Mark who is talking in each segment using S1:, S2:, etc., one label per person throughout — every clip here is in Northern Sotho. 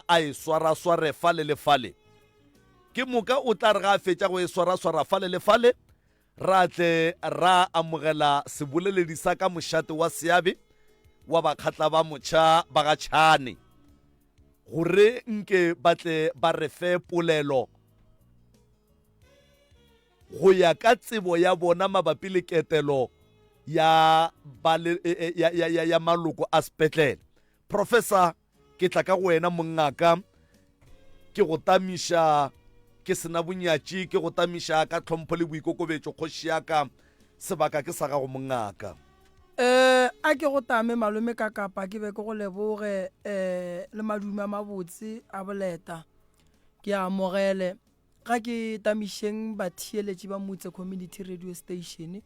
S1: a e swarasware fale le fale. Ke moka o tla re ga a fetša go e swaraswara fale le fale, ra tle ra amogela seboleledi sa ka mošate wa seabe wa Bakgatla ba Motšha ba ga Tšhane, gore nke ba tle ba re fe polelo go ya ka tsebo ya bona mabapi le ketelo ya, ba le, ya, ya, ya, ya maloko a sepetlele. Professor Ke tla ka go wena, mongaka, ke go tamiša ke se na bonyatši, ke go tamiša ka tlhompho le boikokobetšo, kgoši ya ka, sebaka ke sa gago, mongaka.
S2: Eh, a ke go tame, malome ka kapa, ke be ke go leboge, eh, le madume a mabotse a boleta. Ke a amogele. Ga ke tamišeng batheeletši ba Motse Community Radio Station.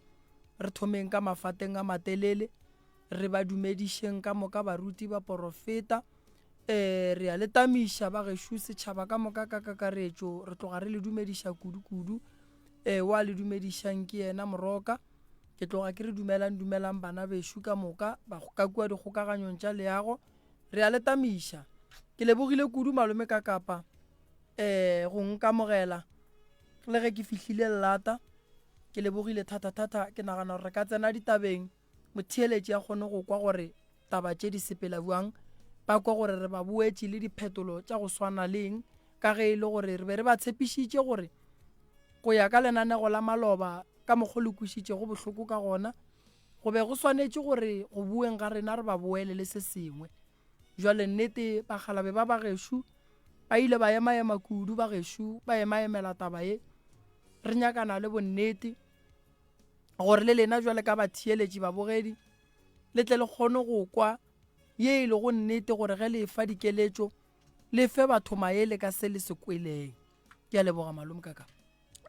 S2: Re thomeng ka mafateng a matelele. Re ba dumedišeng ka moka baruti, baporofeta. Ee, re a le tamiša ba gešo, setšhaba ka moka ka kakaretšo. Re tloga re le dumediša kudu-kudu. Ee, wa le dumedišang ke yena Moroka. Ke tloga ke re dumelang, dumelang bana bešo ka moka ba ka kua dikgokaganyong tša leago. Re a le tamiša. Ke lebogile kudu malome ka kapa ee go nkamogela le ge ke fihlile lata. Ke lebogile thata-thata. Ke nagana gore re ka tsena ditabeng. Motheeletši a kgone go kwa gore taba tše di sepela bjang, ba kwe gore re ba boetše le diphetolo tša go swana le eng, ka ge e le gore re be re ba tshepišitše gore go ya ka lenanego la maloba ka mokgo le kwešitšego bohloko ka gona, go be go swanetše gore go boeng ga rena re ba boele le se sengwe. Bjale nnete bakgalabe ba ba gešo ba ile ba emaema kudu, ba gešo ba emaemela taba ye. Re nyakana le bonnete. Gore le lena bjale ka batheeletši, babogedi, le tle le kgone go kwa ye e lego nnete, gore ge le efa dikeletšo, le fe batho maele ka se le se kweleng. Ke a leboga, malome kaka.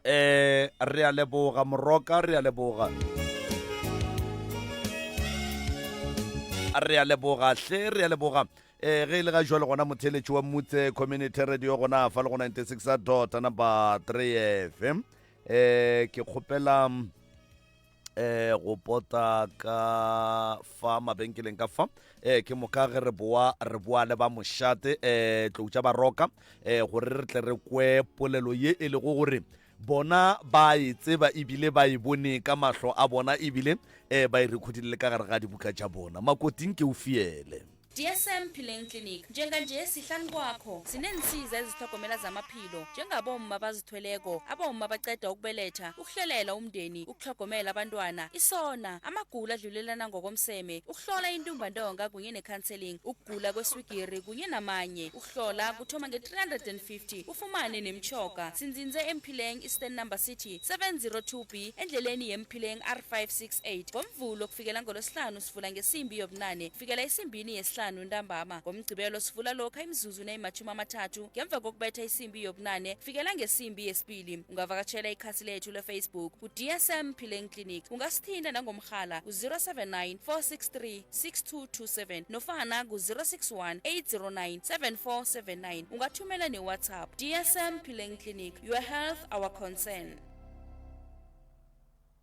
S1: Eh, re a leboga Moroka, re a leboga. Re a leboga hle, re a leboga. Eh, ge e le ga jwale gona motheeletši wa Mutse Community Radio gona fa le go 96 dot number 3 FM. Eh ke kgopela eh go pota ka fa mabenkeleng ka fa eh ke moka ge re boa re boa le ba mošate eh tlou tša baroka eh gore re tle re kwe polelo ye e lego gore bona ba e tseba ebile ba e bone ka mahlo a bona ebile eh ba e rekhodile le ka gare ga dibuka tša bona makoting ke o fiele.
S3: DSM Phileng Clinic Njenganje sihlanu kwakho sineensiza ezitlhogomela zamaphilo njengabomma abazithweleko, abomma abaqeda ukubeletha, ukuhlelela umndeni, ukutlhogomela abantwana, isona, amagulo adlulelana ngokomseme, ukuhlola intumbantonga kunye ne-counselling, ukugula kweswigiri kunye namanye. Ukuhlola kuthoma nge-350 ufumane nemitjhoga. Sinzinze eMphileng Eastern Number City 702B endleleni yeMphileng R568 ngoMvulo kufikela ngoLwesihlanu sivula ngesimbi yobunane kufikela esimbini yesihlanu ntambama. NgoMgqibelo sivula lokha imizuzu neyimatjhumi amathathu ngemva kokubetha isimbi yobunane kufikela ngesimbi yesibili. Ungavakatjhela ikhasi lethu leFacebook ku-DSM Phileng Clinic. Ungasithinta nangomrhala ku-079 463 6227 nofana ku-061 809 7479. Ungathumela ne-WhatsApp. DSM Phileng Clinic, your health our concern.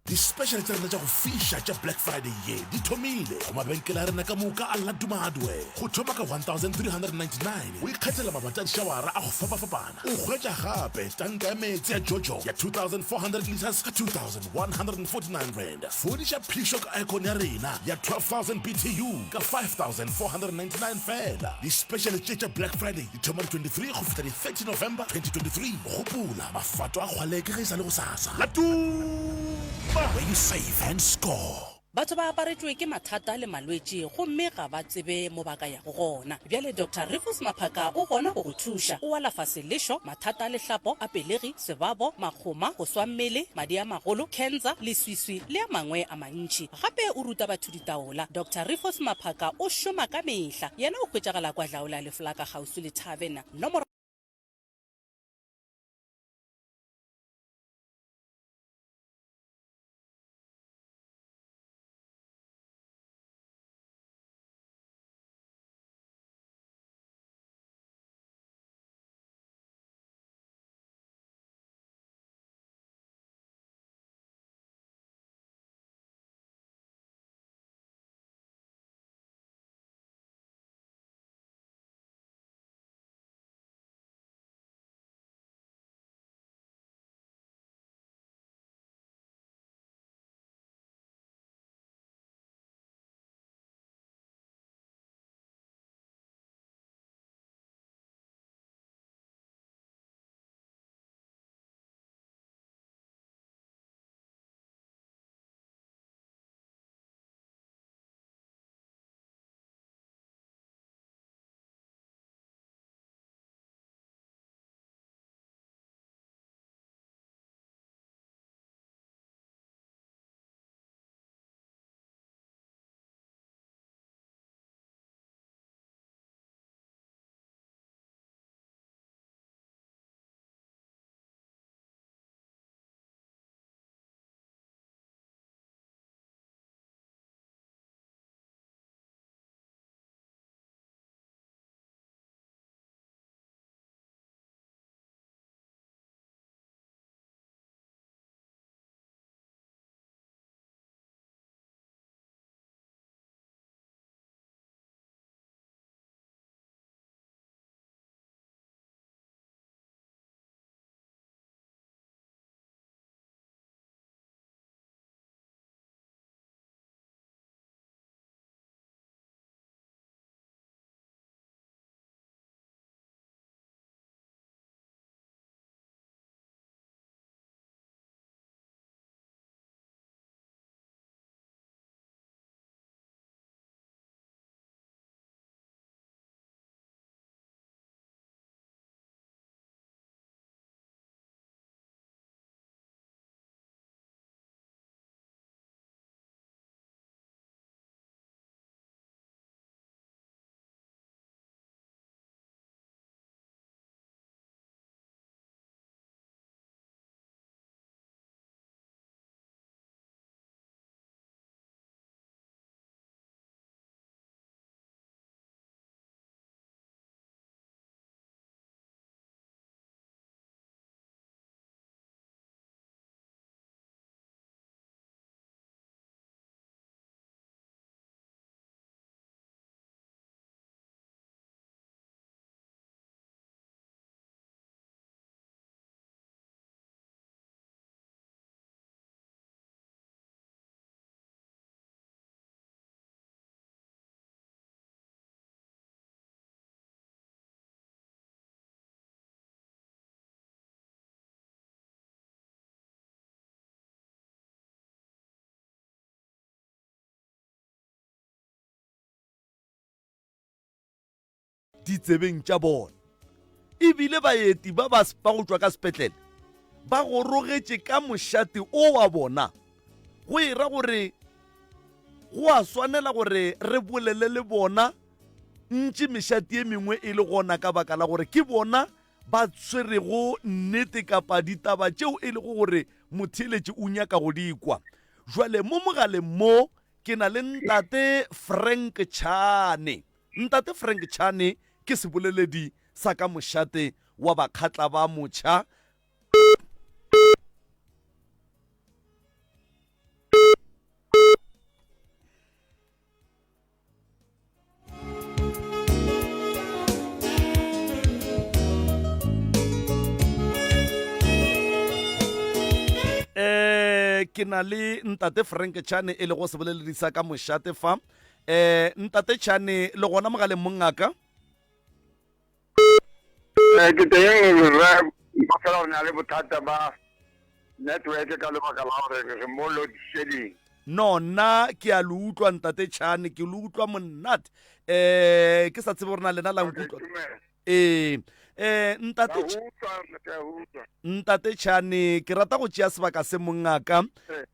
S4: Di-special tša rena tša go fiša tša Black Friday ye di thomile go mabenkele a rena ka moka a Laduma Hardware. Go thoma ka 1399 o ikgethela mabati a dišawara a go fapafapana. O hwetša gape tanka ya meetse ya Jojo ya 2400 litres ka R2149. Fodiša phišo ka aircon ya rena ya 12000 BTU ka R5499 feela. Di-special tše tša Black Friday di thoma di 23 go fihla di 30 November 2023. Gopola, mafato a kgwaleke ge e sa le gosasa. Laduma! Where you save and score.
S5: Batho ba aparetšwe ke mathata le malwetši gomme ga ba tsebe mo ba ka yago gona. Bjale Doctor Rufus Maphaka o gona go go thuša. O alafa selešo, mathata a lehlapo, a pelegi, sebabo, makgoma, go swa mmele, madi a magolo, khensa, leswiswi le a mangwe a mantši. Gape o ruta batho ditaola. Doctor Rufus Maphaka o šoma ka mehla. Yena o hwetšagala kwa Dlaola Leflaka kgauswi le Tavern. Nomoro.
S1: ditsebeng tša bona. E bile baeti ba ba ba go tšwa ka sepetlele ba gorogetše ka mošate o wa bona, go e ra gore go a swanela gore re bolele le bona ntši mešate ye mengwe e le gona ka baka la gore ke bona ba tshwerego nnete kapa ditaba tšeo e lego gore motheeletši o nyaka go di kwa. Jwale mo mogaleng mo ke na le Ntate Frank Chane. Ntate Frank Chane ke seboleledi sa ka mošate wa Bakgatla ba Motšha. Eh, ke na le ntate Frank Chane e lego seboleledi sa ka mošate fa. Eh, ntate Chane le gona mogaleng mongaka?
S6: Eh, ke teng rre ba fela o na le bothata ba network ka lebaka la gore re mo load shedding.
S1: No, nna ke a le utlwa ntate Chane, ke le utlwa monate. Eh, ke sa tsebe gore na lena la nkutlwa. Ee, eh, ntate Ntate Chane, ke rata go tšea sebaka se mongaka,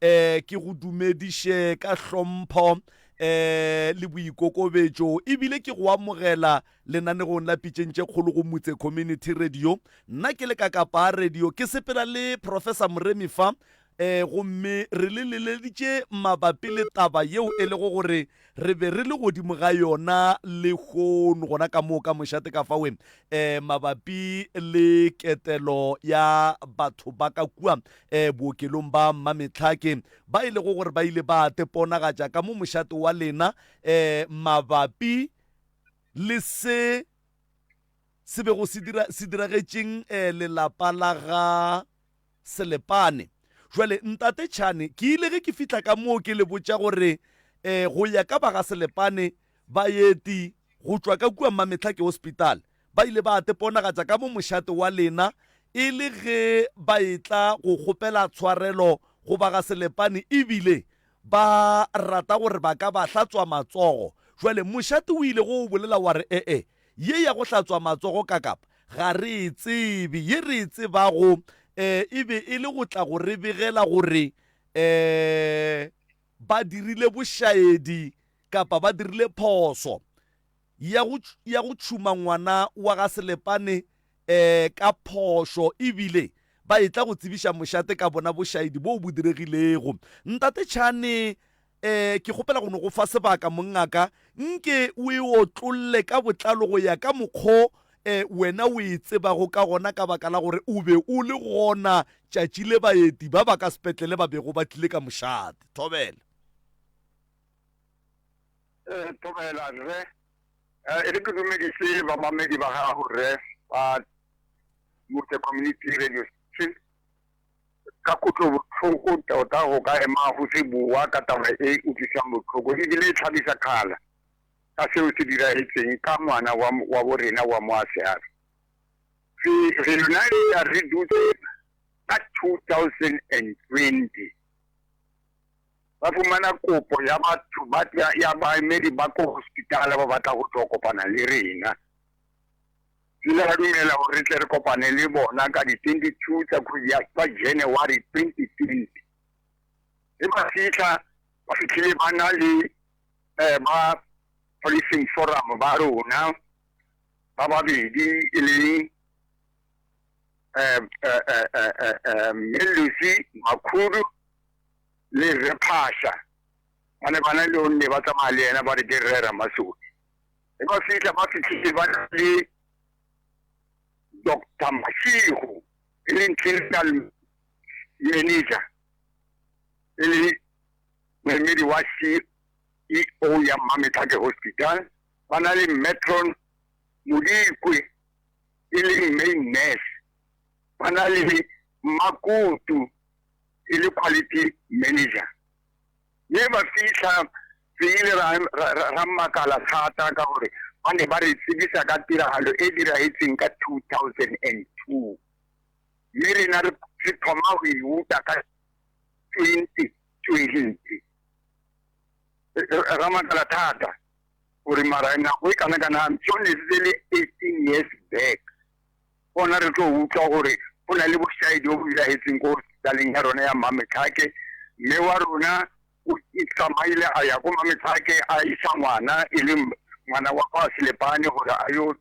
S1: eh, ke go dumediše ka hlompho eh le boikokobetšo ebile ke go amogela Lenanegong la Pitšeng tše Kgolo go Mutse Community Radio, nna ke le ka Kapa Radio, ke sepela le Professor Moremi fa, eh, gomme re le leleditše mabapi le taba yeo e lego gore re be re le godimo ga yona lehono gona ka moo ka mošate ka fawe, eh, mabapi le ketelo ya batho ba ka kua eh, bookelong ba Mmametlhake ba e lego gore ba ile ba teponagatša ka mo mošate wa lena eh, mabapi le se se bego se dira se diragetšeng eh, lelapa la ga Selepane. Jwale ntate Tšhane, ke ile ge ke fihla ka moo ke le botša gore eh, go ya ka ba ga Selepane baeti go tšwa ka kua Mmametlhake Hospital ba ile ba teponagatša ka mo mošate wa lena e le ge ba etla go kgopela tshwarelo go ba ga Selepane ebile Ba rata gore ba ka ba hlatswa matsogo. Jwale mošate o ile go o bolela wa re, E-e, ye ya go hlatswa matsogo ka kapa ga re e tsebe. Ye re e tsebago e, e be e le go tla go re begela gore e, ba dirile bošaedi kapa ba dirile phoso. ya go, ya go tšhuma ngwana wa ga Selepane um ka phošo ebile ba etla go tsebiša mošate ka bona bošaedi boo bo diregilego. Ntate Tšhane, um ke kgopela go no go fa sebaka mongaka, nke o e otlolle ka botlalo go ya ka mokgo um wena o e tsebago ka gona ka baka la gore o be o le gona tšatši le baeti ba ba ka sepetlele ba bego ba tlile ka mošate. Thobela.
S6: Eh, thobela rre. Eh, e re ke dumedise bamamedi ba gago rre ba Motse Community Radio Station ka kutlo botlhoko tota go ka ema go se bua ka taba e utlwisang botlhoko ebile e tlhabisa kgala ka seo se diragetseng ka ngwana wa, wa borena wa moaseabe. Re, re lona re dutse ka 2020 ba fumana kopo ya batho ba ya baemedi ba ko hospitala ba batla go tlo kopana le rena. Re ile ra dumela gore re tle re kopane le bona ka di-22 tsa kgwedi ya tsa January 2020. Ge ba fihla, ba fihlile ba na le eh, ba policing forum ba rona ba babedi e leng eh, eh, eh, eh, eh, eh, Mme Lucy Makhudu le Rre Phasha ba ne ba na le onne ba tsamaya le yena ba re ke Rre Ramasodi. Ge ba fihla ba fihlile ba na le Doctor Mashego e leng clinical manager e le moemedi wa CEO ya Mmametlhake Hospital, ba na le Matron Modikwe e leng main nurse, ba na le Mmakutu e le quality manager. Mme ba fihla re ile ra, ra, ra, ra makala thata ka gore ba ne ba re tsebisa ka tiragalo e diragetseng ka 2002 mme rena re re thoma go e uta ka 2020. Ra makala thata. Gore mara nako e kana kana I'm sure ne se le 18 years back gona re tlo utlwa gore go na le bošaedi bo bo diragetseng ko hospitaleng ya rona ya Mametlhake. Mme wa rona o tsamaile a ya ko Mametlhake a isa ngwana e leng ngwana wa kwa Selepane gore a yo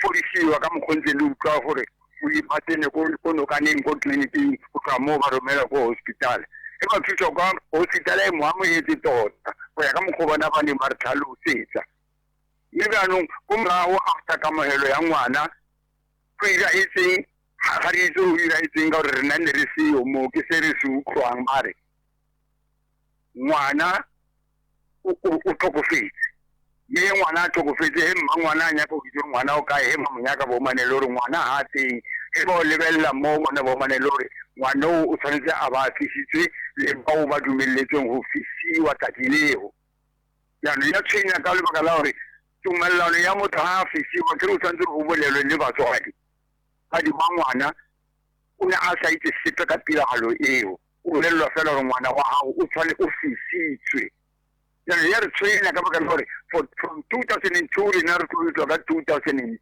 S6: fodisiwa ka mokgwa ntse le utlwa gore o ba tsene ko ko nokaneng ko tleliniking go tloga moo ba romela ko hospital. E ba thusa kwa hospital e mo amogetse tota go ya ka mokgwa bona ba neng ba re tlhalosetsa. Mme jaanong ko morago after kamogelo ya ngwana go iragetseng ga re itse go iragetseng ka gore rena ne re seyo moo ke se re se utlwang ba re ngwana o tlhokofetse mme ngwana a tlhokofetse he mma ngwana a nyaka go itse gore ngwana o kae he mma monyaka bo manele gore ngwana ga a teng he ba o lebelela mo bona bo manele gore ngwana o o tshwanetse a ba a fisitswe le bao ba dumeletsweng go fisiwa tsatsi leo. Jaanong ya tshwenya ka lebaka la gore tumelelano ya motho ga a fisiwa ke re o tshwanetse go bolelwe le batswadi. Batswadi ba ngwana o ne a sa itse sepe ka tiragalo eo, o bolelelwa fela gore ngwana wa gago o tshwane o fisitswe. Jaanong ya re tshwenya ka baka la gore for from 2002 rena re tlo ka 2020,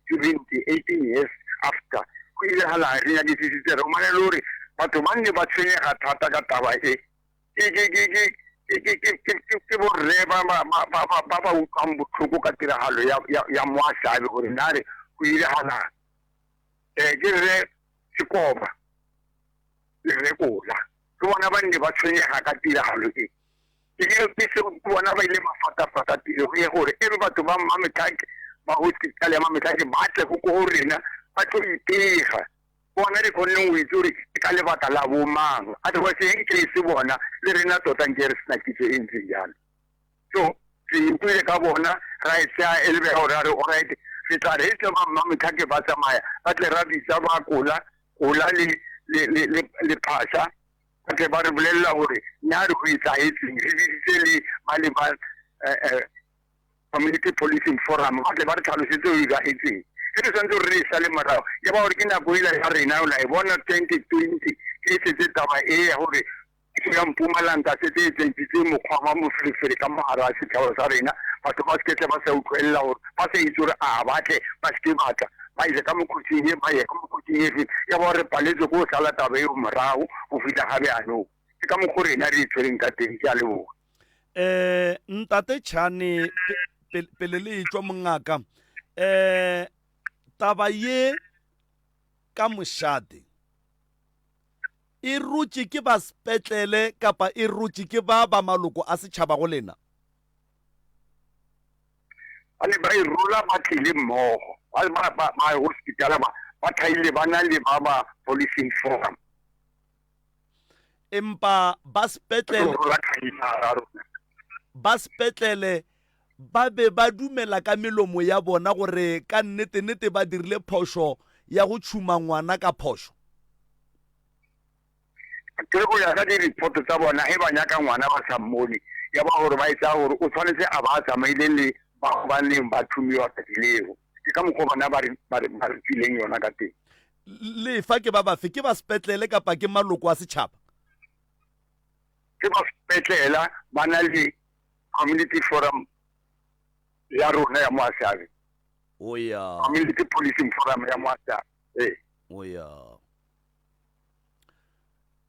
S6: 18 years after go ile ga la re nyakisisitse re humane le gore batho ba nne ba tshwenyega thata ka taba e. Ke ke ke ke ke ke ke ke ke borre ba ba ba ba ba ba ba utlwang botlhoko ka tiragalo ya ya ya moasabe gore na re go ile ga la eh ke rre Sekoba le rre Kola ke bona ba nne ba tshwenyega ka tiragalo e. Ke ke ke se bona ba ile ba fatafata tiro e gore e re batho ba Mametlhake ba hospital ya Mametlhake ba tle go ko go rena ba tlo ipega. Bona re kgonneng go itse gore ke ka lebaka la bomang. Otherwise e nke e se bona le rena tota nke re sena kitso e ntseng jalo. So re utlwile ka bona ra e tsaya e lebega gore ra re alright re tla re tse ba Mmametlhake ba tsamaya ba tle ra bitsa ba Kola Kola le le le le le Phasha ba tle ba re bolelela gore na re go etsahetseng re biditse le ba le ba eh, eh, Community Policing Forum ba tle ba re tlhalosetse o iragetseng ge re tshwanetse gore re e sale morago ya ba gore ke nako ela ya rena o la e bona 2020 ke setse taba e ya gore puso ya Mpumalanga setse e tsentšitse mokgwa wa moferefere ka mogare a setšhaba sa rena batho ba seke tle ba sa utlwelela gore ba sa itse gore a ba tle ba seke ba tla ba ile ka mokhutsing e ba ye ka mokhutsing efe ya ba gore paletse ko sala taba eo morago go fitlha ga bjanong ke ka mokgwa rena re itshwereng ka teng. Ke a leboga.
S1: Eh ntate Chane pele le etšwa mongaka eh taba ye ka mošate e rutše ke ba sepetlele kapa e rutše ke ba ba maloko a setšhaba go lena?
S6: Ba ne ba e rola ba tlile mmogo ba ba ba ba hospital ba ba thaile ba na le ba ba policing forum.
S1: Empa ba sepetlele ba sepetlele ba be ba dumela ka melomo ya bona gore ka nnete-nnete ba dirile phošo ya go tšhuma ngwana ka phošo.
S6: Ke go ya ka di-report tsa bona ge ba nyaka ngwana ba sa mmone ya ba gore ba e tsaya gore o tshwanetse a ba a tsamaile le bao ba neng ba thumiwa tsatsi leo. Ke ka mokgwa bona ba re fileng yona ka teng.
S1: Lefa ke ba bafe? Ke ba sepetlele kapa ke maloko a setšhaba?
S6: Ke ba sepetlela ba na le community forum ya rona ya Moasabe.
S1: O ya.
S6: Community policing forum ya Moasabe. Ee.
S1: O ya.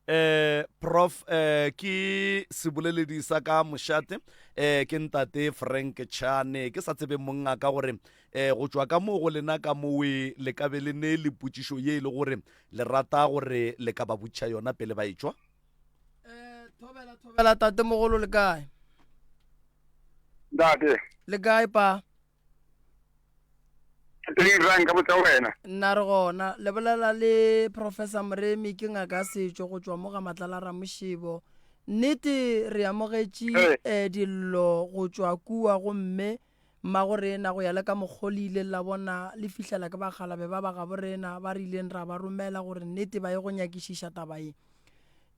S1: Eh prof eh ke seboleledi sa ka mošate eh ke ntate Frank Chane ke sa tsebe monna ka gore eh go tšwa ka mo go lena ka mowe le ka be le ne le potšišo ye e le gore le rata gore le ka ba botšiša yona pele ba etšwa.
S2: Eh thobela thobela tate mogolo le kae?
S6: Ntate.
S2: Le kae pa?
S6: Teng ra nka botsa wena.
S2: Nna re gona. Le bolela le Professor Moremi ke ngaka ya setšo go tšwa mo ga Matlala Ramošebo. Nnete re amogetše eh, dillo go tšwa kua gomme mmago rena go ya le ka mokgo le ileng la bona le fihlela ke bakgalabe ba ba gabo rena ba re ileng ra ba romela gore nnete ba ye go nyakišiša taba ye.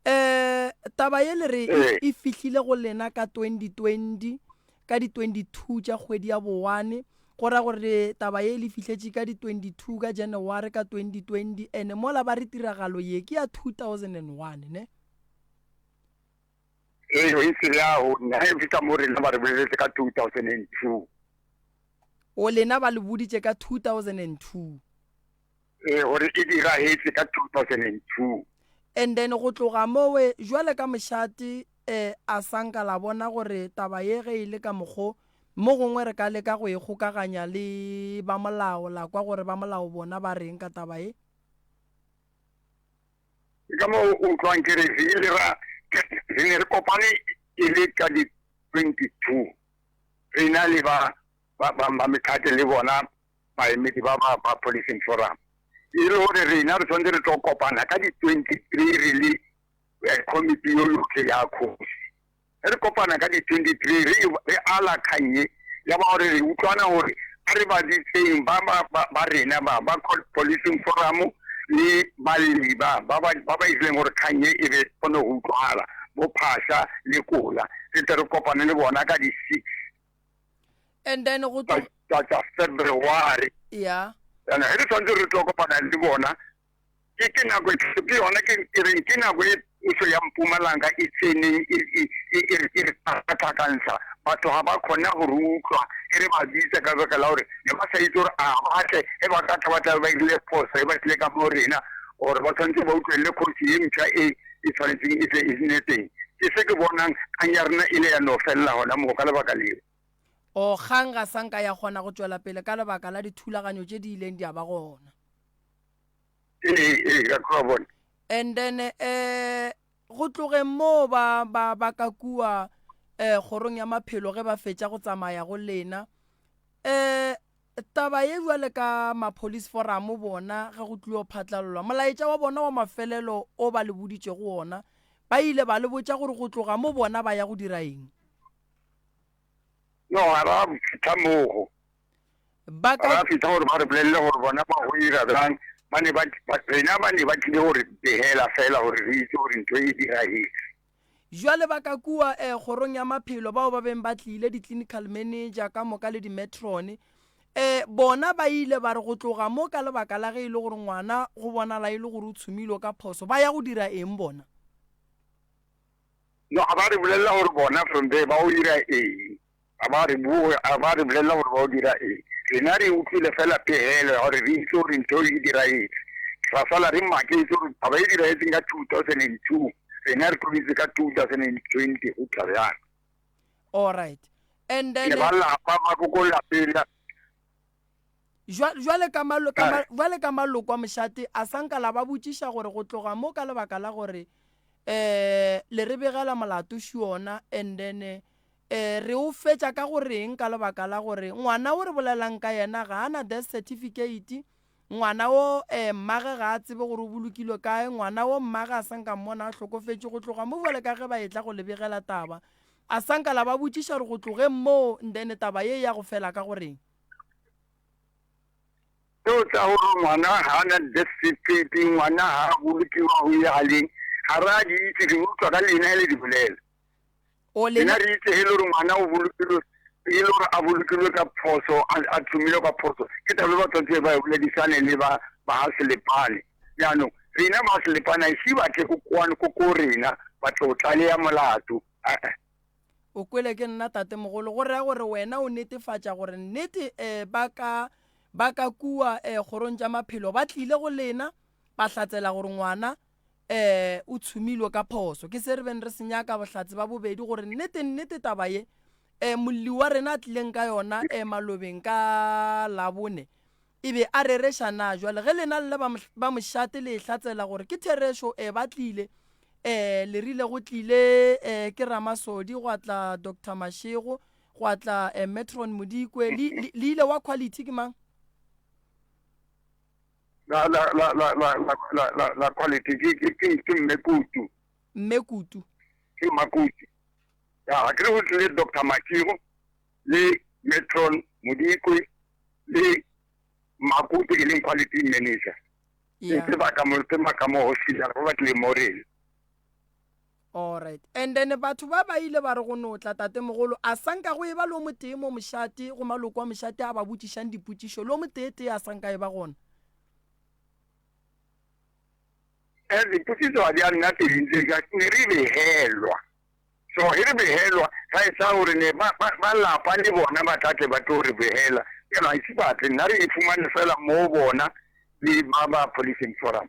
S2: Eh, taba ye le re e, e fihlile go lena ka 2020 ka di 22 tša kgwedi ya bowane go ra gore taba ye le fihletše ka di 22 ka January ka 2020 ene mola ba re tiragalo ye ke ya 2001 ne?
S6: Ee, e se yago nna e fihla mo rena ba re boleletse ka 2002.
S2: O lena ba le boditše ka 2002.
S6: Ee, gore e diragetse ka 2002.
S2: And then go tloga mowe jwale ka mošate eh, a sa nka la bona gore taba ye ge e le ka mokgo mo gongwe re ka leka go e kgokaganya le ba molao la kwa gore ba molao bona ba reng ka taba ye.
S6: Ke ka moo o utlwang ke re re ile ra re ne re kopane e le ka di 22 re na le ba ba ba mekgatlo le bona baemedi ba ba ba policing forum e le gore rena re tshwanetse re tlo kopana ka di 23 re le eh, committee yo yotlhe ya kgosi Ge re kopana ka di 23 re re ala kgang ye ya ba gore re utlwana gore a re ba bitseng ba ba ba, ba rena ba ba policing forum le balli ba ba ba ba ba ileng gore kgang ye e be kgone go utlwala bo Phasha le Kola re tle re kopane le bona ka di 6
S2: And then go
S6: tsa tsa February.
S2: Yeah.
S6: Yana ge re tshwanetse re tlo kopana le bona Ke, ke nako e, ke yona ke, ke reng ke nako e puso ya Mpumalanga e tseneng e, e, e, e, e re tlhakatlhakantsha. Batho ga ba kgona go re utlwa ge re ba bitsa ka baka la gore ne ba sa itse gore a ba tle, ge ba ka tla ba tla ba irile phoso ge ba tlile ka mo rena, or ba tshwanetse ba utlwelele kgosi ye mpsha e e tshwanetseng e tle e nne teng. Ke se ke bonang kgang ya rena e le ya no felela gona moo ka lebaka leo.
S2: O kgang ga sa nka ya kgona go tšwela pele ka lebaka la dithulaganyo tše di ileng di a ba gona.
S6: Ee, ee, ka tloga bona.
S2: And then eh go tlogeng moo ba ba ba ka kua eh kgorong ya maphelo ge ba fetša go tsamaya go lena eh taba ye bjale ka ma-police forum bona ge go tlilo phatlalolwa molaetša wa bona wa mafelelo o ba le boditšego wona ba ile ba le botša gore go tloga mo bona ba ya go dira eng?
S6: No, ga ra fihla mogo.
S2: Ba
S6: ka. Ba fihla gore ba re bolelele gore bona ba go ira bjang. Ba ne ba, ba, rena ba ne ba tlile go re begela fela gore re itse gore ntho e diragetse.
S2: Jwale ba ka kua eh, kgorong ya maphelo bao ba beng ba tlile, di-clinical manager ka moka le di-matron, eh, bona ba ile ba re go tloga mo ka lebaka la ge e le gore ngwana go bonala e le gore o tshumilwe ka phoso, ba ya go dira eng bona?
S6: No, ga ba re bolelela gore bona from there ba o ira eng. Ga ba re bue, ga ba re bolelela gore ba o dira eng. Rena re utlwile fela pegelo ya gore re itse gore ntho e diragetse. Ra sala re maketse gore taba e diragetseng ka 2002, rena re tlo itse ka 2020 go tla bjang.
S2: All right. And then
S6: Le ba lapa ba ko ko lapeng la
S2: Jwale ka malo, ka ma, jwale ka maloko a mošate a sa nka la ba botšiša gore go tloga mo ka lebaka la gore eh le re begela molato šiona and then eh re o fetša ka go reng ka lebaka la gore ngwana o re bolelang ka yena ga a na death certificate ngwana o eh mmage ga a tsebe gore o bolokilwe kae ngwana o mmage a sa nka mmona a hlokofetše go tloga mo jwale ka ge ba etla go le begela taba a sa nka la ba botšiša gore go tlogeng moo and then taba ye ya go fela ka go reng.
S6: Seo tsa gore ngwana ga a na death certificate, ngwana ga a bolokiwa go ya leng, ga re a di itse, re utlwa ka lena e le di bolela.
S2: O lena
S6: Rena re itse e le gore ngwana o bolokilwe, e le gore a bolokilwe ka phoso, a tshumilwe ka phoso, ke taba e ba tshwanetse ba e boledisane le ba ba ga Selepane. Jaanong rena ba Selepane a ise ba tle ko kwano ko ko rena ba tlo tlaleya molato. Eh-eh.
S2: O kwele ke nna tatemogolo, go raya gore wena o netefatša gore nnete um ba ka ba ka kua um kgorong tša maphelo ba tlile go lena ba hlatsela gore ngwana um o tshumilwe ka phoso. Ke se re beng re se nyaka bohlatse ba bobedi gore nnete nnete taba ye um molli wa rena a tlileng ka yona um malobeng ka Labone E be a rereša na? Jwale ge lena le le ba, ba mošate le e hlatsela gore ke therešo, e, ba tlile. E, le rile go tlile, e, ke Ramasodi, gwa tla Doctor Mashego, gwa tla, e, Metron Modikwe. Le, le, le ile wa quality ke mang?
S6: La, la, la, la, la, la, la, la, la quality ke, ke, ke, ke Mme Kutu.
S2: Mme Kutu.
S6: Ke Makutu. Ya, ga ke re go tlile Doctor Mashego le Metron Modikwe le Makutu e leng quality manager.
S2: Yeah.
S6: Ke ba ka mo ke ba ka mo hospital ba ba tlile mo rena.
S2: All right. And then batho ba ba ile ba re go no tla tatemogolo a sanka go e ba le o motee mo mošate go maloko a mošate a ba botšišang dipotšišo le o motee tee a sanka e ba gona.
S6: Eh dipotšišo ga di a nna teng tse ka ne re behelwa. So ge re behelwa, ga e sa gore ne ba, ba, ba lapa le bona ba tla tle ba tlo re behela. Bjalo ga ise ba tle, nna re e fumane fela mo bona le ba ba Policing Forum.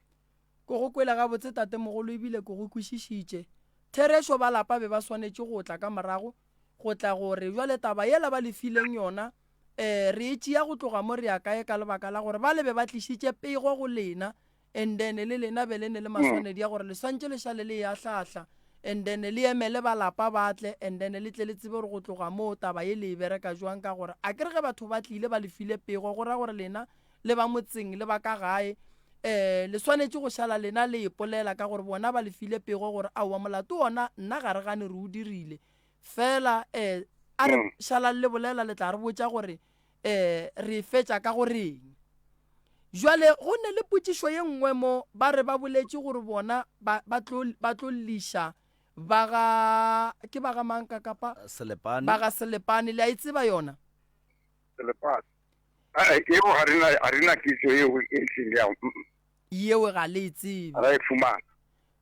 S2: Ke go kwele gabotse tatemogolo ebile ke go kwešišitše. Therešo ba lapa be ba swanetše go tla ka morago go tla go re bjale taba yela ba le fileng yona um re e tšea go tloga mo re ya kae ka lebaka la gore bale be ba tlišitše pego go lena and then le lena be le ne le maswanedi ya gore le swantše le šale le e ahlaahla and then le emele ba lapa ba tle and then le tle le tsebe gore go tloga moo taba ye le e bereka jwang ka gore a ke re ge batho ba tlile ba le file pego go ra gore lena le ba motseng le ba ka gae um le swanetše go šala lena le ipolela ka gore bona ba le file pego gore aowa molato wona nna ga re gane re o dirile fela um a re mm. šalang le bolela le tla re botša gore um re fetša ka goreng jwale go ne le potšišo ye nngwe mo ba re ba boletše gore bona ba, ba tlo ba tlo liša ba ga ke ba ga mang ka kapa
S1: Selepane
S2: ba ga Selepane le a e tseba yona
S6: Selepane Eo ga re na, ga re na kitso eo e ntlheng ya.
S2: Yeo ga le e tsebe.
S6: Ra e fumana.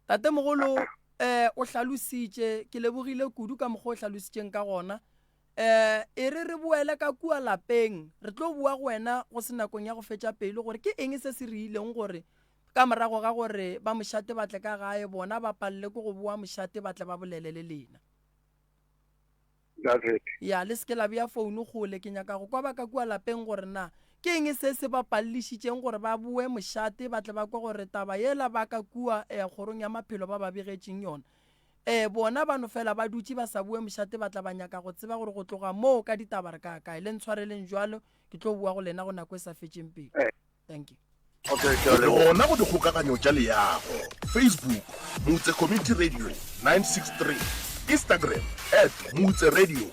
S2: Tatemogolo eh o hlalositše, ke lebogile kudu ka mokgwa o hlalositšeng ka gona. Eh e re re boele ka kua lapeng, re tlo bua go wena go se nakong ya go fetša pelo gore ke eng se se re ileng gore ka morago ga gore ba mošate ba tle ka gae bona ba palele ke go boa mošate ba tle ba bolele le lena.
S6: That's it.
S2: Ya, le se ke la bea founu kgole, ke nyaka go kwa ba ka kua lapeng gore na ke eng se se ba palelišitšeng gore ba boe mošate ba tle ba kwe gore taba yela ba ka kua eh, kgorong ya maphelo ba ba begetšeng yona. Eh, bona ba no fela ba dutše ba sa boe mošate ba tla ba nyaka go tseba gore go tloga moo ka ditaba re ka kae. Le ntshwareleng jwalo, ke tlo boa go lena go nako e sa fetšeng pelo.
S6: Eh.
S2: Thank you.
S6: Okay, ke a
S4: Re
S6: leboga.
S4: gona go dikgokaganyo tša leago, Facebook, Moutse Community Radio 963, Instagram, at Moutse Radio.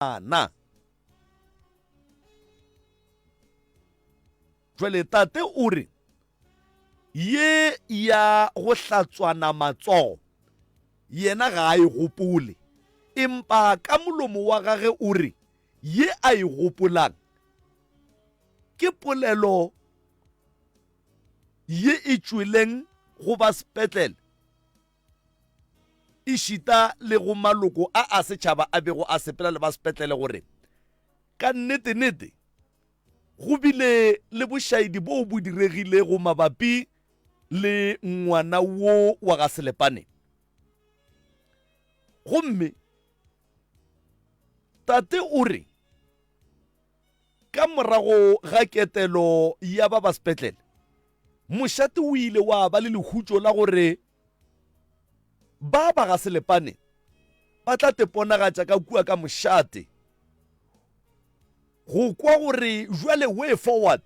S1: Na. Jwale tate o re, Ye ya go hlatswana matsogo yena ga a e gopole, empa ka molomo wa gage o re ye a e gopolang ke polelo ye e tšweleng go ba sepetlele ešita le go maloko a a setšhaba a bego a sepela le ba sepetlele gore. Ka nnete-nnete, go bile le bošaedi boo bo diregilego mabapi le ngwana wo wa ga Selepane. Gomme tate o re ka morago ga ketelo ya ba ba sepetlele, mošate o ile wa ba le lehutšo la gore ba ba ga Selepane ba tla teponagatša ka kua ka mošate go kwa gore jwale way forward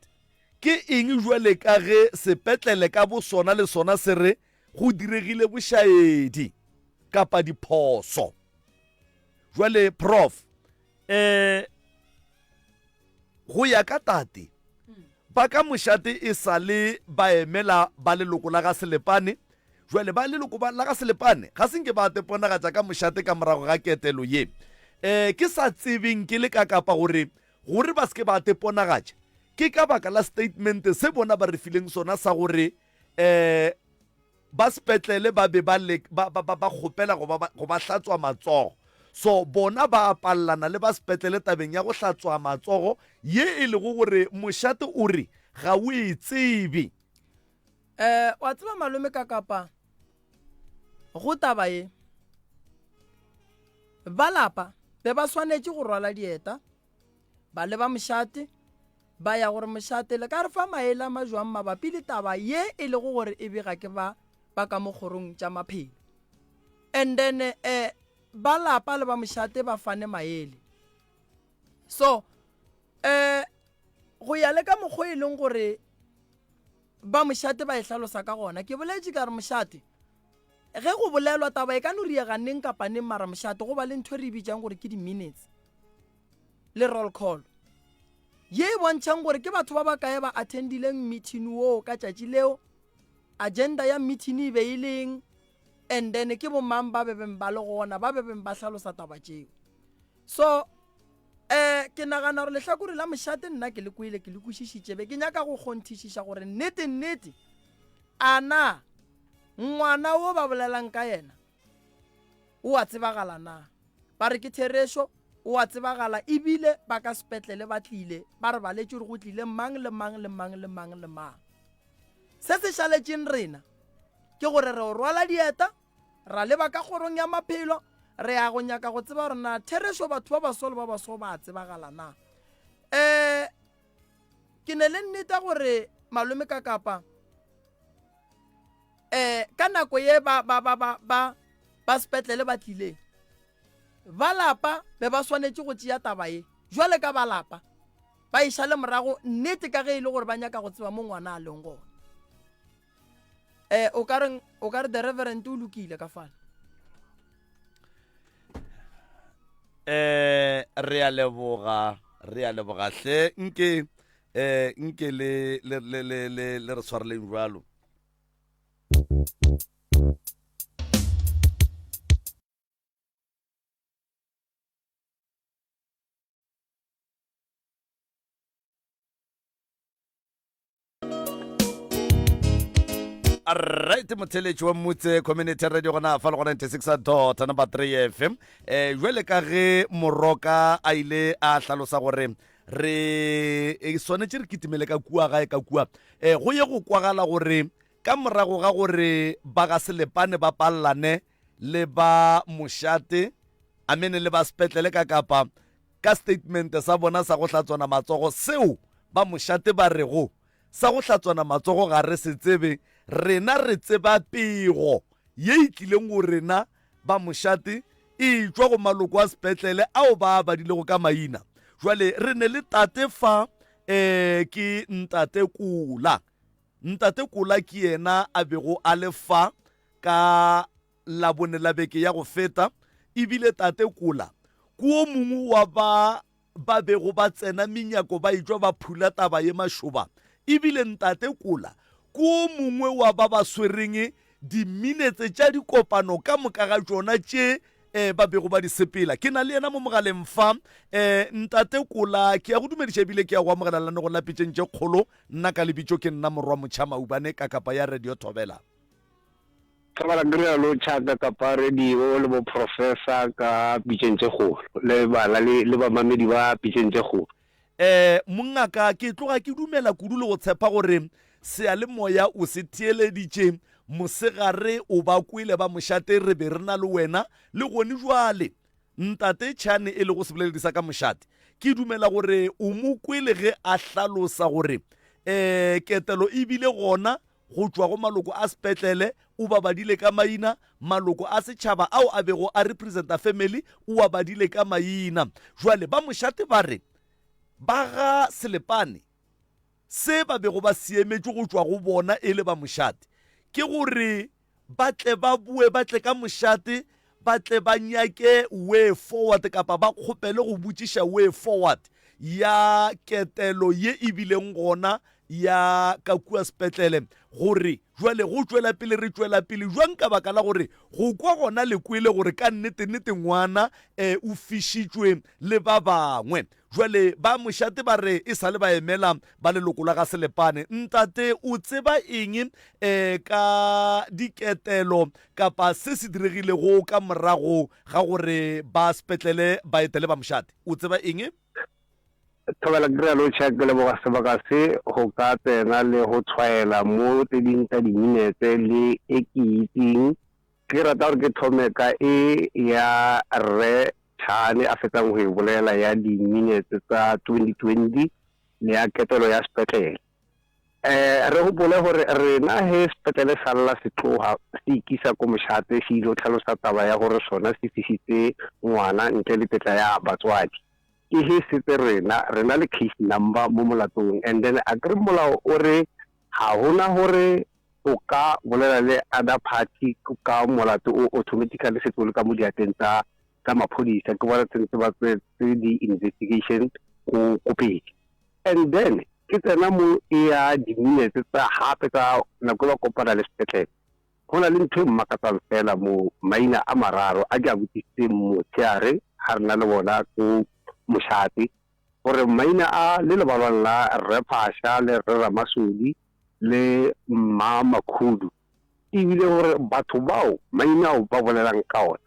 S1: ke eng jwale ka ge sepetlele ka bo sona le sona se re go diregile bošaedi kapa diphoso. Jwale prof eh go ya ka tate ba ka mošate e sa le ba emela ba leloko la ga Selepane. Jwale ba leloko ba la ga Selepane ga se nke ba teponagatša ka mošate ka morago ga ketelo ye. Um ke sa tsebeng ke le ka kapa gore gore ba se ke ba teponagatša ke ka baka la statement se bona ba re fileng sona sa gore um Ba sepetlele ba be ba le, ba, ba, ba, ba kgopela go ba, go ba hlatswa matsogo. So bona ba a pallana le ba sepetlele tabeng ya go hlatswa matsogo, ye e lego gore mošate o re ga o e tsebe.
S2: Eh, wa tseba malome ka kapa go taba ye, ba lapa be ba swanetše go rwala dieta, ba leba mošate, Ba ya gore mošate le ka re fa maele a majwang mabapi le taba ye e lego gore e bega ke ba ba ka mo kgorong tša maphelo. And then eh, ba lapa le ba mošate ba fane maele. So eh, go ya le ka mokgwa e leng gore ba mošate ba e hlalosa ka gona, ke boletše ka re mošate ge go bolelwa taba e ka no riega neng kapa neng, mara mošate go ba le ntho e re e bitšang gore ke di-minutes le roll call ye e bontšhang gore ke batho ba bakae ba attendileng meeting woo ka tšatši leo, agenda ya meeting e be e leng, and then ke bomang ba bebeng ba le gona ba bebeng ba hlalosa taba tšeo. So eh ke nagana gore lehlakore la mošate nna ke le kwele, ke le kwešišitše, be ke nyaka go kgonthišiša gore nnete nnete a na ngwana wo ba bolelang ka yena o a tsebagala na. Ba re ke therešo, o a tsebagala, ebile ba ka sepetlele ba tlile, ba re baletše gore go tlile mang le mang le mang le mang le mang. Se se šaletšeng rena ke gore re o rwala dieta, ra leba ka kgorong ya maphelo, re ya go nyaka go tseba gore na therešo batho ba baso le ba baso ba a tsebagala na. Um ke ne le nneta gore malome ka kapa um ka nako ye ba ba ba ba ba ba sepetlele ba tlileng ba lapa be ba swanetše go tšea taba ye jwale ka ba lapa ba e šale morago nnete ka ge e le gore ba nyaka go tseba mo ngwana a leng gona um o ka reng o ka re the reverend o lokile ka fale
S1: eh re a leboga re a leboga hle nke eh nke le le le le le re tshwareleng jalo right motheletši wa mmutse community radio gona fa le gona 96 dot number 3 fm eh jwale ka ge moroka a ile a hlalosa gore re e swanetše re kitimele ka kua gae ka kua um go ye go kwagala gore ka morago ga gore ba ga selepane ba pallane le ba mošate amene le ba sepetlele ka kapa ka statement sa bona sa go hlatswana matsogo seo ba mošate ba rego sa go hlatswana matsogo ga re se tsebe rena re tseba pego ye e tlileng go rena ba mošate e tšwa go maloko a sepetlele ao ba a badilego ka maina. Jwale re ne le tate fa um ke Ntate Kola. Ntate Kola ke yena a bego a le fa ka Labone la beke ya go feta, ebile Tate Kola ke o mongwe wa ba ba bego ba tsena menyako ba etšwa ba phula taba ye mašoba, e bile Ntate Kola ke o mongwe wa ba ba swereng diminetse tša dikopano ka moka ga tšona tše eh, ba bego ba di sepela. Ke na le yena mo mogaleng fa. Eh, Ntate Kola, ke ya go dumediša ebile ke ya go amogela lanegong la pitšeng tše kgolo. Nna ka lebitšo ke nna Morwa Motšha Maubane ka kapa ya Radio Thobela.
S7: Thobela ke realo tšhaka kapa radio le bo professor ka pitšeng tše kgolo le bana le le bamamedi ba pitšeng tše kgolo.
S1: Eh, mongaka, ke tloga ke dumela kudu le go tshepa gore seyalemoya o se theeleditše mosegare o ba kwele ba mošate re be re na le wena le gone jwale. Ntate Chane e lego seboleledi sa ka mošate, ke dumela gore o mo kwele ge a hlalosa gore eh ketelo e bile gona go tšwa go maloko a sepetlele, o ba badile ka maina, maloko a setšhaba ao a bego a representa family o a badile ka maina. Jwale ba mošate ba re ba ga Selepane se ba bego ba se emetše go tšwa go bona e le ba mošate ke gore ba tle ba boe ba tle ka mošate ba tle ba nyake way forward kapa ba kgopele go botšiša way forward ya ketelo ye e bileng gona ya ka kua sepetlele gore jwale go tšwela pele re tšwela pele jwang ka baka la gore go kwa gona le kwele gore ka nnete-nnete ngwana um o fišitšwe le ba bangwe. Jwale ba mošate ba re e sa le ba emela ba leloko la ga Selepane. Ntate o tseba eng um ka diketelo kapa se se diregilego ka morago ga gore ba sepetlele ba etele ba mošate? O tseba eng?
S7: Thobela ke realo tšha ke leboga sebaka se go ka tsena le go tshwaela mo tse ding tsa diminetse le e ke itseng. Ke rata gore ke thome ka e ya rre Chane a fetsang go e bolela ya diminetse tsa 2020 le ya ketelo ya sepetlele. Um re gopole gore rena he sepetlele sa lla se tloga se ikisa ko mošate se ile tlhalosa taba ya gore sona se fisitse ngwana ntle le tetla ya batswadi. Ke he setse rena rena le case number mo molatong and then akere molao o re ga gona gore o ka bolela le other party ka molato o automatically setse o le ka mo diatleng tsa tsa maphodisa ke bona tsentse ba tswetse di-investigation ko ko pele and then ke tsena mo e ya di-minutes tsa gape tsa nako e ba kopana le sepetlele go na le ntho e mmakatsang fela mo maina a mararo a ke a botsisitseng motshehare ga re na le bona ko mošate gore maina a le lebalwang la Rre Phasha le Rre Ramasodi le Mma Makhudu, e bile gore batho bao maina ao ba bolelang ka ona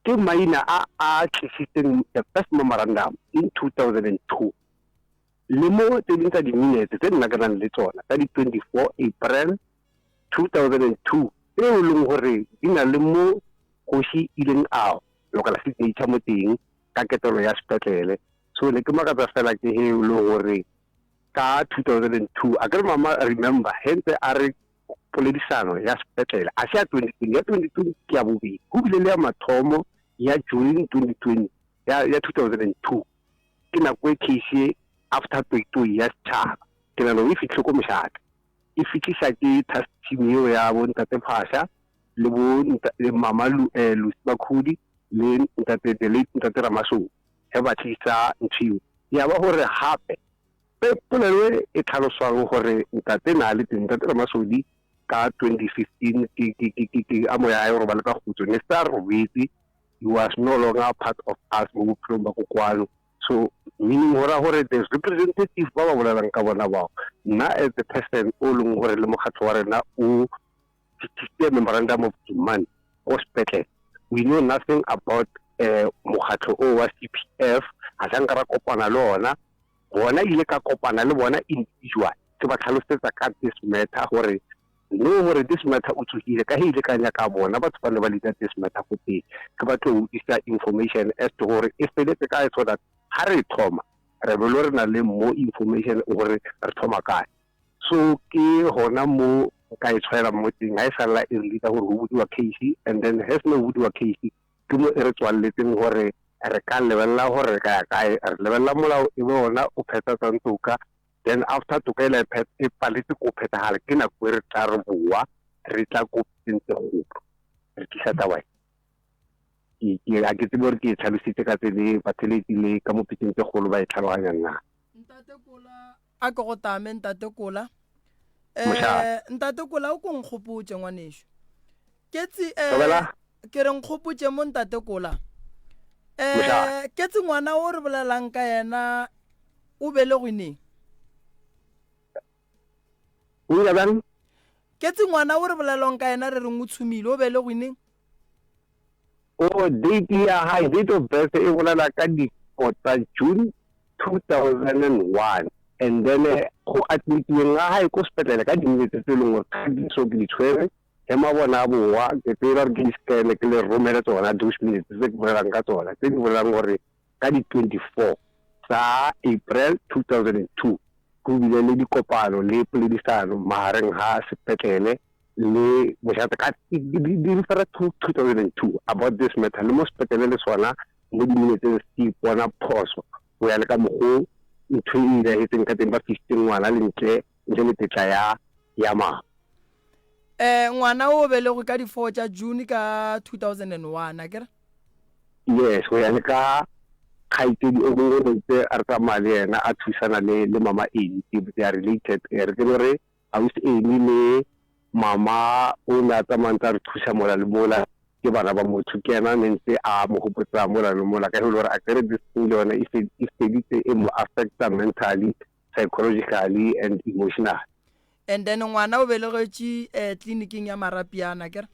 S7: ke maina a a tlisitseng the first memorandum in 2002 le mo tse ding tsa diminete tse nna ke nang le tsona tsa di 24 April 2002 tseo e leng gore di na le mo kgoši ileng a lokela signature mo teng ka ketelo ya sepetlele. So ne ke makatsa fela ke he e le gore ka 2002 a kere mama remember he ntse a re poledisano ya sepetlele a se ya 2020 ya 2020 ke ya bobedi go bile le ya mathomo ya June 2020 ya ya 2002 ke nako e case e after toitoi ya setšhaba ke nano e fitlhe ko mošate e fitlhisa ke task team eo ya bo ntate Phasha le bo le mama Lu, eh, Lucy Makhudi le ntate the late ntate Ramasou ge ba tlisa ntho eo ya ba gore gape polelo e e tlhaloswang gore ntate na le teng ntate Ramasodi ka 2015 ke ke ke ke ke a moya a e robale ka kgutso ne sa robetse he was no longer part of us mo bophelong ba kokwano so meaning go ra gore the representative ba ba bolelang ka bona bao nna as the person o leng gore le mokgatlho wa rena o tlisitse memorandum of demand ko sepetlele we know nothing about eh mokgatlho o wa CPF ga sa nka ra kopana le ona bona ile ka kopana le bona individual ke ba tlhalosetsa ka this matter gore no gore this matter o tsogile ka he ile ka nyaka bona batho ba ne ba leader this matter go teng ke batlo go utlwisa information as to gore e feletse kae so that ga re thoma re be lo re na le more information gore re thoma kae So ke gona mo nka e tshwaelang mo teng, ga e sa lla e re leader gore go budiwa case and then ge seno budiwa case ke mo e re tswaleletseng gore re ka lebelela gore re ka ya kae, re lebelela molao e be ona o phethatsang toka then after toka ela e paletse ko phethagala ke nako e re tla re boa re tla ko pitseng tse kgolo re tlisa taba e. Ke a ke tsebe gore ke e tlhalositse ka tsele batheletsi le ka mo pitseng tse kgolo ba e tlhaloganyang na.
S2: Ntate Kola A ke go tame, Ntate Kola. Eh, Ntate Kola, o ko nkgopotše, ngwanešu. Ke tsi, eh, ke re nkgopotše mo, Ntate Kola. Eh, ke tsi ngwana o re bolelang ka yena o belegwe neng?
S7: O ile bjang?
S2: Ketsi ngwana o re bolelong ka yena re reng o tshumile, o belegwe neng?
S7: Oh, date ya hae, date of birth e bolela ka di 4 tsa June 2001 and then go admitiweng ga hae ko sepetlele ka di-minutes tse e leng gore kgatiso ke di tshwere ge mabona a bowa ke tseba gore ke di scan ke le romele tsona those minutes tse ke bolelang ka tsona tse di bolelang gore ka di 24 tsa April 2002 go bile le dikopano le poledisano magareng ga sepetlele le mošate ka di refer to 2002 about this matter le mo sepetlele le sona mo diminetseng se ipona phoso go ya le ka mokgo ntho e iragetseng ka teng ba fisitse ngwana le ntle ntle le tetla ya ya mama.
S2: Eh ngwana o belegwe ka di 4 tša June ka 2001 akere?
S7: Yes, go ya le ka kgaitsedi o mongwe o ntse a re tsamaya le yena a thusana le le mama Amy, they are related. Re tsebe gore Ausi Amy le mama o ne a tsamaya ntse a re thusa mola le mola, ke bana ba motho, ke yena ne ntse a mo gopotsa mola le mola ka ge e le gore akere this thing le yone e feditse e mo affecta mentally, psychologically and emotionally.
S2: And then ngwana o belegetše eh, tleliniking ya Marapyane akere?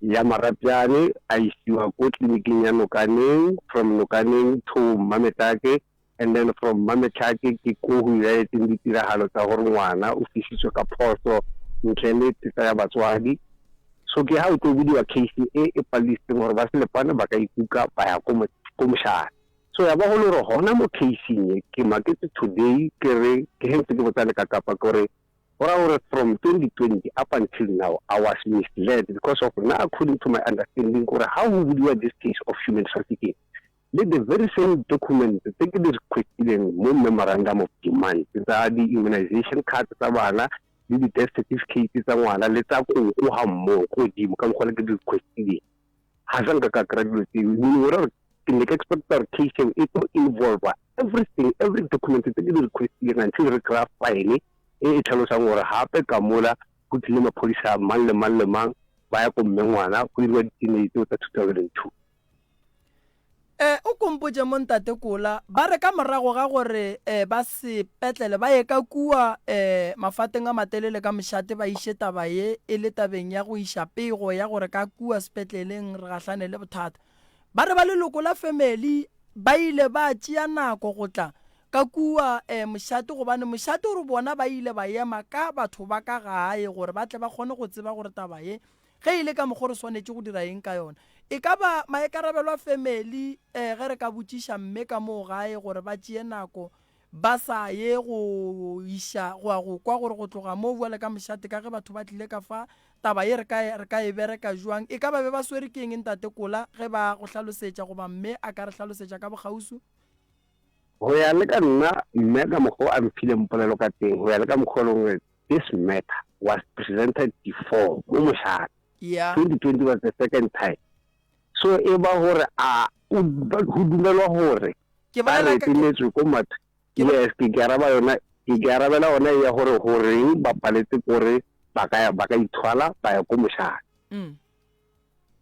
S7: Ya Marapyane a isiwa ko tleliniking ya Nokaneng, from Nokaneng to Mmametlake And then from Mmametlhake ke ko go iragetseng ditiragalo tsa gore ngwana o fisitswe ka phoso ntle le tetla ya batswadi. So ke ha o tlo bidiwa case e e paledisitseng gore ba Selepane ba ka ikuka ba ya ko ko mošate. So ya ba go le gore gona mo case-ing e ke maketse today ke re ke he ntse ke botsa le ka kapa ke gore go raya gore from 2020 up until now I was misled because of nna according to my understanding gore ha go bidiwa this case of human trafficking le the very same documents tse ke di requestileng mo memorandum of demand tsa di-immunization card tsa bana le di-death certificate tsa ngwana le tsa koko ga mmogo ko godimo ka mokgwa le ke di requestileng ga sa nka ka kry-a dilo tseo meaning gore ke ne ke expecta gore case eo e tlo involve everything every document tse ke di requestileng until re kry-a file e e tlhalosang gore gape ka mola go tlile maphodisa mang le mang le mang ba ya ko mme ngwana go diriwa ditsenei tseo tsa 2002.
S2: E, o kompotše mo Ntate Kola, ba re ka morago ga gore e, ba sepetlele ba ye ka kua e, mafateng a matelele ka mošate ba iše taba ye e le tabeng ya go iša pego ya gore ka kua sepetleleng re gahlane le bothata. Ba re ba leloko la family ba ile ba tšea nako go tla ka kua e, mošate gobane mošate o re bona ba ile ba ema ka batho ba ka gae gore ba tle ba kgone go tseba gore taba ye Ge e le ka mokgo re swanetše go dira eng ka yona? E ka ba maikarabelo a family eh, ge re ka botšiša mme ka moo gae gore ba tšee nako ba sa ye go iša go ya go kwa gore go tloga moo bjale ka mošate ka ge batho ba tlile ka fa taba ye re ka re ka e bereka jwang? E ka ba be ba swere ke eng Ntate Kola ge ba go hlalosetša goba mme a ka re hlalosetša ka bokgauswi?
S7: Go ya le ka nna, mme ka mokgwa o a mphileng polelo ka teng, go ya le ka mokgwa o leng gore This matter was presented before mo mošate.
S2: Yeah.
S7: 2020 was the second time. So e ba gore a o go dumelwa gore
S2: Ke
S7: ba
S2: bolela ka- ke-
S7: reteletswe ko mathe.
S2: Ke bo-
S7: Yes, ke ke araba yona ke ke arabela yona ya gore goreng ba paletse kore ba ka ya- ba ka ithwala ba ya ko mošate.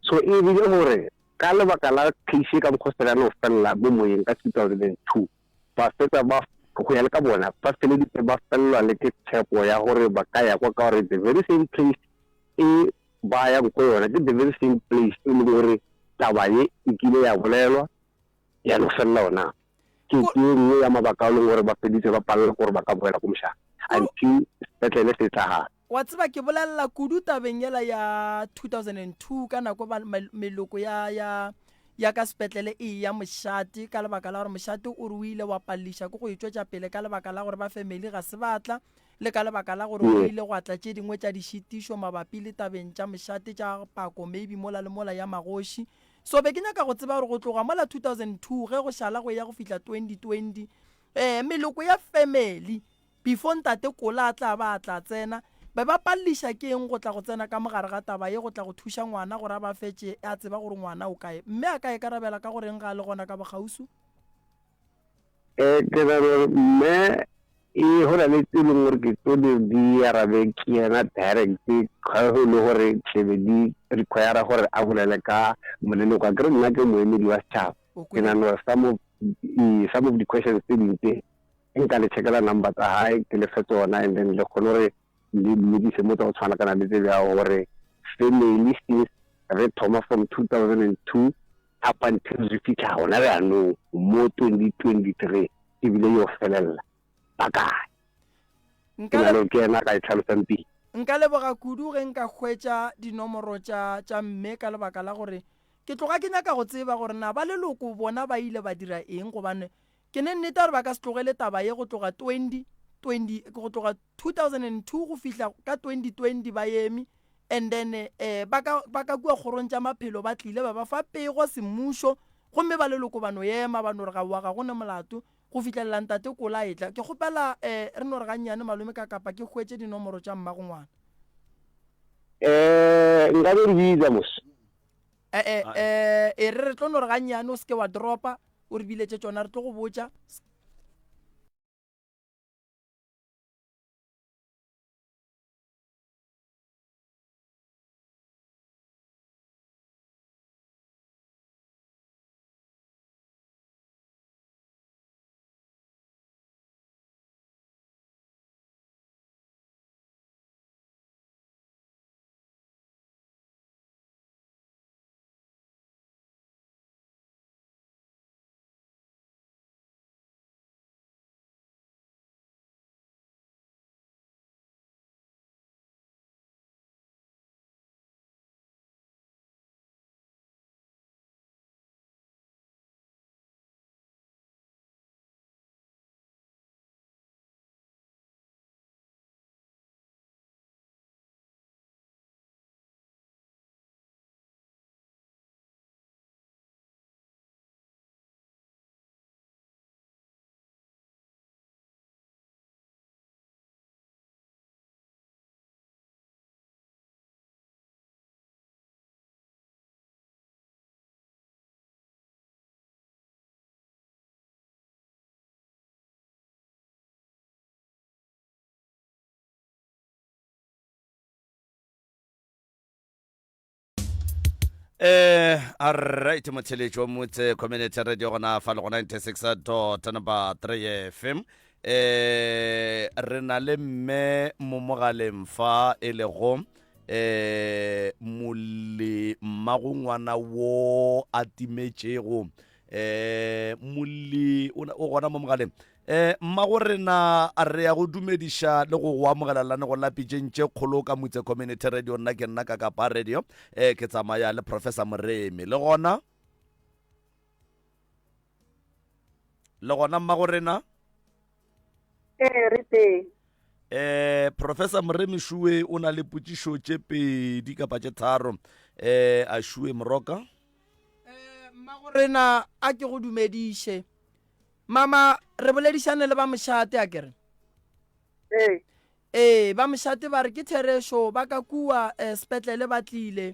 S7: So e bile gore ka lebaka la case e ka mokgwa o se no felela mo moyeng ka 2002 ba fetsa ba go ya le ka bona ba feleditse ba felelwa le ke tshepo ya gore ba ka ya kwa ka gore the very same place e ba yang ko yona ke the very same place e leng gore taba ye e kile ya bolelwa ya no felela ona ke ke e nngwe ya mabaka a leng gore ba feditse ba palelwa gore ba ka boela ko mošate until sepetlele se tla gape.
S2: Wa tseba, ke bolelela kudu tabeng yela ya 2002 ka nako ba meloko ya ya ya ka sepetlele e ya mošate ka lebaka la gore mošate o re o ile wa palliša ke go e tšwetša pele ka lebaka la gore ba family ga se ba tla le ka lebaka la gore go ile gwa tla tše dingwe tša dišitišo mabapi le tabeng tša mošate tša pako maybe mola le mola ya magoši. So be ke nyaka go tseba gore go tloga mola 2002 ge go šala go eya go fihla 2020 eh meloko ya family Before Ntate Kola a tla ba a tla tsena, be ba palliša ke eng go tla go tsena ka mo gare ga taba ye go tla go thuša ngwana gore a ba fetše a tseba gore ngwana o kae? Mme a ka ikarabela ka go reng ga a le gona ka bokgauswi?
S7: Eh, ke nagana gore mme e go na le tse e leng gore ke tlo di di arabe ke yena direct ga go le gore tlebe di require gore a bolele ka moleloko. Akere nna ke moemedi wa setšhaba, ke nagana gore some of some of the questions tse ding tse nka le checkela number tsa hae ke le fe tsona and then le kgone gore Le mmodise mo tsa go tshwanakana le tse bjao gore family since re thoma from 2002 up until re fihla gona bjanong mo 2023 ebile yo felelela ba kae. Ke
S2: Nka
S7: nalo ke yena a ka e tlhalosang pele.
S2: Nka leboga kudu ge nka hwetša dinomoro tša tša mme ka lebaka la gore ke tloga ke nyaka go tseba gore na ba leloko bona ba ile ba dira eng gobane Ke ne nnete gore ba ka se tlogele taba ye go tloga 2020 go tloga 2002 go fihla ka 2020 ba eme and then eh ba ka ba ka kua kgorong tša maphelo ba tlile ba ba fa pego semmušo gomme ba leloko ba no ema ba no re ga wa ga go ne molato go fihlelela ntate Kola a etla. Ke kgopela eh re no re gannyane malome ka kapa ke hwetše dinomoro tša mmago ngwana.
S7: Eh nka be re bitsa mos.
S2: Eh eh eh e re re tlo no re gannyane o se ke wa dropa o re biletše tšona re tlo go botša.
S1: Eh, alright motheletši wa motse community radio gona fa le go 96 dot number 3 fm eh re na le mme mo mogaleng fa e lego eh molli mmago ngwana wo a timetšego eh molli o gona mo mogaleng Eh, mmago rena a re ya go dumediša le go go amogela lane go la pitšeng tše kgolo ka Mutse Community Radio. Nna ke nna ka Kapa Radio. Eh, ke tsamaya le Professor Moremi. Le gona? Le gona mmago rena?
S8: Ee, re teng.
S1: Eh, Professor Moremi Šue o na le potšišo tše pedi kapa tše tharo. Eh, a Šue Moroka.
S2: Eh, mmago rena a ke go dumediše. Mama, re boledišane le ba mošate, a ke re?
S8: Ee.
S2: Ee, ba mošate ba re ke therešo, ba ka kua eh, sepetlele ba tlile.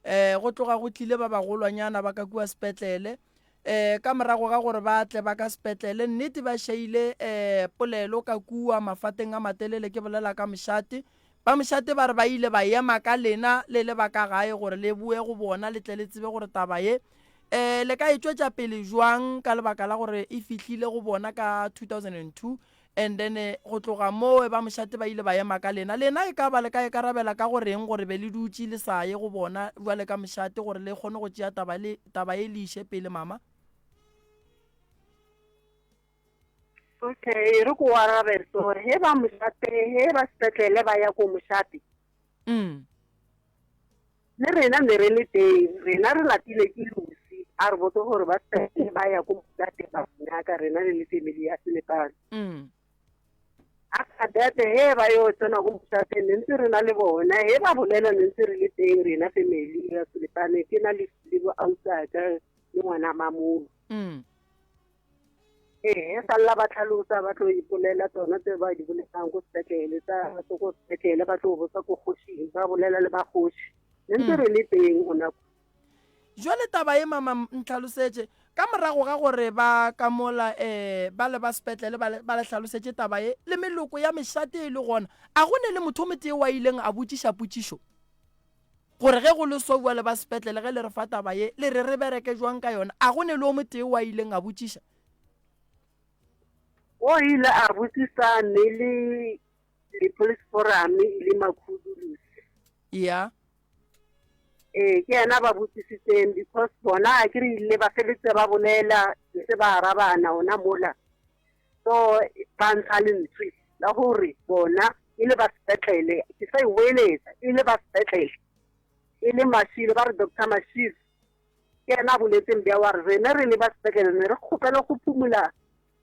S2: Eh, go tloga go tlile ba bagolwanyana ba ka kua sepetlele. Eh, ka morago ga gore ba tle ba ka sepetlele, nnete ba šaile eh, polelo ka kua mafateng a matelele, ke bolela ka mošate. Ba mošate ba re ba ile ba ema ka lena le le ba ka gae gore le boe go bona le tle le tsebe gore taba ye um le ka e tšwetša pele jwang ka lebaka la gore e fihlile go bona ka 2002 and then go tloga mowe ba mošate ba ile ba ema ka lena. Lena e ka ba le ka ikarabela ka go reng gore be le dutše le sa ye go bona bjale ka mošate gore le kgone go tšea taba le taba ye le iše pele mama?
S8: Okay, re ko arabe so he ba mošate he ba sepetlele ba ya ko mošate.
S2: Mm.
S8: Le rena ne re le teng, rena re latile ke Lucy a re botse gore ba sepetlele ba ya ko mošate ba nyaka rena le le family ya Selepane.
S2: Mm.
S8: After that he ba yo tsena ko mošate ne ntse re na le bona he ba bolela ne ntse re le teng rena family ya Selepane ke na le le bo ausi le ngwana mamolo.
S2: Mm.
S8: Ee, sa lla ba tlhalosa ba tlo ipolela tsona tse ba di bolelang ko sepetlele tsa ko sepetlele ba tlo botsa ko kgošing ba bolela le bakgoši ne ntse re le teng gona ko.
S2: Jwale taba ye mama ntlhalosetše ka morago ga gore ba ka mola um ba le ba sepetlele ba le ba le hlalosetše taba ye le meloko ya mešate e le gona a go ne le motho o motee wa ileng a botšiša potšišo Gore ge go le so bjale ba sepetlele ge le re fa taba ye, le re re bereke jwang ka yona? A go ne le o motee wa ileng a botšiša?
S8: O ile a botšiša ne le. Di-police forum e le Makhudu Lucy.
S2: Ya.
S8: Ee, ke yena ba botsisitseng because bona a ke re ile ba feletse ba bolela ntse ba arabana ona mola. So ba ntsha lentswe la gore bona e le ba sepetlele, ke sa e boeletsa, e le ba sepetlele, e le Mashilo, ba re Doctor Mashilo ke yena a boletseng bja wa re rena re le ba sepetlele ne re kgopela go phumula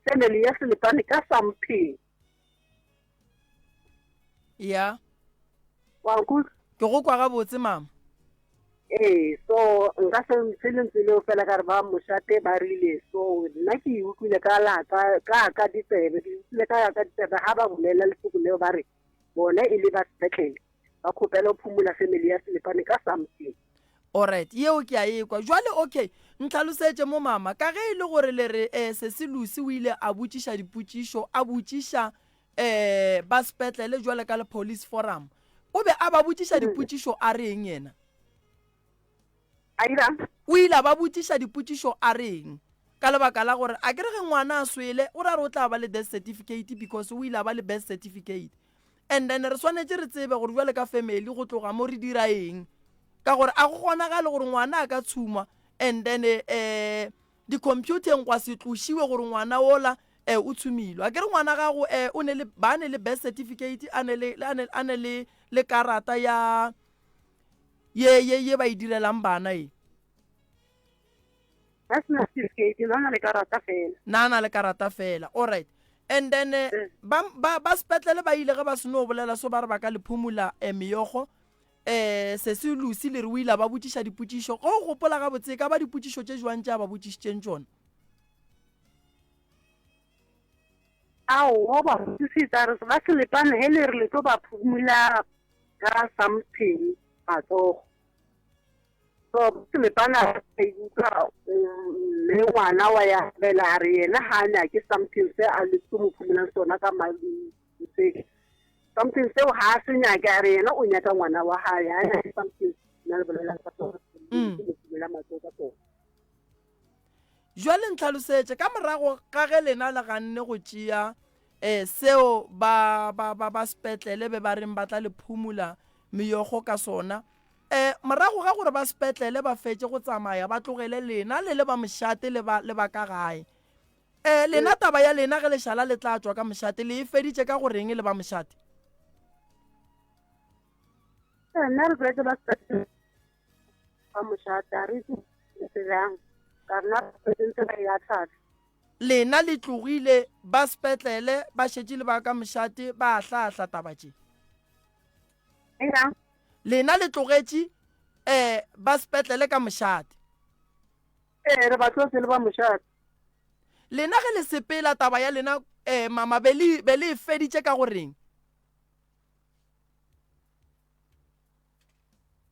S8: family ya Selepane ka something.
S2: Ya.
S8: Wa nkutlwa?
S2: Ke go kwa gabotse mama.
S8: Ee, so nka se ntshe lentswe leo fela ka re ba mošate ba rile so nna ke e utlwile ka la ka ka ka ditsebe ke utlwile ka ka ditsebe ga ba bolela lefoko leo ba re bona e le ba sepetlele ba kgopela go phumola family ya Selepane ka something.
S2: Alright, yeo ke a e kwa. Jwale okay, ntlhalosetše mo mama, ka ge e le gore le re eh, Sesi Lucy o ile a botšiša dipotšišo, a botšiša eh ba sepetlele jwale ka le police forum, o be a ba botšiša dipotšišo a reng yena?
S8: A dirang?
S2: O ile a ba botšiša dipotšišo a reng? Ka lebaka la gore a ke re ge ngwana a swele o ra re o tla ba le death certificate because o ile a ba le birth certificate. And then re swanetše re tsebe gore bjale ka family go tloga mo re dira eng ka gore a go kgonagale gore ngwana a ka tshuma and then eh di-computeng gwa se tlošiwe gore ngwana ola eh o tshumilwe. A ke re ngwana gago eh o ne le ba ne le birth certificate a ne le a ne a ne le le karata ya ye ye ye ba e direlang bana e.
S8: Ba sena certificate, na na le karata fela.
S2: Na na le karata fela. All right. And then eh, eh. ba ba ba sepetlele ba ile ge ba seno bolela so ba re ba ka le phumula eh, meyogo eh se se Lucy le re o ile ba botšiša dipotšišo go gopola gabotse ka ba dipotšišo tše jwang tše a ba botšišitšeng tšona
S8: Aowa ba botšišitsa re ba selepane he le re le tlo ba phumula ka something matsogo So Selepana a ikutlwa mme ngwana wa ya bela a re yena ga a nyake something se a le mo phumolang sona ka se something seo ga a se nyake a re yena o nyaka ngwana wa gae a nyake something nna le bolelang ka sona mm. mo phumola matsogo ka sona.
S2: Jwale ntlhalosetše ka morago ga ge lena le ganne go tšea um seo ba ba ba ba sepetlele be ba reng ba tla le phumula meokgo ka sona um morago ga gore ba sepetlele ba fetše go tsamaya ba tlogele lena le le ba mošate le ba le ba ka gae um lena taba ya lena ge lešala le tla tšwa ka mošate le e feditše ka go reng le ba mošate?
S8: Nna re tlwaetse ba sepetlele ba mošate a re itse bjang ka rena re ntse ba e atlhatla.
S2: Lena le tlogile ba sepetlele ba šetše le ba ka mošate ba ahlaahla taba tše.
S8: Eng?
S2: Lena le tlogetše um ba sepetlele ka mošate.
S8: Ee, re ba tlotse le ba mošate.
S2: Lena ge le sepela taba ya lena um mama be le be le e feditše ka go reng?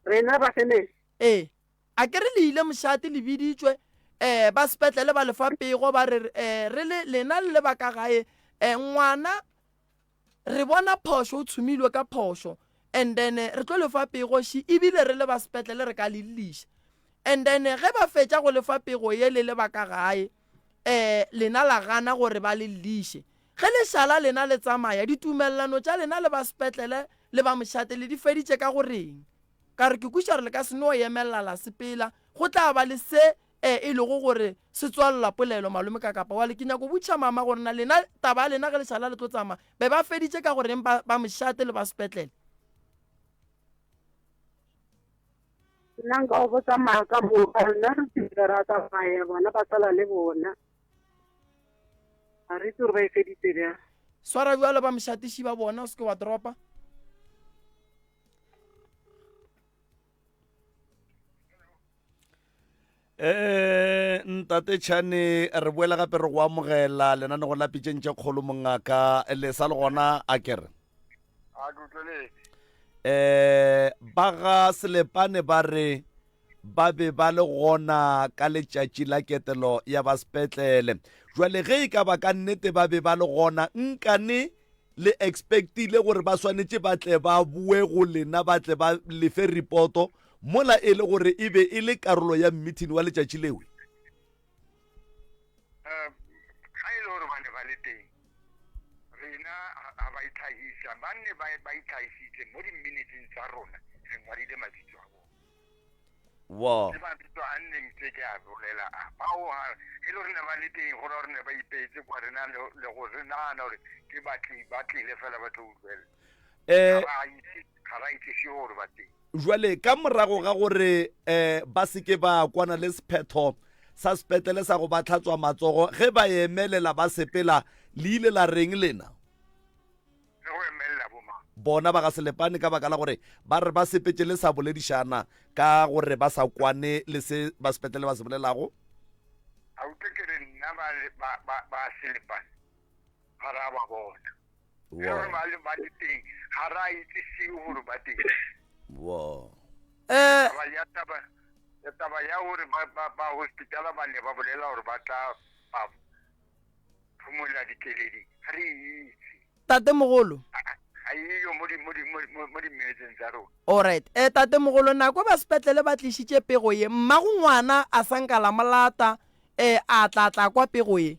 S8: Rena ba family.
S2: Ee. A ke re le ile mošate le biditšwe um ba sepetlele ba le fa pego ba re um re le lena le le ba ka gae um ngwana re bona phošo o tshumilwe ka phošo and then re tlo le fa pego ši ebile re le ba sepetlele re ka le lliša and then ge ba fetša go le fa pego ye le le ba ka gae um lena la gana gore ba le lliše ge le šala lena le tsamaya ditumelelano tša lena le ba sepetlele le ba mošate le di feditše ka go reng Ka re, Ke kwešiša gore le ka se no emelela la sepela. Go tla ba le se e, e lego gore se tswalelwa polelo, Malome Kakapa. Wale, ke nyako botšiša mama gore na lena, taba ya lena ge le šala le tlo tsamaya, be ba feditše ka go reng ba, ba mošate le ba sepetlele?
S8: Nna nka go botsa maaka moka, rena re tsile ra tsamaya, bona ba sala le bona. Ga re itse gore ba e feditse bjang.
S2: Swara bjalo ba mošatiši ba bona, o se ke wa dropa.
S1: Eh, ntate Chane re boela gape re go amogela lenanego la pitšeng tše kgolo mongaka le sa le gona a kere
S6: a ke utlweletse
S1: eh ba ga selepane ba re ba be ba le gona ka letšatši la ketelo ya ba sepetlele jwale ge e ka ba ka nnete ba be ba le gona nkane Le expectile gore ba swanetše ba tle ba boe go lena ba tle ba le fe reporto mola e le gore e be e le karolo ya meeting wa letšatši lewe?
S6: Ga e le gore ba ne ba le teng, rena ga ba itlhagise. fihla ba nne ba ba itlhagisitse mo diminetseng tsa rona re ngwadile mabitso a bona.
S1: Wa.
S6: Ke mabitso a nneng tse ke a bolela a. Bao ha e le gore ne ba le teng go ra gore ne ba ipeetse kwa rena le le go re nagana gore ke batli ba tlile fela ba tlo utlwelela.
S1: Eh
S6: Ga ba itse ga ra itse seo gore ba teng.
S1: Jwale ka morago ga gore um ba se ke ba kwana le sephetho sa sepetlele sa go ba tlhatswa matsogo, ge ba emelela ba sepela, le ile la reng lena?
S6: Le go emelela bomang?
S1: Bona ba ga Selepane ka baka la gore ba re ba sepetše le sa boledišana ka gore ba sa kwane le se ba sepetlele ba se bolelago.
S6: A utlwe ke re nna ba, ba, ba, ba Selepane ga ra ba bona. Le gore ba le ba le teng ga ra itse seo gore ba teng.
S1: Wow.
S2: Eh,
S6: Taba ya taba ya taba ya gore ba ba ba hospitala ba ne ba bolela gore ba tla ba phumola dikeledi ga re itse.
S2: tatemogolo
S6: Ga eyo mo di mo di mo mo- mo dimetseng tsa rona.
S2: Alright. Eh, tatemogolo nako ba sepetlele ba tlišitše pego ye mmago ngwana a sa nka la molata eh, a tla tla kwa pego ye.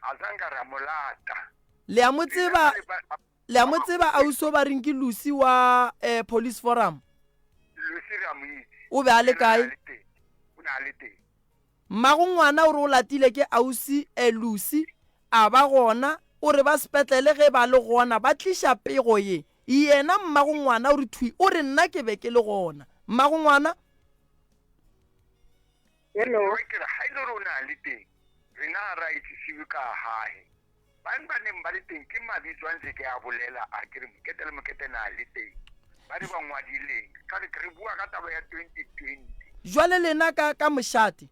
S6: A sa nka ra mo lata.
S2: Le a mo tseba, le a mo tseba ausi o ba reng ke Lucy wa eh, Police Forum?
S6: Lucy re a mo itse.
S2: O be a le kae?
S6: O ne a le teng.
S2: Mmago ngwana o re o latile ke ausi eh, Lucy, a ba gona, o re ba sepetlele ge ba le gona ba tliša pego ye. Yena mmago ngwana o re thwi, o re nna ke be ke le gona. Mmago ngwana?
S8: Hello.
S6: Ewa ke re, ha e le gore o ne a le teng, rena ga ra itsisiwe ka gae. Bang ba neng ba le teng ke mabitso a ntse ke a bolela a ke re Mokete le Mokete na le teng. Ba re ba ngwadileng. Ka re re bua ka taba ya 2020.
S2: Jwale lena ka, ka mošate,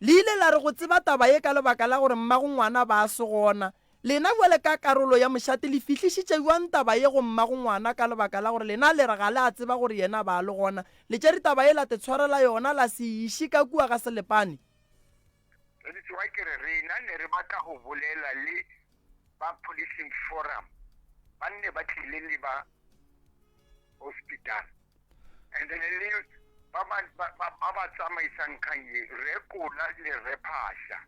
S2: le ile la re go tseba taba ye ka lebaka la gore mmago ngwana ba se gona. Lena bjale ka karolo ya mošate le fihlišitše bjang taba ye go mmago ngwana ka lebaka la gore lena le re ga le a tseba gore yena ba le gona? Le tšere taba ye la te tshwarela yona la se e iše ka kua ga Selepane?
S6: Re tsoga ke re rena ne re batla go bolela le ba policing forum ba nne ba tlile le ba hospital and then le ba ba ba ba ba tsamaisang kgang ye re Kola le re Phasha.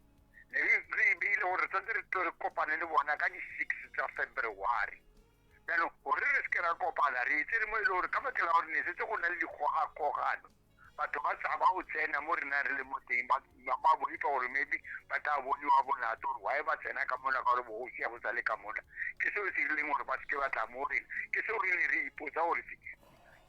S6: Ne re re e beile gore re tshwanetse re tlo re kopane le bona ka di-six tsa February. Jaanong gore re seke ra kopana re e tsere mo e le gore ka baka la gore ne setse go na le dikgogakgogano, batho ba tshaba go tsena mo rena re le mo teng, ba ba boifa gore maybe ba tla boniwa molato gore why ba tsena ka mola ka gore bogosi ga bo sa le ka mola. Ke seo se dirileng gore ba seke ba tla mo rena. Ke seo re ne re ipotsa gore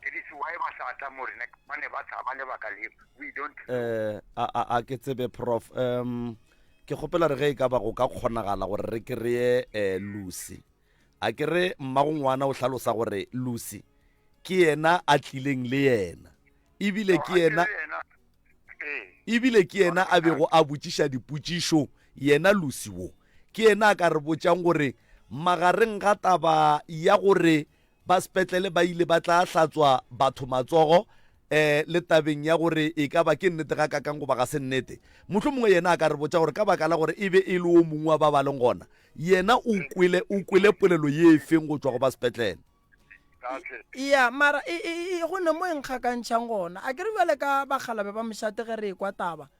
S6: It is why ba sa tla mo rena ba ne ba tshaba lebaka leo. We don't know.
S1: Eh, a a a ke tsebe prof um ke kgopela re ge e ka ba go ka kgonagala gore re kry-e eh, Lucy a ke re mmago ngwana o hlalosa gore Lucy ke yena a tlileng le yena ebile ke yena ebile ke yena a bego a botšiša dipotšišo yena Lucy wo ke yena a ka re botšang gore magareng ga taba ya gore Ba sepetlele ba ile ba tla hlatswa batho matsogo um le tabeng ya gore e ka ba ke nnete gakaakang goba ga se nnete. Mohlomongwe yena a ka re botša gore ka baka la gore e be e le wo mongwe wa ba ba leng gona, yena o kwele, o kwele polelo ye efeng go tšwa go ba sepetlele.
S2: Ya, mara e, e, e, go ne mo e nkgakantšhang gona. A ke re bjale ka bakgalabe ba mošate ge re ekwa taba,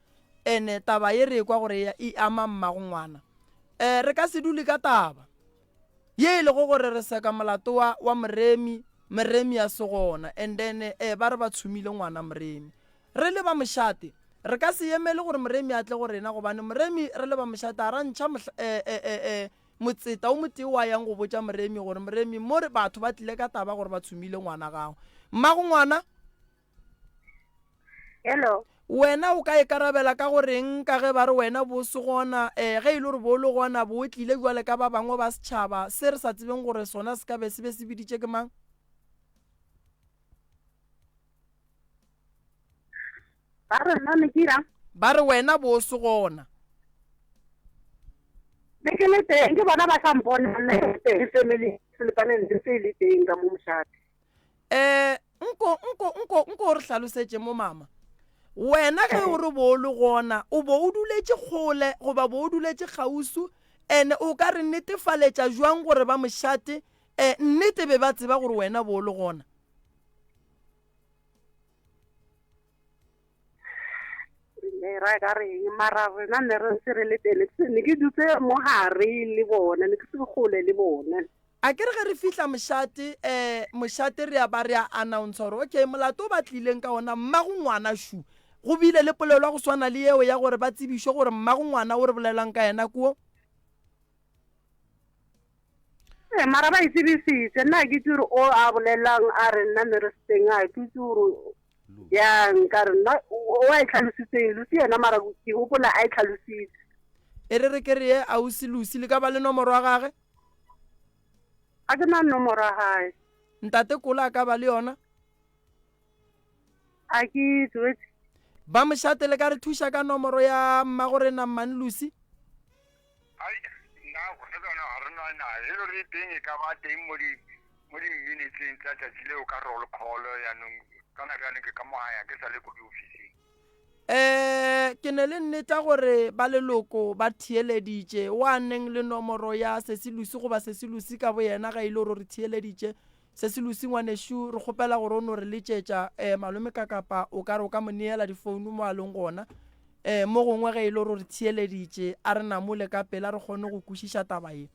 S2: ene taba ye re ekwa gore e ama mmago ngwana, um re ka se dule ka taba. Ye e lego gore re seka molato wa, wa Moremi, Moremi a se gona, and then eh, ba re ba tshumile ngwana Moremi. Re le ba mošate, re ka se emele gore Moremi a tle go rena, gobane Moremi re le ba mošate a ra ntšha mohla, eh, eh, eh, eh, motseta o motee wa yang go botša Moremi gore Moremi mo re batho ba tlile ka taba gore ba tshumile ngwana gago. Mmago ngwana?
S8: Hello.
S2: Wena o ka ikarabela ka go reng ka ge ba re wena bo se gona? Ee, ge e le gore bo le gona, bo tlile bjale ka ba bangwe ba setšhaba se re sa tsebeng gore sona se ka be se be se biditše ke mang?
S8: Ba re nna ne ke irang?
S2: Ba re wena bo se gona.
S8: Ne ke le teng, ke bona ba sa mpona nna ke teng family selepaneng se le teng ka mo mošate.
S2: Eh, nko, nko, nko, nko o re hlalosetše mo, mama. Wena ge o re bo o le gona, o bo o duletše kgole goba bo o duletše kgauswi, ene o ka re netefaletša jwang gore ba mošate, eh, nnete be ba tseba gore wena bo o le gona?
S8: Ne ra ka reng, mara rena ne re ntse re le teng, ne ke dutse mo gare le bona, ne ke se kgole le bona.
S2: A ke re ge re fihla mošate, eh, mošate re a ba re a announce gore okay, molato o ba tlileng ka ona, mmago ngwana šu. Go bile le polelo ya go swana le yeo ya gore ba tsebišwe gore mmago ngwana o re bolelang ka yena ke wo.
S8: Ee, mara ba e tsebisitse. Nna ga ke itse gore o a bolelang a re nna ne re se teng, ga ke itse gore bjang ka re nna o a e tlhalositseng Lucy yena mara ke gopola a e tlhalositse.
S2: E re re ke re ye ausi Lucy, le ka ba le nomoro ya gage?
S8: Ga ke na nomoro ya gae.
S2: Ntate Kola a ka ba le yona?
S8: A ke itse wetse.
S2: Ba mošate le ka re thuša ka nomoro ya mmagorena Mmane Lucy?
S6: Ai, nna gona jaanong ga re na nayo. E le gore e teng e ka ba teng mo di mo di-minuteng tsa tšatši leo ka roll call yaanong kana bjane ke ka mo gae ga ke sa le ko diofising.
S2: Um ke ne le nneta gore ba leloko ba theeleditše wa neng le nomoro ya Sesi Lucy goba Sesi Lucy ka boyena ga e le gore o re theeleditše. Sesi Lucy ngwanešu re kgopela gore o no re letšetša um malome Kakapa o ka re o ka mo neela difounu mo a leng gona um mo gongwe ge e le gore o re theeleditše a re namole ka pela re kgone go kwešiša taba ye.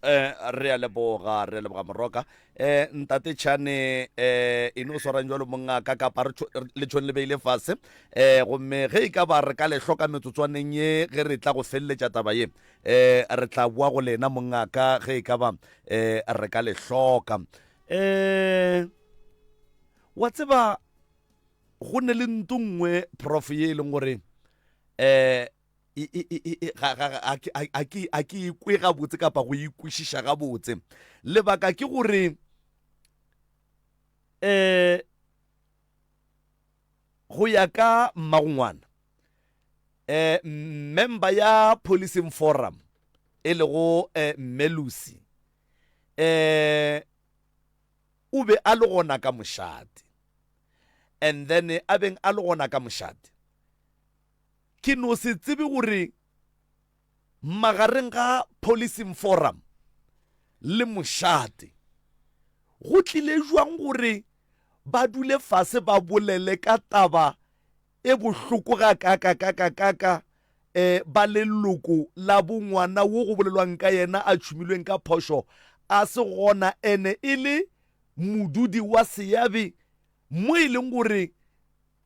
S1: Eh, re a leboga re a leboga moroka eh ntate chane eh e no swarang jalo mongaka kapa re le tšhone le beile fase eh gomme ge e ka ba re ka le hloka metsotswaneng ye ge re tla go feleletša taba ye eh re tla boa go lena mongaka ge e ka ba eh re ka le hloka eh wa tseba go ne le nto nngwe prof ye e leng gore eh a ke ikwe gabotse kapa go ikwešiša gabotse lebaka ke gore um go ya ka mmagongwana um member ya policing forum e lego um mme Lucy um o be a le gona ka mošate and then a beng a le gona ka mošate Ke no se tsebe gore magareng ga Policing Forum le mošate go tlile jwang gore ba dule fase ba bolele ka taba e bohloko gakaakakakakaka um ba leloko la bongwana wo go bolelwang ka yena a tšhumilweng ka phošo a se gona ene e le modudi wa seabe mo e leng gore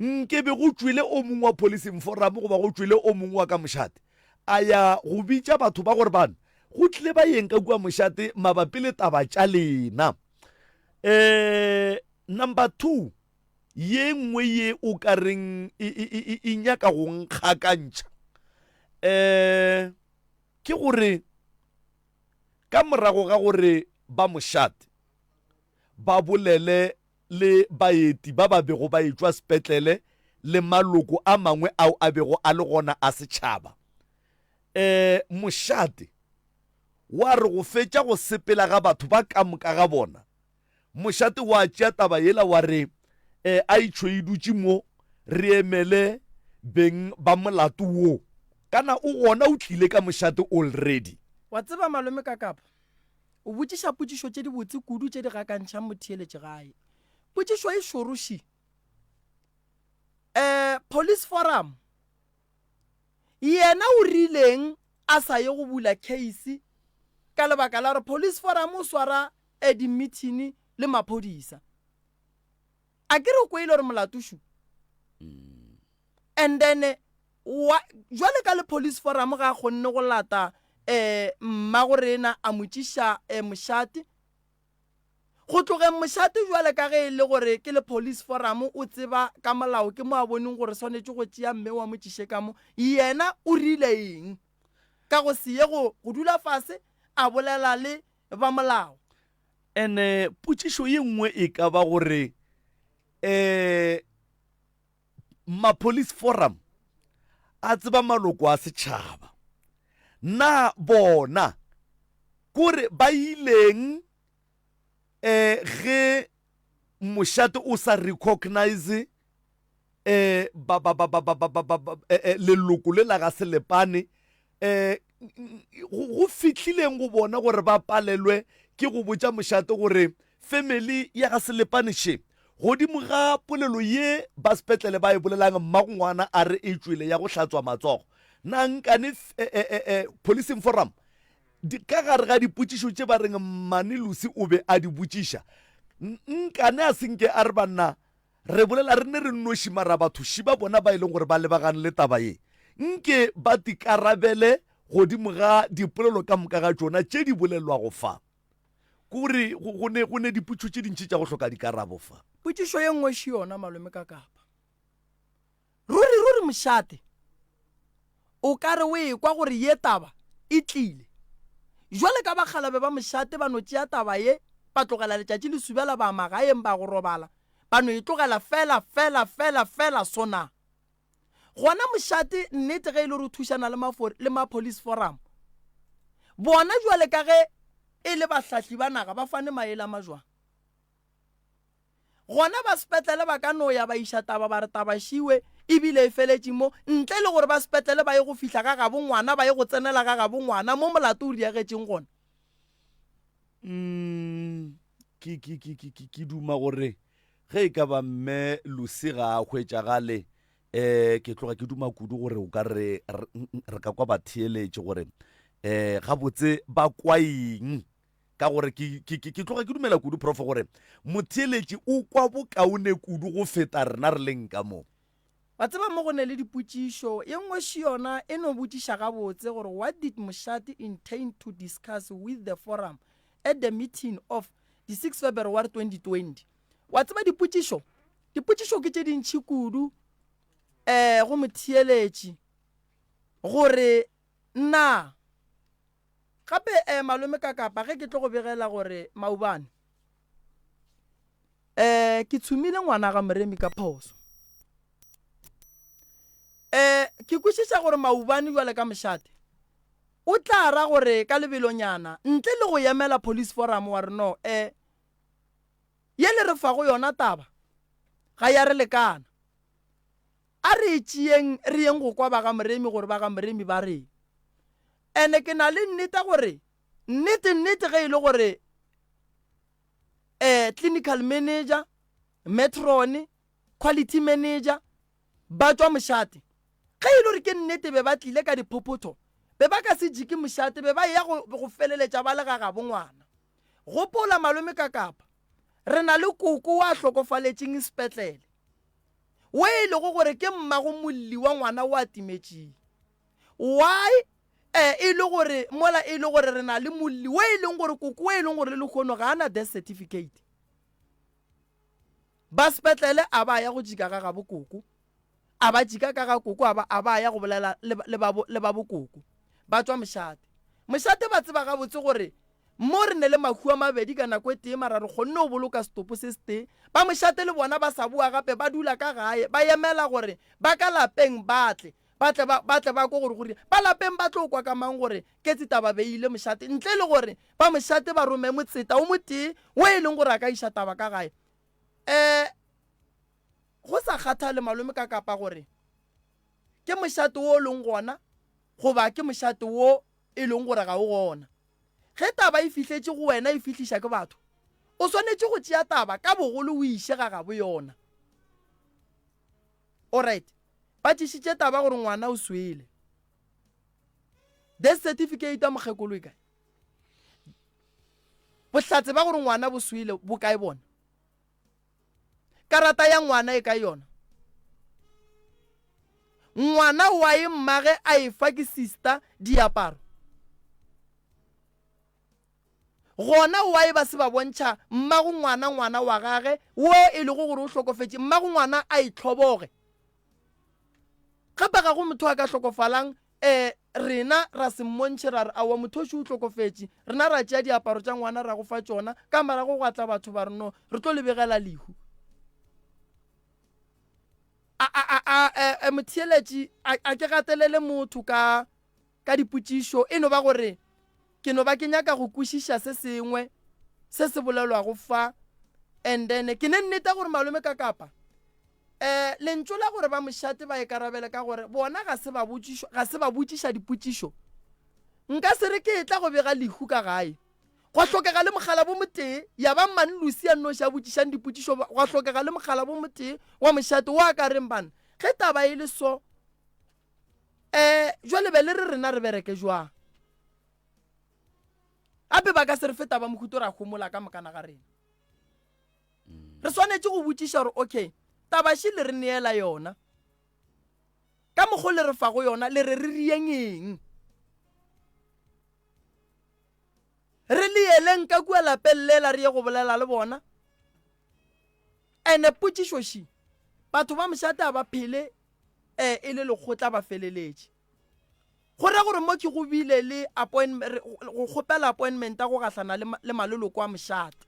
S1: Nke be go tšwele o mongwe wa policing forum goba go tšwele o mongwe wa ka mošate a ya go bitša batho ba gore bana go tlile ba yeng ka kua mošate mabapi le taba tša lena. Um number 2 ye nngwe ye o ka reng e, e, e, e, e nyaka go nkgakantšha um ke gore ka morago ga gore ba mošate ba bolele le baeti ba ba bego ba etšwa sepetlele le maloko a mangwe ao a bego a le gona a setšhaba. E, mošate wa re go fetša go sepela ga batho ba ka moka ga bona, mošate wa tšea taba yela wa re, E, a itšho e dutše mo, re emele beng ba molato wo. Kana o gona o tlile ka mošate already.
S2: Wa tseba malome Kakapa, O botšiša potšišo tše dibotse kudu tše di gakantšhang motheeletši gae. Potšišo e šoro ši. Eh, Police Forum, yena o rileng a sa ye go bula case ka lebaka la gore Police Forum o swara eh, di-meeting le maphodisa. A ke re o kwele gore molato šu. And then wa jwale ka le police forum ga a kgonne go lata eh mmago rena a mo tšiša eh, mošate go tlogeng mošate jwale ka ge e le gore ke le police forum o tseba ka molao ke mo a boneng gore swanetše go tšea mme wa mo tšiše ka mo yena o rile eng ka go se ye go go dula fase a bolela le ba molao
S1: Ene potšišo ye nngwe e ka ba gore um Ma-police forum a tseba maloko a setšhaba. Na bona kore ba ileng um ge mošate o sa recognize um ba, ba, ba, ba, ba, ba, ba, ba, eh, eh, leloko le la ga Selepane um go fihlileng go bona gore ba palelwe ke go botša mošate gore family ya ga Selepane še godimo ga polelo ye ba sepetlele ba e bolelang mmagongwana a re e tšwele ya go hlatswa matsogo na nkane eh, eh, eh, eh, policing forum. Di, ka gare ga dipotšišo tše ba reng Mmane Lucy o be a di botšiša, nkane a se nke a re banna re bolela re ne re nnoši mara batho šiba bona ba e leng gore ba lebagane le taba ye nke ba tikarabele godimo ga dipolelo ka moka ga tšona tše di bolelwago fa. Ke gore go, go ne, go ne dipotšišo tše dintši tša go hloka dikarabo fa.
S2: Potšišo ye nngwe še yona, Malome Kakapa. Ruri, ruri mošate, o ka re o ekwa gore ye taba e tlile. Jwale ka bakgalabe ba mošate ba no tšea taba ye, ba tlogela letšatši le subela ba magaeng ba go robala, ba no e tlogela fela, fela, fela, fela so na. Gona mošate nnete ge e le gore o thušana le ma, le ma police forum, bona jwale ka ge e le bahlahli ba naga ba fane maele a majwang? Gona ba sepetlele ba ka no ya ba iša taba ba re taba šiwe e bile e feletše mo, ntle le gore ba sepetlele ba ye go fihla ga gabo ngwana, ba ye go tsenela ga gabo ngwana mo molato o diagetšeng gona.
S1: Mm, ke, ke, ke, ke, ke, ke duma gore ge e ka ba mme Lucy ga a hwetšagale, um ke tloga ke duma kudu gore o ka re re, re ka kwa batheeletše gore um gabotse ba kwa eng. Ka gore ke, ke, ke, ke tloga ke dumela kudu, Prof, gore motheeletši o kwa bokaone kudu go feta rena re leng ka mo.
S2: Wa tseba mo go ne le dipotšišo, ye nngwe še yona e no botšiša gabotse gore what did Mošate intend to discuss with the forum at the meeting of di 6 February 2020? Wa tseba dipotšišo, dipotšišo ke tše dintši kudu um go motheeletši gore na Gape eh malome Kakapa ge ke tlo go begela gore maubane eh ke tshumile ngwana ga Moremi ka phoso. Eh ke kwešiša gore maubane jwale ka mošate o tla ra gore ka lebelonyana ntle le go emela police forum wa re no eh ye le re fago yona taba ga ya re lekana. A re e tšeeng re yeng go kwa ba ga Moremi gore ba ga Moremi ba reng. Ene ke na le nneta gore nnete nnete ge e le gore eh clinical manager, matron, quality manager ba tšwa mošate, ge e le gore ke nnete be ba tlile ka diphophotho be ba ka se jike mošate be ba eya go go feleletša ba le ga gabo ngwana. Gopola malome Kakapa, re na le koko wa hlokofaletšeng sepetlele. wo e lego gore ke mmago molli wa ngwana wo a timetšeng. Why eh, e le gore mola e le gore re na le molli wo e leng gore koko wo e leng gore le lehono ga a na death certificate. Ba sepetlele a ba ya go jika ga gabo koko, a ba jika ka ga koko a ba a ba ya go bolela le, le ba le ba bokoko. Ba tšwa mošate. Mošate ba tseba gabotse gore Mo re ne le mahu a mabedi ka nako e tee mara re kgonne go boloka setopo se setee. Ba mošate le bona ba sa boa gape ba dula ka gae ba emela gore ba ka lapeng ba tle, ba tle ba, ba tle ba kwe gore go rile. Ba lapeng ba tlo kwa ka mang gore Ketsi taba be e ile mošate ntle le gore ba mošate ba rome motseta o motee wo e leng gore a ka iša taba ka gae. Um go sa kgathale malome ka kapa gore ke mošate wo o leng gona goba ke mošate wo e leng gore ga o gona. Ge taba e fihletše go wena e fihliša ke batho, o swanetše go tšea taba ka bogolo o e iše ga gabo yona. Alright, ba tlišitše taba gore ngwana o swele. Death certificate ya mokgekolo e kae? Bohlatse ba gore ngwana bo swele bo kae bona? Karata ya ngwana e kae yona? Ngwana wa e mmage a e fa ke sister diaparo? Gona wa e ba se ba bontšha mmago ngwana ngwana wa gage wo e lego gore o hlokofetše mmago ngwana a itlhoboge? Gape ga go motho a ka hlokofalang E, rena ra se mmontšhe ra re, Aowa, mothoši o hlokofetše. Rena ra tšea diaparo tša ngwana ra go fa tšona, ka morago gwa tla batho ba re, No, re tlo le begela lehu. A, a, a, a, e, e, motheeletši, a, a ke gatelele motho ka, ka dipotšišo, e no ba gore ke no ba ke nyaka go kwešiša se sengwe se se bolelwago fa. And then ke ne nneta gore malome ka kapa Eh, lentšu la gore ba mošate ba ikarabele ka gore bona ga se ba botšišwa, ga se ba botšiša dipotšišo. Nka se re ke etla go bega lehu ka gae. Gwa hlokega le mogala bo motee, ya ba Mmane Lucy a nnoši a botšišang dipotšišo, gwa hlokega le mogala bo motee wa mošate wo a ka reng bana, ge taba e le so, eh, jwale be le re rena re bereke jwang? Gape ba ka se re fe taba mohuto ra homola ka mokana ga rena. Re swanetše go botšiša gore okay, taba še le re neela yona. Ka mokgo le re fago yona le re re rieng eng? Re le yeleng ka kua lapeng lela re ye go bolela le bona? Ene potšišo še, batho ba mošate a ba phele eh, e le lekgotla ba feleletše. Go ra gore mo ke go bile le go kgopela appointment ya go gahlana le, le maloloko a mošate.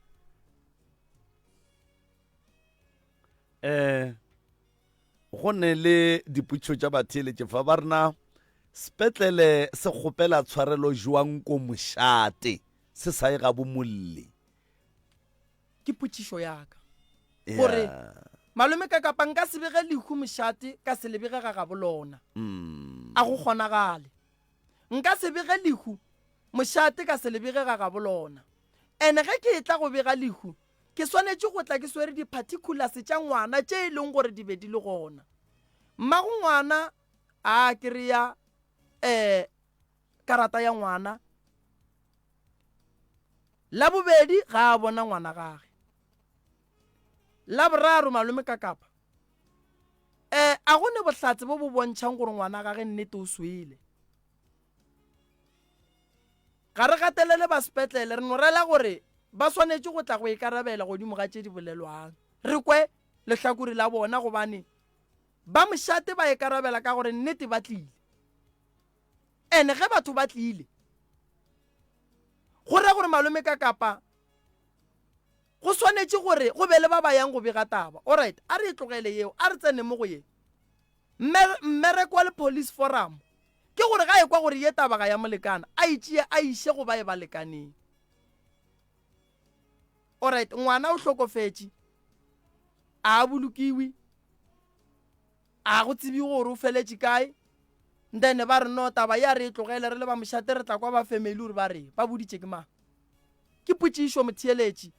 S1: Eh, go ne le dipotšišo tša batheeletši fa ba rena sepetlele se kgopela tshwarelo jwang ko mošate se sa ye ga bomolli
S2: Ke potšišo ya ka. Gore malome ka kapa nka se bege lehu mošate ka se le bege ga gabo lona. A go kgonagale. Nka se bege lehu mošate ka se le bege ga gabo lona. Ene ge ke etla go bega lehu, ke swanetše go tla ke swere di-particulars tša ngwana tše e leng gore di be di le gona. Mmago ngwana a kry-a um karata ya ngwana. La bobedi ga a bona ngwana gage. La boraro malome Kakapa eh a go ne bohlatse bo bo bontšhang gore ngwana gage nnete o swele. Ga re gatelele ba sepetlele re no rela gore ba swanetše go tla go ikarabela godimo ga tše di bolelwang. Re kwe lehlakore la bona gobane ba mošate ba ikarabela ka gore nnete ba tlile. Ene ge batho ba tlile, go ra gore malome ka kapa go swanetše gore go be le ba ba yang go bega taba. Alright, a re e tlogele yeo, a re tsene mo go ye. Mmereko wa le police forum ke gore ga ekwa gore ye taba ga ya molekana, a e tšee a iše go ba e ba lekaneng. Alright, ngwana o hlokofetše, a a bolokiwe. A go tsebiwe gore o feletše kae. Then ba re no taba ye a re e tlogele re le ba mošate re tla kwa ba family gore ba reng. Ba boditše ke mang? Ke potšišo motheeletši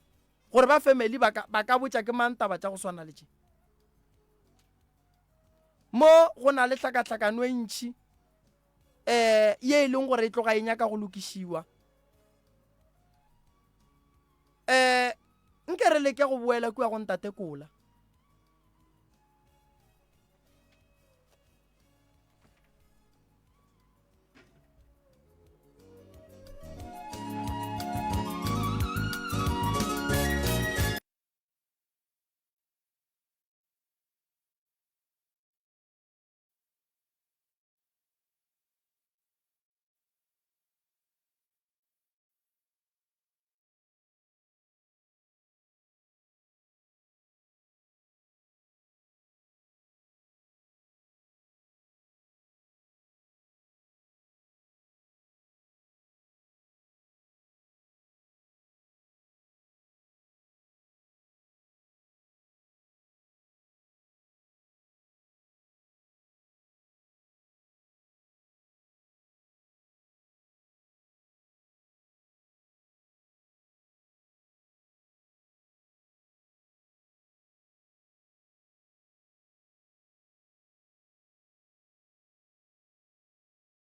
S2: gore ba family ba ka, ba ka botša ke mang taba tša go swana le tše. Mo go na le hlakahlakano e ntši um ye e leng gore e tloga e nyaka go lokišiwa. Um nke re leke go boela kua go Ntate Kola.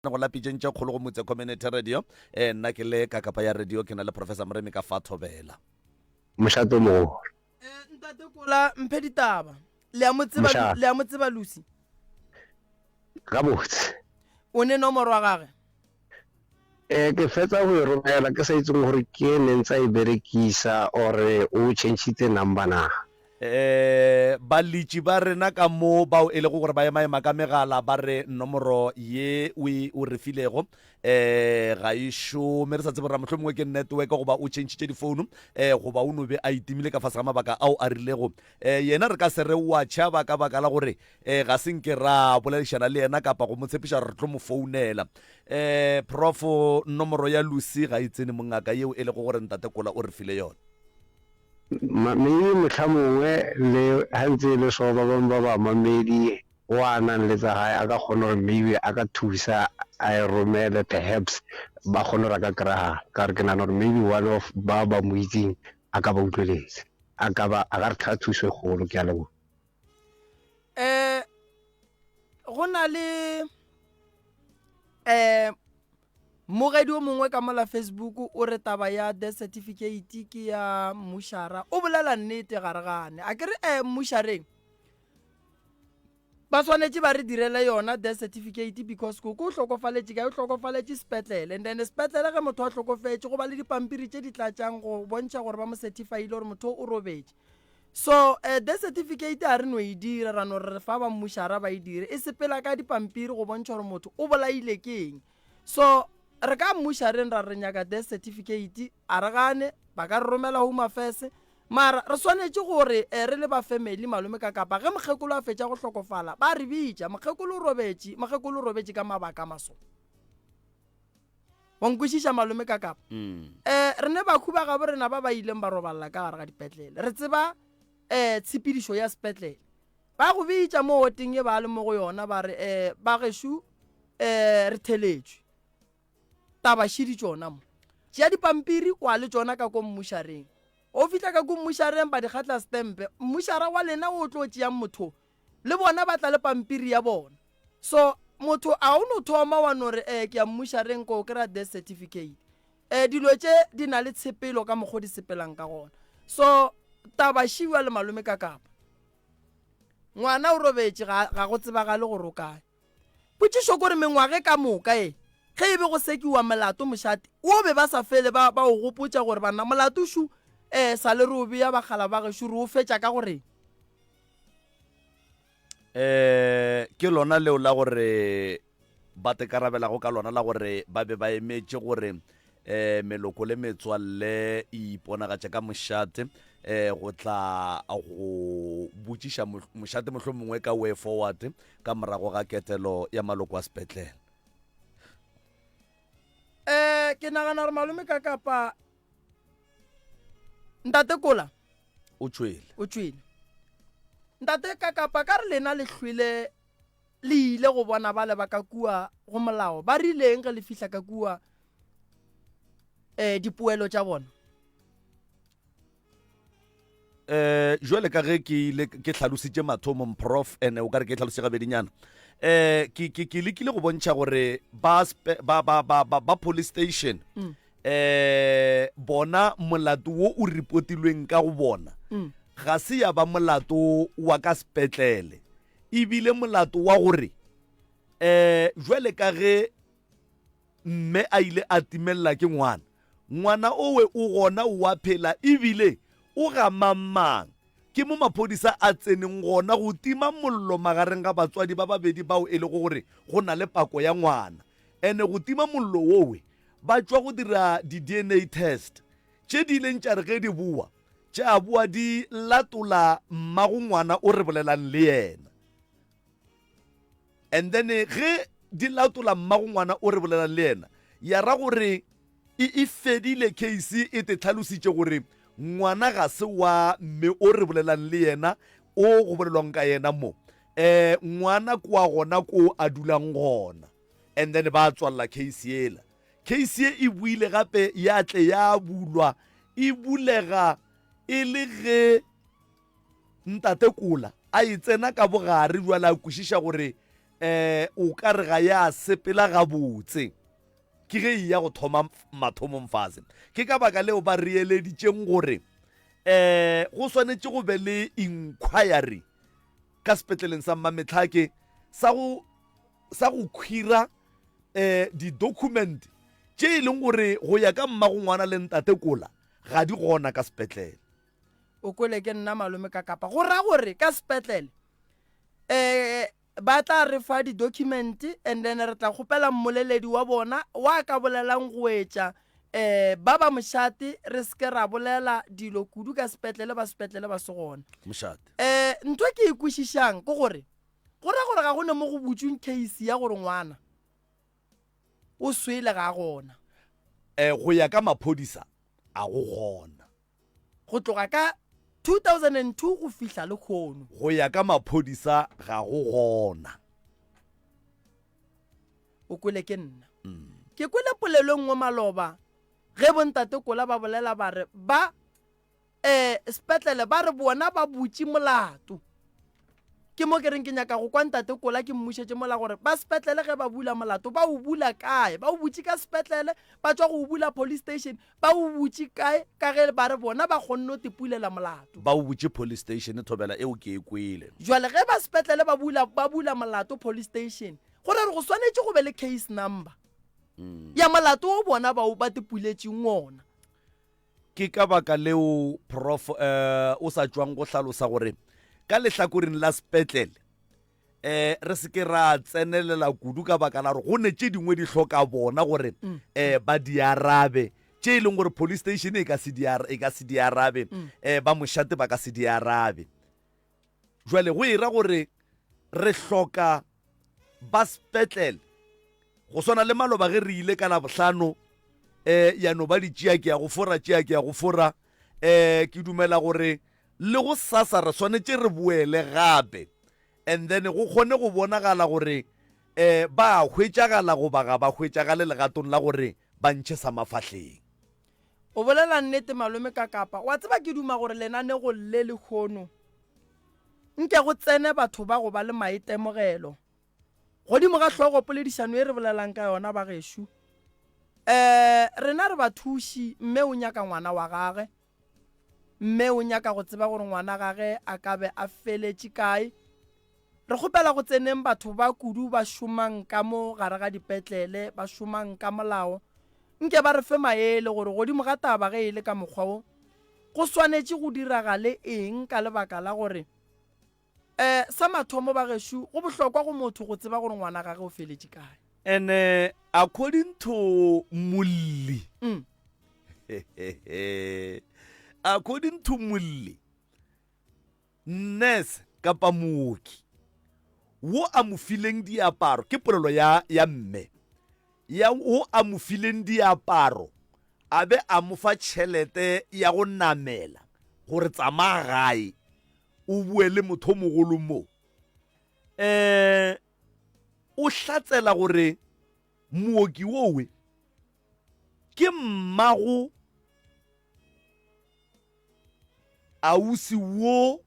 S1: Go la pitšeng tše kgolo go Motse Community Radio. Eh, nna ke le ka kapa ya radio ke na le Professor Moremi ka fa Thobela.
S7: Mošate o mogolo.
S2: Eh, ntate Kola mphe ditaba. Le a mo tseba,
S7: Mošate.
S2: le a mo tseba Lucy?
S7: Gabotse.
S2: O ne nomoro ya gage?
S7: Eh, ke fetsa go e romela ke sa itseng gore ke e neng tsa e berekisa or o changitse number na.
S1: Eh, balitši ba rena ka mo bao e lego gore ba emaema ka megala ba re nomoro ye o e o re filego eh ga e šome re sa tsebe gore mohlomongwe ke network goba o changitše difounu eh goba o no be a itimile ka fase ga mabaka ao a rilego eh yena re ka se re wa tšhaba ka baka la gore eh ga se nke ra boledišana le yena kapa go mo tshepiša gore re tlo mo founela Eh, Prof, nomoro ya Lucy ga e tsene mongaka yeo e lego gore Ntate Kola o re file yona.
S7: Ma, maybe mohlamongwe le ha ntse e le so ba bangwe ba bamamedi o a nang le tsa gae a ka kgona gore maybe a ka thusa a e romele perhaps ba kgone gore a ka kry-agala ka gore ke nagana gore maybe one of ba ba mo itseng a ka ba utlweletsa a ka ba a ka re tha thuso e kgolo ke a leboga.
S2: Eh, go na le um. Mmogedi o mongwe ka mola Facebook o re taba ya death certificate ke ya mmušara. O bolela nnete ga re gane. A ke re eh mmušareng ba swanetše ba re direle yona death certificate because koko o hlokofaletše kae? O hlokofaletše sepetlele and then sepetlele ge motho a hlokofetše go ba le dipampiri tše di tlatšang go bontšha gore ba mo certifyile gore motho o robetše. So eh, death certificate a re no e dira ra no re fa ba mmušara ba e dire e sepela ka dipampiri go bontšha gore motho o bolaile ke eng. So re ka mmušareng ra re nyaka death certificate a re gane ba ka re romela home affairs mara re swanetše gore eh, re le ba family malome ka kapa ge mokgekolo a fetša go hlokofala ba re bitša mokgekolo o robetše mokgekolo o robetše ka mabaka a maso wa nkwešiša malome ka kapa mm. eh, re ne bakhu ba gabo rena ba ba ileng ba robalela ka gare ga dipetlele re tseba um tshepedišo ya sepetlele ba go bitša mo oteng e ba le mo go yona ba re um ba gešo um re theletšwe taba šidi tšona mo tšea dipampiri wa le tšona ka ko mmušareng o fihla ka ko mmušareng ba di kgatla stempe mmušara wa lena o tlo tšeang motho le bona ba tla le pampiri ya bona so motho a o no thoma wa no re um ke ya mmušareng ko kry-a death certificate um dilo tše di na le tshepelo ka mokgwa di sepelang ka gona so taba šiwa le malome ka kapa ngwana o robetše ga, ga go tsebagale gore o kae potšišo kore mengwage ka moka e ge e be go sekiwa molato mošate o be ba sa fele ba, ba o gopotša gore banna molato šu um sa le re o bea bagala ba gešo re o fetša ka goreng
S1: eh ke lona leo la gore ba tekarabelago ka lona la gore ba be ba emetše gore eh meloko le metswalle e iponagatše ka mošate eh go tla go botšiša mošate mohlomongwe ka way forward ka morago ga ketelo ya maloko a sepetlele.
S2: Eh ke nagana gore malome ka kapa ntate kola
S1: o tšwele
S2: o tšwele ntate ka kapa ka re lena le hlwele le ile go bona ba le ba ka kua go molao ba rileng ge le fihla ka kua um dipoelo tša bona
S1: eh jwale ka ge ke ile ke hlalositše mathomong prof ene o ka re ke hlalositše gabedinyana eh ke ke ke lekile go bontšha gore ba ba ba ba ba, ba police station mm. eh bona molato wo o reportilweng ka go bona mm. ga se ya ba molato wa ka sepetlele ebile molato wa gore eh jwale ka ge mme a ile a timelela ke ngwana ngwana owe o gona o a phela ebile o ga mang-mang ke mo maphodisa a tseneng gona go tima mollo magareng ga batswadi ba babedi bao e lego gore go na le pako ya ngwana ene go tima mollo wowe ba tšwa go dira di-DNA test tše di ileng tša re ge di boa tša boa di latola mmago ngwana o re bolelang le yena and then ge di latola mmago ngwana o re bolelang le yena ya ra gore e e fedile case e te tlhalositše gore ngwana ga se wa mme o re bolelang le yena o go bolelwang ka yena mo um ngwana kwa gona ko a dulang gona and then ba tswalela case yela case ye e buile gape ya tle ya bulwa e bulega e le ge Ntate Kola a e tsena ka bogare bjale a kwešiša gore um o ka re ga ya sepela gabotse. Ke ge e ya go thoma mathomong fase. Ke ka baka leo ba re eleditšeng gore um go swanetše go be le inquiry ka sepetleleng sa Mmametlhake sa go sa go khwira um di-document tše e leng gore go ya ka mmagongwana le ntate Kola ga di gona ka sepetlele.
S2: O kwele ke nna malome ka kapa go ra gore ka sepetlele um ba tla re fa di-document and then re tla kgopela mmoleledi wa bona wa ka bolelang go etša um ba ba mošate re seke ra bolela dilo kudu ka sepetlele ba sepetlele ba se gona
S1: mošate
S2: um ntho e ke e kwešišang ke gore go ra gore ga go ne mo go butšweng case ya gore ngwana o swele ga a gona
S1: um go ya ka maphodisa a go gona
S2: Go tloga ka 2002 go fihla lekgono.
S1: Go ya ka maphodisa ga go gona.
S2: O kwele ke nna. Ke kwele polelo e nngwe maloba ge bontate Kola ba bolela ba re ba eh sepetlele ba re bona ba butše molato. Ke mo ke reng ke nyaka go kwa Ntate Kola ke mmušetše mola gore ba sepetlele ge ba bula molato ba o bula kae? Ba o butše ka sepetlele, ba tšwa go o bula police station, ba o butše kae ka ge ba re bona ba kgonne go tipulela molato?
S1: Ba o butše police station thobela eo ke e kwele.
S2: Jwale ge ba sepetlele ba bula ba bula molato police station go ra gore go swanetše go be le case number ya molato wo bona ba o ba tipuletšeng wona.
S1: Ke ka baka leo Prof o sa tšwang go hlalosa gore ka lehlakoreng la sepetlele um re se ke ra tsenelela kudu ka baka la gore go ne tše dingwe di hloka bona gore um ba di arabe tše e leng gore police station e ka se di e ka se di arabe um ba mošate ba ka se di arabe. Jwale go e ra gore re hloka ba sepetlele go swana le maloba ge re ile ka Labohlano um ya no ba ditšea ke ya go fora tšea ke ya go fora um ke dumela gore le go sasa re swanetše re boele gape and then go kgone go bonagala gore um ba hwetšagala goba ga ba hwetšagale legatong la gore ba ntšhe sa mafahleng.
S2: O bolela nnete malome Kakapa. Wa tseba ke duma gore lenanego le lehono nke go tsene batho ba go ba le maitemogelo godimo ga hlogo poledišano ye re bolelang ka yona bagešo. Um rena re bathuši mme o nyaka ngwana wa gage. Mme o nyaka go tseba gore ngwana gage a ka be a feletše kae. Re kgopela go tseneng batho ba kudu ba šomang ka mo gare ga dipetlele, ba šomang ka molao, nke ba re fe maele gore godimo ga taba ge e le ka mokgwa wo, go swanetše go diragale eng ka lebaka la gore um sa mathomo bagešo go bohlokwa go motho go tseba gore ngwana gage o feletše kae.
S1: And according to Molli, mm. according to Molli, nurse kapa mooki wo a mo fileng diaparo ke polelo ya ya mme ya wo a mo fileng diaparo a be a mo fa tšhelete ya go namela gore tsamaya gae o bue le motho mogolo mo um o hlatsela gore mooki wowe ke mmago ausi wo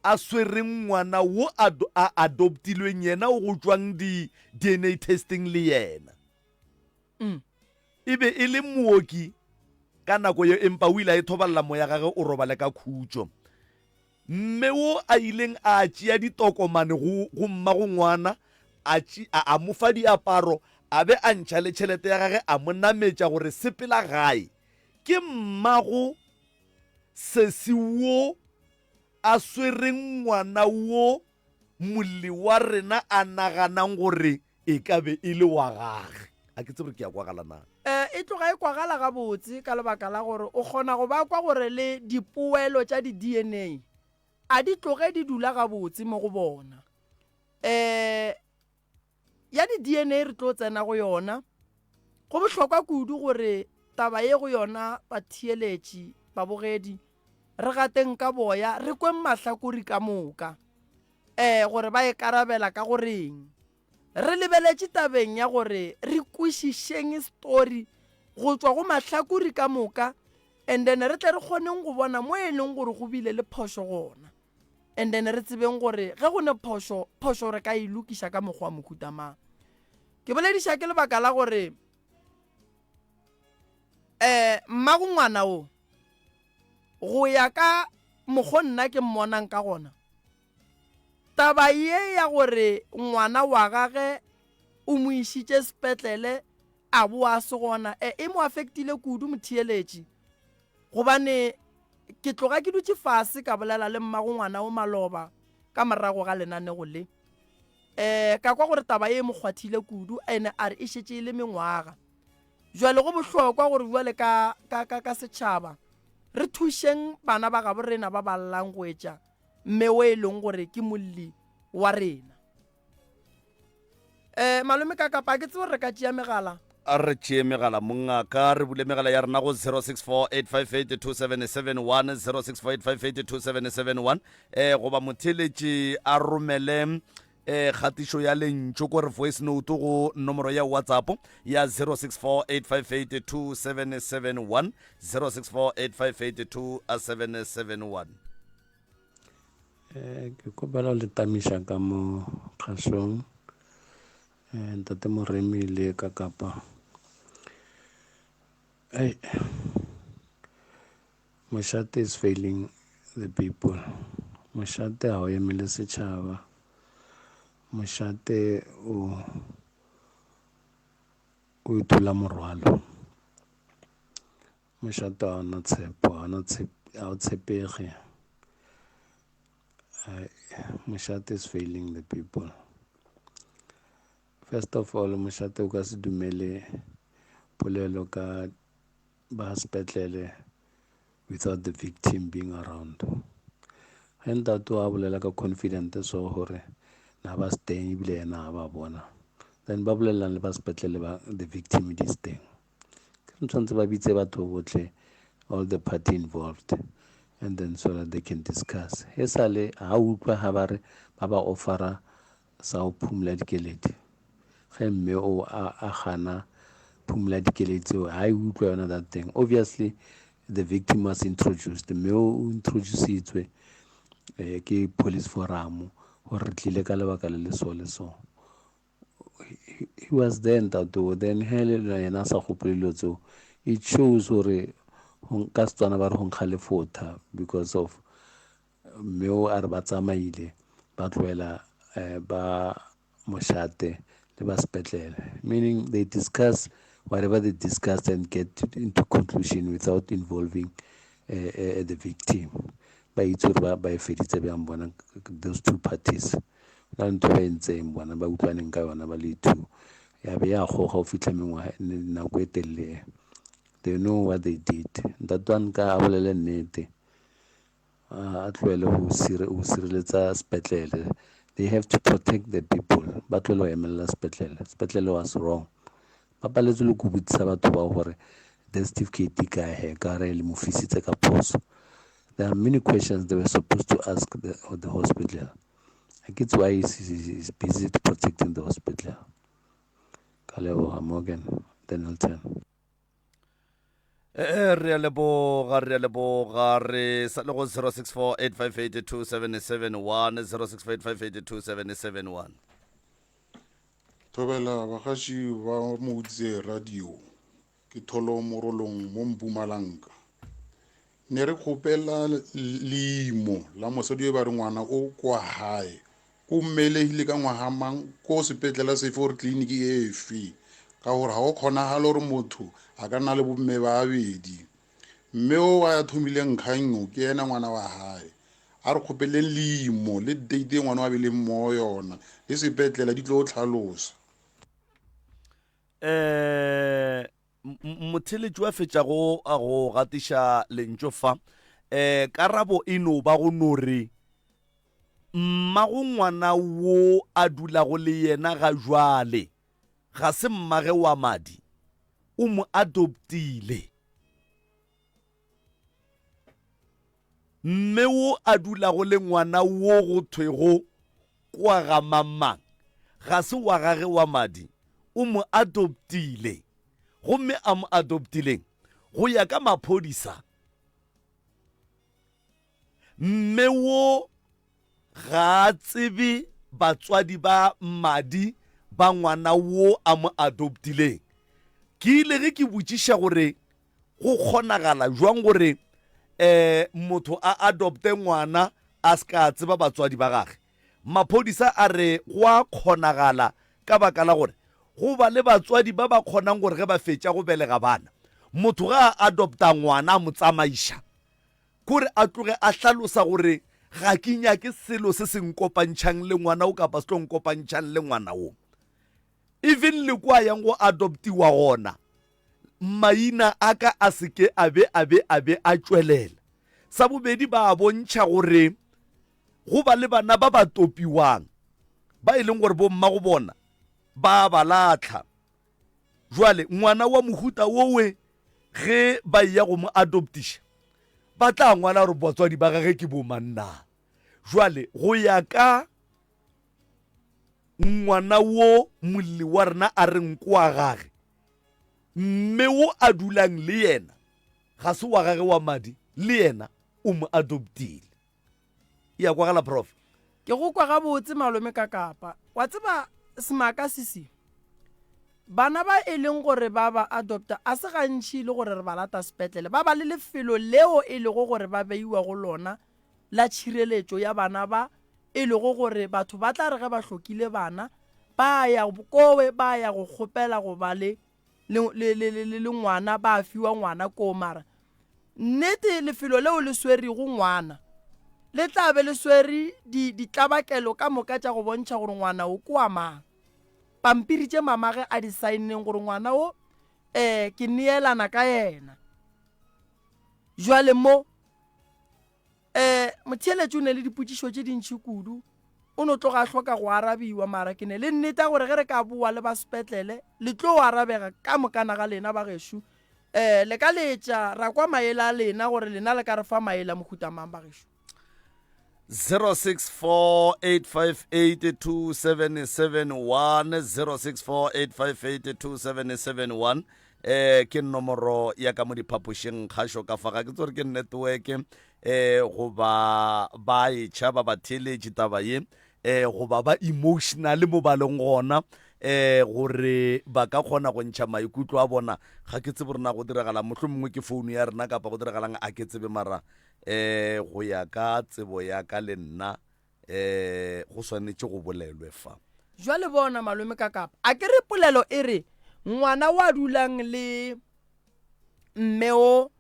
S1: a swereng ngwana wo a, a adoptilweng yena o go tšwang di DNA testing le yena.
S2: Mm.
S1: E be e le mooki ka nako ye empa o ile a ithobalela moya gage o robale ka khutšo. Mme wo a ileng a tšea ditokomane go, go mmago ngwana, a, a, a mo fa diaparo, a be a ntšha le tšhelete ya gage a mo nametša gore sepela gae. Ke mmago sesi wo a swereng ngwana wo molli wa rena a naganang gore e ka be e le wa gage. A ke tsebe gore ke a kwagala na.
S2: E tloga e kwagala gabotse ka lebaka la gore o kgona go ba kwa gore le dipoelo tša di-DNA a di tloge di dula gabotse mo go bona. E Ya di-DNA re tlo tsena go yona. Go bohlokwa kudu gore taba ye go yona batheeletši, babogedi, re gateng ka boya, re kweng mahlakori ka moka um gore ba e karabela ka go reng. Re lebeletše tabeng ya gore re kwešišeng story go tšwa go mahlakori ka moka and then re tle re kgoneng go bona mo e leng gore go bile le phošo gona. And then re tsebeng gore ge go ne phošo, phošo re ka e lokiša ka mokgwa wa mohuta mang. Ke bolediša ke lebaka la gore um mmago ngwana wo go ya ka mokgo nna ke mmonang ka gona, taba ye ya gore ngwana wa gage o mo išitše sepetlele a boa a se gona, e, e mo affectile kudu motheeletši. Gobane ke tloga ke dutše fase ka bolela le mmago ngwana o maloba ka morago ga lenanego le. Um ka kwa gore taba ye e mo kgwathile kudu ene a re e šetše e le mengwaga. Jwale go bohlokwa gore bjale ka, ka, ka, ka setšhaba re thušeng bana ba gabo rena ba ba llang go etša mme o e leng gore ke molli wa rena. Eh, malome ka kapa ke tsebe gore re ka tšea megala.
S1: A re tšee megala mongaka, re bule megala ya rena go 0648582771, 0648582771, eh goba motheeletši a romele eh kgatišo ya lentšu ko re voice note go nomoro ya WhatsApp ya 0648582771, 0648582771.
S9: Eh, ke kgopela go le tamiša ka mo kgašong eh, ntate Moremi le ka kapa hey, mošate is failing the people mošate ga o emele setšhaba mošate o o ithula morwalo Mošate ga o na tshepo, ga o ga o tshepege. Mošate is failing the people. First of all, mošate o ka se dumele polelo ka ba sepetlele without the victim being around. Ge ntate wa bolela ka confident so gore na ba se teng ebile yena ga ba bona, then ba bolelelang le ba sepetlele ba the victim it is teng. Ke re tshwanetse ba bitse batho botlhe all the party involved and then so that they can discuss e sale ga utlwa ga ba re ba ba offera sa go phumula dikeledi ge mme o a gana phumula dikeledi tseo ga e utlwa yona that thing obviously the victim was introduced mme o introducitswe eh, ke police forum gore re tlile ka lebaka le le so le so he was there ntate o then he le yena a sa gopole dilo tseo it shows gore ka setswana ba re go nkga lefotha because of mme o a re ba tsamaile ba tlohela eh, ba mošate le ba sepetlele meaning they discuss whatever they discuss and get into conclusion without involving uh, uh, the victim ba itse gore ba e feditse bjang bona those two parties na le ntho ba e ntseng bona ba utlwaneng ka yona ba le two ya be ya goga go fitlha mengwaga nako e telele they know what they did ntate wa nka a bolele nnete a tlohele go sireletsa sepetlele they have to protect the people ba tlohele go emelela sepetlele sepetlele was wrong ba paletswe le go botsisa batho bao gore death certificate e kae he ka re le mo fisitse ka phoso there are many questions they were supposed to ask the, the hospital I get why he's, he's busy protecting the hospital ka leboga Morgan Danielton
S1: ee re a leboga re a leboga re sa le go 064 858 2771 064 858 2771
S10: Thobela bagaši ba Moutse Radio, ke tholo morolong mo Mpumalanga. Ne re kgopela leimo la mosadi yo ba re ngwana o kwa hae o mmelegile ka ngwaga mang ko sepetlela sefe gore tleliniki efe ka gore ga go kgonagale gore motho a ka nna le bomme ba babedi mme o a thomileng kganyo ke ena ngwana wa hae A re kgopeleng leimo le date e ngwana wa beleng mo yona le sepetlela di tlo tlhalosa.
S1: Eh motheletši wa fetšago a go gatiša lentšu fa eh karabo e no ba go no re mmago ngwana wo a dulago le yena ga jwale ga se mmage wa madi o mo adoptile Mme wo a dulago le ngwana wo go thwego kwa ga mangmang ga se wa gage wa madi, o mo adoptile. Gomme a mo adoptileng go ya ka maphodisa, mme wo ga a tsebe batswadi ba madi ba ngwana wo a mo adoptileng. Ke ile ge ke botšiša gore Go kgonagala jwang gore um motho a adopte ngwana a se ka tseba batswadi ba gage? Maphodisa a re go a kgonagala ka baka la gore go ba le batswadi ba ba kgonang gore ge ba fetša go belega bana, motho ge a adopta ngwana a mo tsamaiša, kore a tloge a hlalosa gore ga ke nyake selo se se nkopantšhang le ngwana o kapa se tlo nkopantšhang le ngwana wo. Even le kwa yang go adoptiwa gona, maina a ka a se ke a be a be a be a tšwelela. Sa bobedi, ba a bontšha gore go ba le bana ba ba topiwang ba e leng gore bomma go bona ba ba latlha. Jwale ngwana wa mohuta wowe ge ba eya go mo adoptiša ba tla ngwala gore batswadi ba gage ke bomang na. Jwale go ya ka ngwana wo molli wa rena a reng ke wa gage, mme wo a dulang le yena ga se wa gage wa madi, le yena o mo adoptile. E a kwagala prof?
S2: Ke go kwa gabotse malome ka kapa. Wa tseba semaka sisi, bana ba e leng gore ba ba adopta a se gantši e le gore re ba lata sepetlele, ba ba le lefelo leo e lego gore ba beiwa go lona la tšhireletšo ya bana ba e lego gore batho ba tla re ge ba hlokile bana ba ya kowe ba ya go kgopela go ba le le, le, le, le, le, le ngwana, ba fiwa ngwana koo. Mara nnete lefelo leo le swerego ngwana le tla be le swere di, ditlabakelo ka moka tša go bontšha gore ngwana o ke wa mang. Pampiri tše mamage a di saenneng gore ngwana o um ke neelana ka yena. Jwale mo Um motheeletši o ne le dipotšišo tše dintši kudu, o no tloga a hloka go arabiwa, mara ke ne le nnete ya gore ge re ka boa le ba sepetlele le tlo arabega ka mokana ga lena bagešo. Um le ka letša ra kwa maele a lena gore lena le ka re fa maele a mohuta mang bagešo.
S1: 0648582771 0648582771 eh ke nomoro ya ka mo diphapošing kgašo ka fa ga ke tsore ke network eh goba ba e tšhaba ba theeletše taba ye eh goba ba emotional mo ba leng gona eh gore ba ka kgona go ntšha maikutlo a bona ga ke tsebe rena go diragala mohlho mongwe ke founu ya rena kapa go diragalang a ke tsebe mara eh go ya ka tsebo ya ka le nna um go swanetše go bolelwe fa.
S2: Jwale bona malome ka kapa a ke re polelo e re ngwana wa dulang le mme o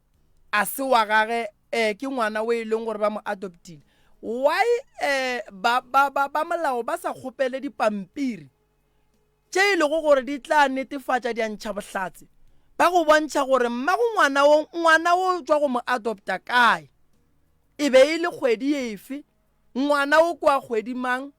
S2: a se wa gage eh ke ngwana o e leng gore ba mo adoptile why eh ba ba ba ba molao ba sa kgopele dipampiri tše e lego gore di tla netefatša di a ntšha bohlatse ba go bontšha gore mmago ngwana wo ngwana wo tšwa go mo adopta kae e be e le kgwedi efe ngwana o kwa kgwedi mang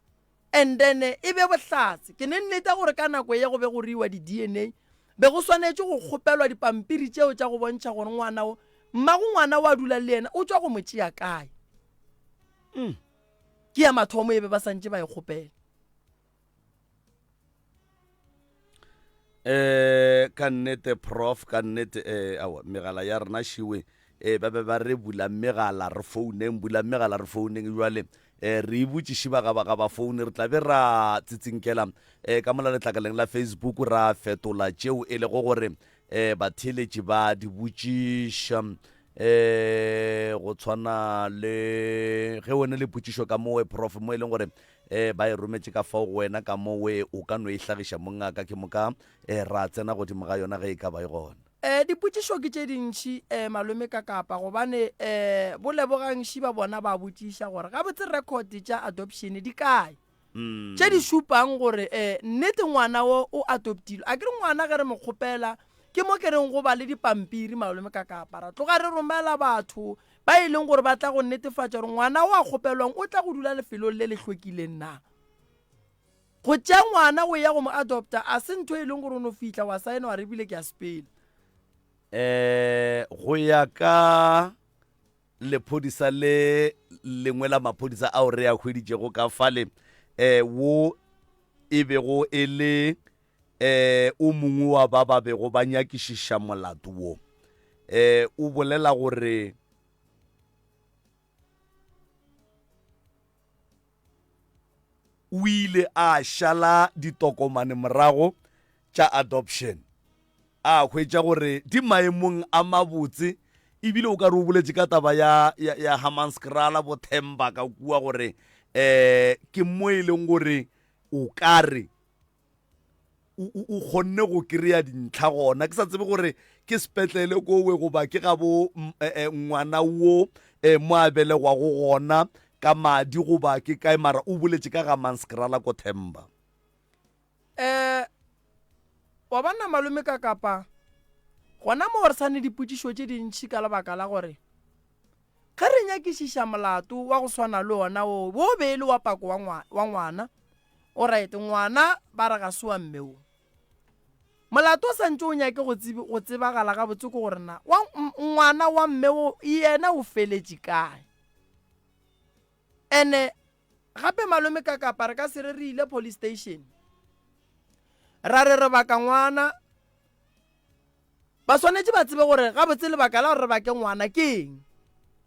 S2: and then e be bohlatse ke ne nnete gore ka nako ye go be go riwa di-dna be go swanetše go kgopelwa dipampiri tšeo tša go bontšha gore ngwana o mmago ngwana wa dula le yena o tšwa go mo tšea kae mm. ke ya mathomo e be ba santše ba e kgopela
S1: eh ka nnete prof ka nnete eh awa megala ya rena šiwe eh ba be ba re bula megala re founeng bula megala re founeng jwale eh re e botšiši ba ga ba ga ba foune re tla be ra tsitsinkela eh ka mola letlakaleng la Facebook ra fetola tšeo e lego gore eh batheeletši ba di botšiša eh go tshwana le ge wena le potšišo ka mowe prof mo e leng gore um ba e rometše ka fao go wena ka mowe o ka no e hlagiša mongaka ke moka um ra tsena godimo ga yona ge e ka ba e gona.
S2: Um dipotšišo ke tše dintši um malome ka kapa gobane um bo Lebogang Šiba bona ba botšiša gore gabotse record tša adoption di kae tše di šupang gore um nnete ngwana wo o adoptilwe. A ke re ngwana ge re mo kgopela ke mo ke reng go ba le dipampiri malome ka kapa ra tloga re romela batho ba e leng gore ba tla go netefatša gore ngwana o a kgopelwang o tla go dula lefelong le le hlwekileng na. Go tšea ngwana go ya go mo adopta a se ntho e leng gore o no fihla wa saena wa re ebile ke a sepela.
S1: Um go ya ka lephodisa le lengwe la maphodisa ao re a hweditšego ka fale um wo e bego e le um o mongwe wa ba ba bego ba nyakišiša molato wo um o bolela gore o ile a šala ditokomane morago tša adoption a hwetša gore di maemong a mabotse ebile o ka re o boletše ka taba ya, ya, ya Hammanskraal bo Themba ka kua gore um ke mo e leng gore o ka re o kgonne go kry-a dintlha gona ke sa tsebe gore ke sepetlele kowe goba ke ga bo e, e, ngwana wo um mo a belegwago gona ka madi goba ke kae mara o boletše ka ga manskrala ko themba
S2: um wa bona malome ka kapa gona mo re sa ne dipotšišo tše dintšhi ka lebaka la gore Ge re nyakišiša molato wa go swana le wona wo, wo be e le wa pako wa, wa ngwana. Alright, ngwana ba re ga se wa mme wo. Molato o sa ntše o nyake go, tsebe, go tsebagala gabotse ke gore na wa, ngwana wa mme wo yena o feletše kae. Ene gape malome ka kapa re ka se re re ile police station ra re re baka ngwana Ba swanetše ba tsebe gore gabotse lebaka la gore re bake ngwana ke eng.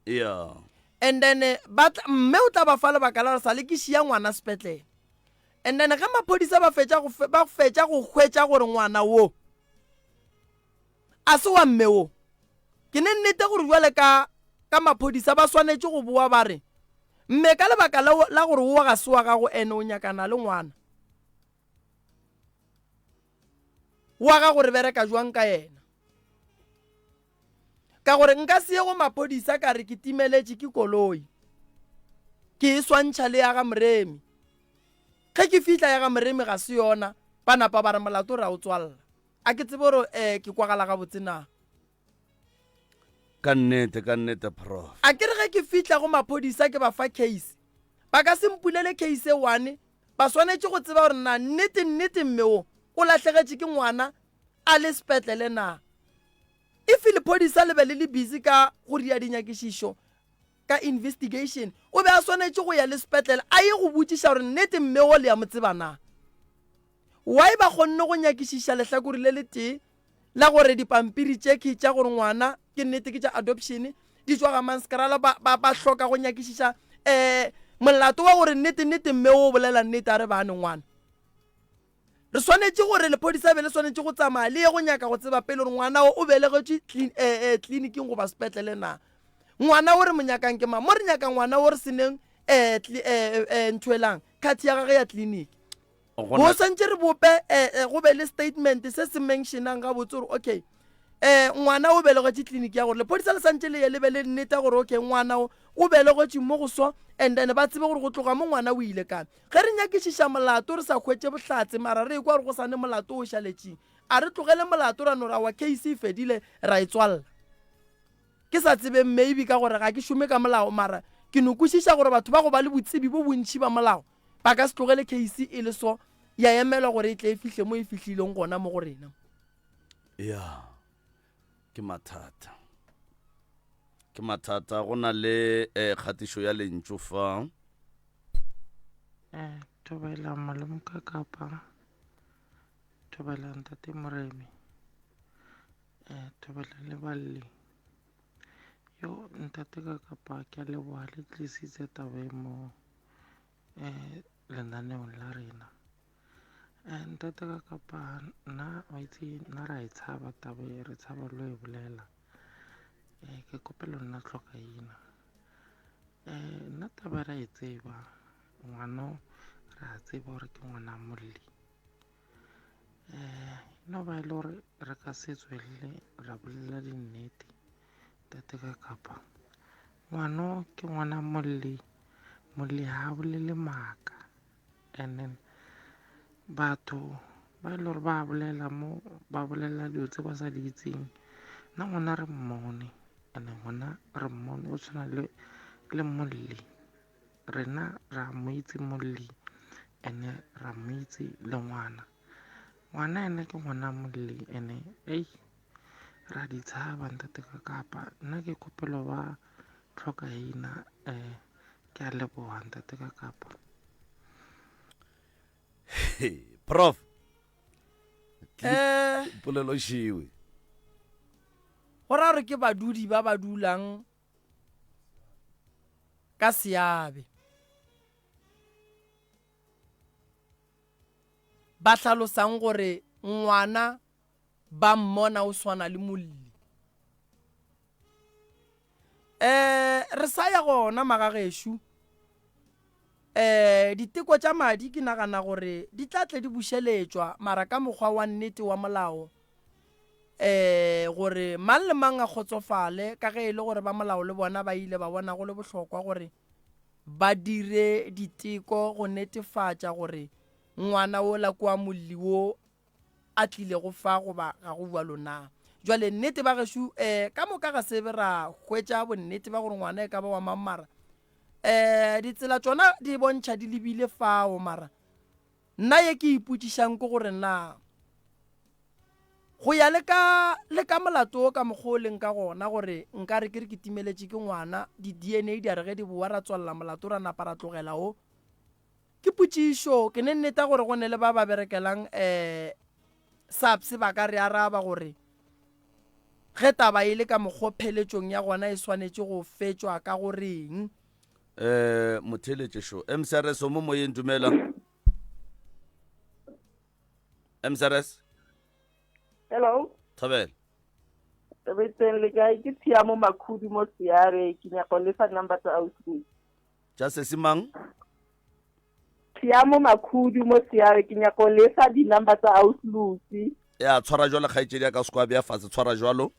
S1: Yeah.
S2: And then eh, ba tla, mme o tla ba fa lebaka la gore sa le ke šia ngwana sepetlele. And then ge maphodisa ba fetša go ba fetša go hwetša gore ngwana wo a se wa mme wo, ke ne nnete gore bjale ka ka maphodisa ba swanetše go boa ba re mme ka lebaka la, la gore wo ga se wa gago ene o nyakana le ngwana wa gago re bereka jwang ka yena. Ka gore nka se ye go maphodisa ka re ke timeletše ke koloi, ke e swantšha le ya ga Moremi. Ge ke fihla ya ga Moremi ga se yona, ba napa ba re molato re a o tswalla. A ke tsebe gore um ke kwagala gabotse na.
S1: Ka nnete, ka nnete, Prof.
S2: A ke re ge ke fihla go maphodisa ke ba fa case, ba ka se mpulele case e one, ba swanetše go tseba gore na nnete nnete mme wo o lahlegetše ke ngwana a le sepetlele na. If lephodisa le be le le busy ka go ria dinyakišišo ka investigation, o be a swanetše go ya le sepetlele a ye go botšiša gore nnete mme wo le a mo tseba na. Why ba kgonne go nyakišiša lehlakore le le tee la gore dipampiri tšekhi tša gore ngwana ke nnete ke tša adoption di tšwa ga Manskrala, ba, ba, ba hloka go nyakišiša um molato wa gore nnete nnete mme wo o bolela nnete a re ba ne ngwana. Re swanetše gore lephodisa be le swanetše go tsamaya le ye go nyaka go tseba pele gore ngwana o o belegetšwe eh, eh, tleliniking goba sepetlele na. Ngwana o re mo nyakang ke mang? Mo re nyaka ngwana o re seneng eh, eh, eh, ntho elang khathi ya gage ya tleliniki. Bo swantše re bope eh, eh, go be le statement se se mentionang gabotse gore okay eh ngwana o belegetše tleliniki ya gore lephodisa le santše le ye le be le nnete gore okay ngwana o o belegetše mo go so and then ba tsebe gore go tloga mo ngwana o ile kae. Ge re nyakišiša molato re sa hwetše bohlatse mara re ekwa gore go sa ne molato o šaletšeng, a re tlogele molato ra no re aowa case e fedile ra e tswalla. Ke sa tsebeng maybe ka gore ga ke šome ka molao mara ke no kwešiša gore batho ba go ba le botsebi bo bontši ba molao ba ka se tlogele case e le so ya emelwa gore e tle e fihle mo e fihlileng gona mo go rena.
S1: Ya, ke mathata. Ke mathata go na le eh, kgatišo ya lentšu fa.
S11: Eh, thobela malome ka kapa thobela ntate moremi eh, thobela le balli yo ntate ka kapa ke a leboga le tlisitse taba e mo um lenaneong la rena um ntate ka kapa nna wa itse nna ra e tshaba taba e re tshaba lo e bolela um ke kopelo nna tlhokaina um nna taba ra e tseba ngwano re a tseba gore ke ngwana molli um no ba e le gore re ka se tswelele ra bolela dinnete tate ka kapa ngwano ke ngwana molli molli ga a bolele maaka and then batho ba e le gore ba bolela mo ba bolela dilo tse ba sa di itseng nna ngwana re mmone and-e ngwana re mmone o tshwana le le molli rena ra mo itse molli and-e ra mo itse le ngwana ngwana ene ke ngwana molli and-e ei ra di tshaba ntate ka kapa nna ke kgopelo ba tlhokaina um ke a leboga ntate ka kapa
S1: prof
S2: Eh.
S1: polelo šiwe
S2: go ra gore ke badudi ba ba dulang ka seabe ba hlalosang gore ngwana ba mmona o swana le molli um re sa ya gona magagešo um diteko tša madi ke nagana gore di tla tle di bušeletšwa mara ka mokgwa wa nnete wa molao um gore mang le mang a kgotsofale ka ge e le gore ba molao le bona ba ile ba bona go le bohlokwa gore ba dire diteko go netefatša gore ngwana wola kwa molli wo a tlilego fa goba ga go bjalo na? Jwale nnete ba gešo um ka moka ga se be ra hwetša bonnete ba gore ngwana e ka ba wa mang mara um ditsela tšona di bontšha di lebile fao mara nna ye ke ipotšišang ke gore na go ya le ka le ka molato o ka mokgwa o leng ka gona gore nka re ke re ke timeletše ke ngwana di-D_N_A di a re ge di bowa ra tswalela molato ra napa ra tlogela o Ke potšišo, ke ne nneta gore go ne le ba ba berekelang um SAPS ba ka re araba gore Ge taba e le ka mokgo pheletšong ya gona e swanetše go fetšwa ka go reng?
S1: Eh, motheeletše šo. MCRS o mo moyeng, dumela. MCRS.
S12: Hello.
S1: Thobela.
S12: Re teng le kae? Ke Tshiamo Makhudu mo Seare. Ke nyaka go lefa number tsa ausi.
S1: Tša sesi mang?
S12: Tshiamo Makhudu mo Seare. Ke nyaka go lefa di-number tsa ausi Lucy.
S1: Ya tshwara jwalo kgaetšedi ya ka se kwa bea fatshe tshwara jwalo.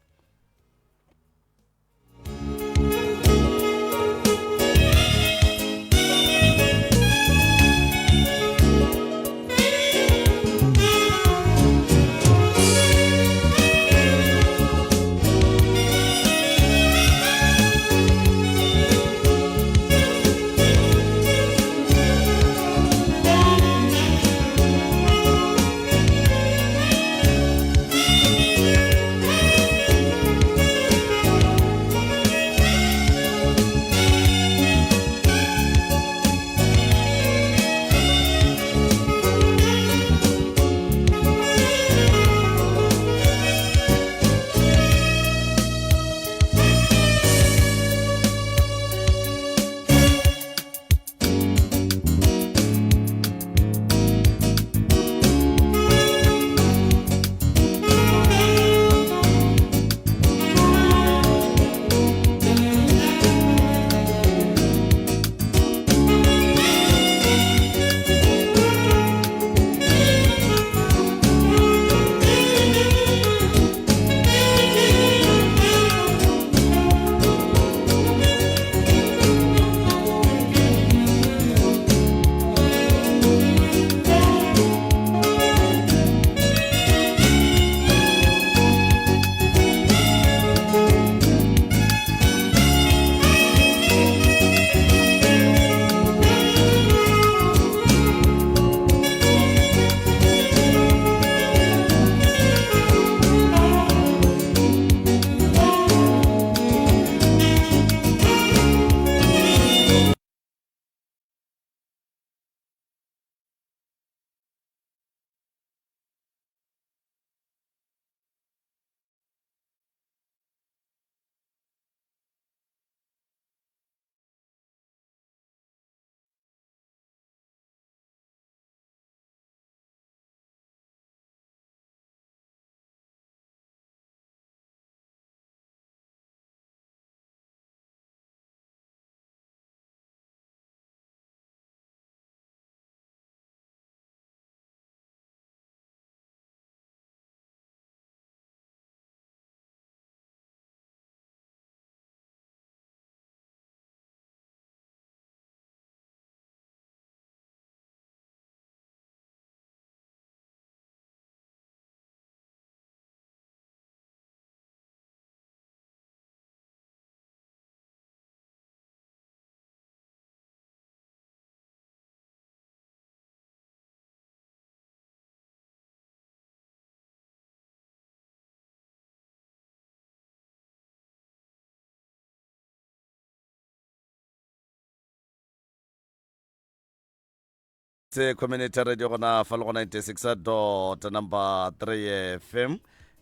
S1: Se community radio gona fa le go 96 dot number 3 fm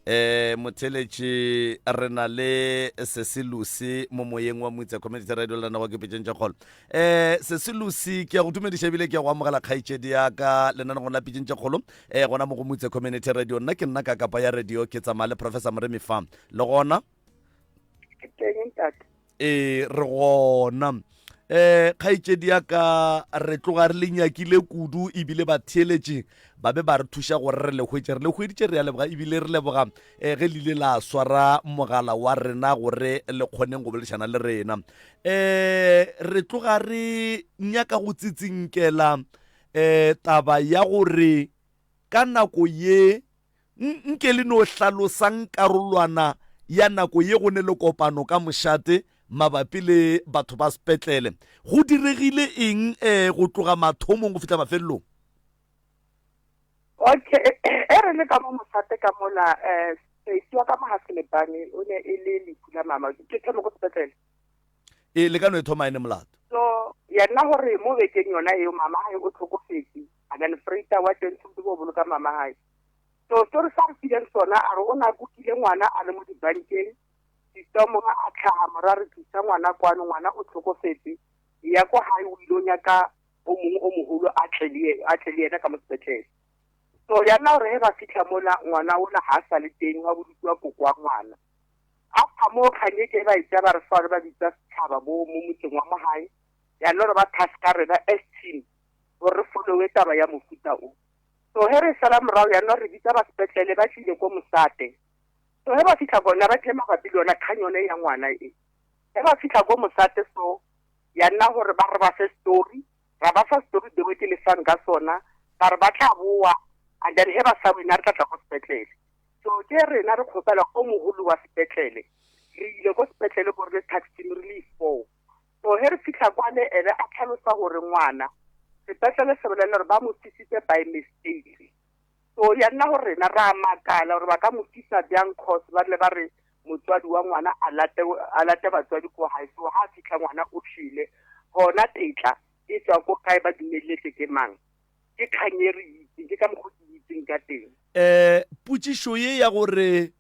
S1: eh motheletši re na le sesilusi mo moyeng wa motse community radio le rena go ke pitšeng tša kgolo eh sesilusi ke ya go dumediša ebile ke ya go amogela kgaetšedi ya ka lenanegong la pitšeng tša kgolo eh gona mo go motse community radio nna ke nna ka kapa ya radio ke tsamaya le professor moremi fa le gona
S12: Ke teng ntate.
S1: Ee, re gona. Eh, kgaetšedi ya ka re tloga re le nyakile kudu ebile batheeletši ba be ba re thuša gore re le hwetše. Re le hweditše re a leboga ebile re leboga eh, ge le ile la swara mogala wa rena gore le kgoneng go boledišana le rena. Eh, re tloga re nyaka go tsitsinkela eh, taba ya gore ka nako ye Nke le no hlalosang karolwana ya nako ye go ne le kopano ka mošate mabapi le batho ba sepetlele. Go diregile eng eh, go tloga mathomong go fihla mafelelong?
S12: Okay, e re le ka mo mošate ka mola eh, sesi wa ka mo ga Selebane o ne e le lehu la mama. Ke thome ko sepetlele.
S1: E, le ka no e thoma ene molato.
S12: So yena gore mo bekeng yona eo mama hae o tlhokofetse, and then Freita wa teng tshwanetse go boloka mama hae. So story sa re fileng sona a re o na kukile ngwana a le mo dibankeng, sister o mongwe a tlhaga mora re tlisa ngwana kwano ngwana o tlhokofetse, ya ko gae o ile o nyaka o mongwe o mogolo a tle le a tle le yena ka mo sepetlele. So ya nna gore ge ba fitlha mola ngwana ola ga a sa le teng wa bodikiwa koko wa ngwana. After moo kgang e ke ba e tsaya ba re fa ba bitsa setšhaba mo mo motseng wa mo gae ya nna gore ba taska rena as team gore re followe taba ya mofuta o. So he re sala morago ya nna re bitsa ba sepetlele ba tlile ko mosate. So he ba fitlha kona ba tlile mabapi le yona kgang yone ya ngwana e. He ba fitlha ko mosate so ya nna gore ba re ba fe story, ra ba fa story the way ke le fang ka sona, ba re ba tla boa and then he ba sa wena re tla tla ko sepetlele. So ke rena re kgopela o mogolo wa sepetlele. Re ile ko sepetlele ko re le taxi re le four. So he re fitlha kwane ene a tlhalosa gore ngwana sepetlele se bolela gore ba mo fisitse by mistake. So ya nna gore rena ra makala gore ba ka mo fisa bjang cause ba rile ba re motswadi wa ngwana a late a late batswadi ko gae so ha fitlha ngwana o shwele gona tetla e tswa ko kae ba dumeletse ke mang ke kgang e re itseng ke ka mokgwa ke itseng ka teng.
S1: Um potšišo ye ya gore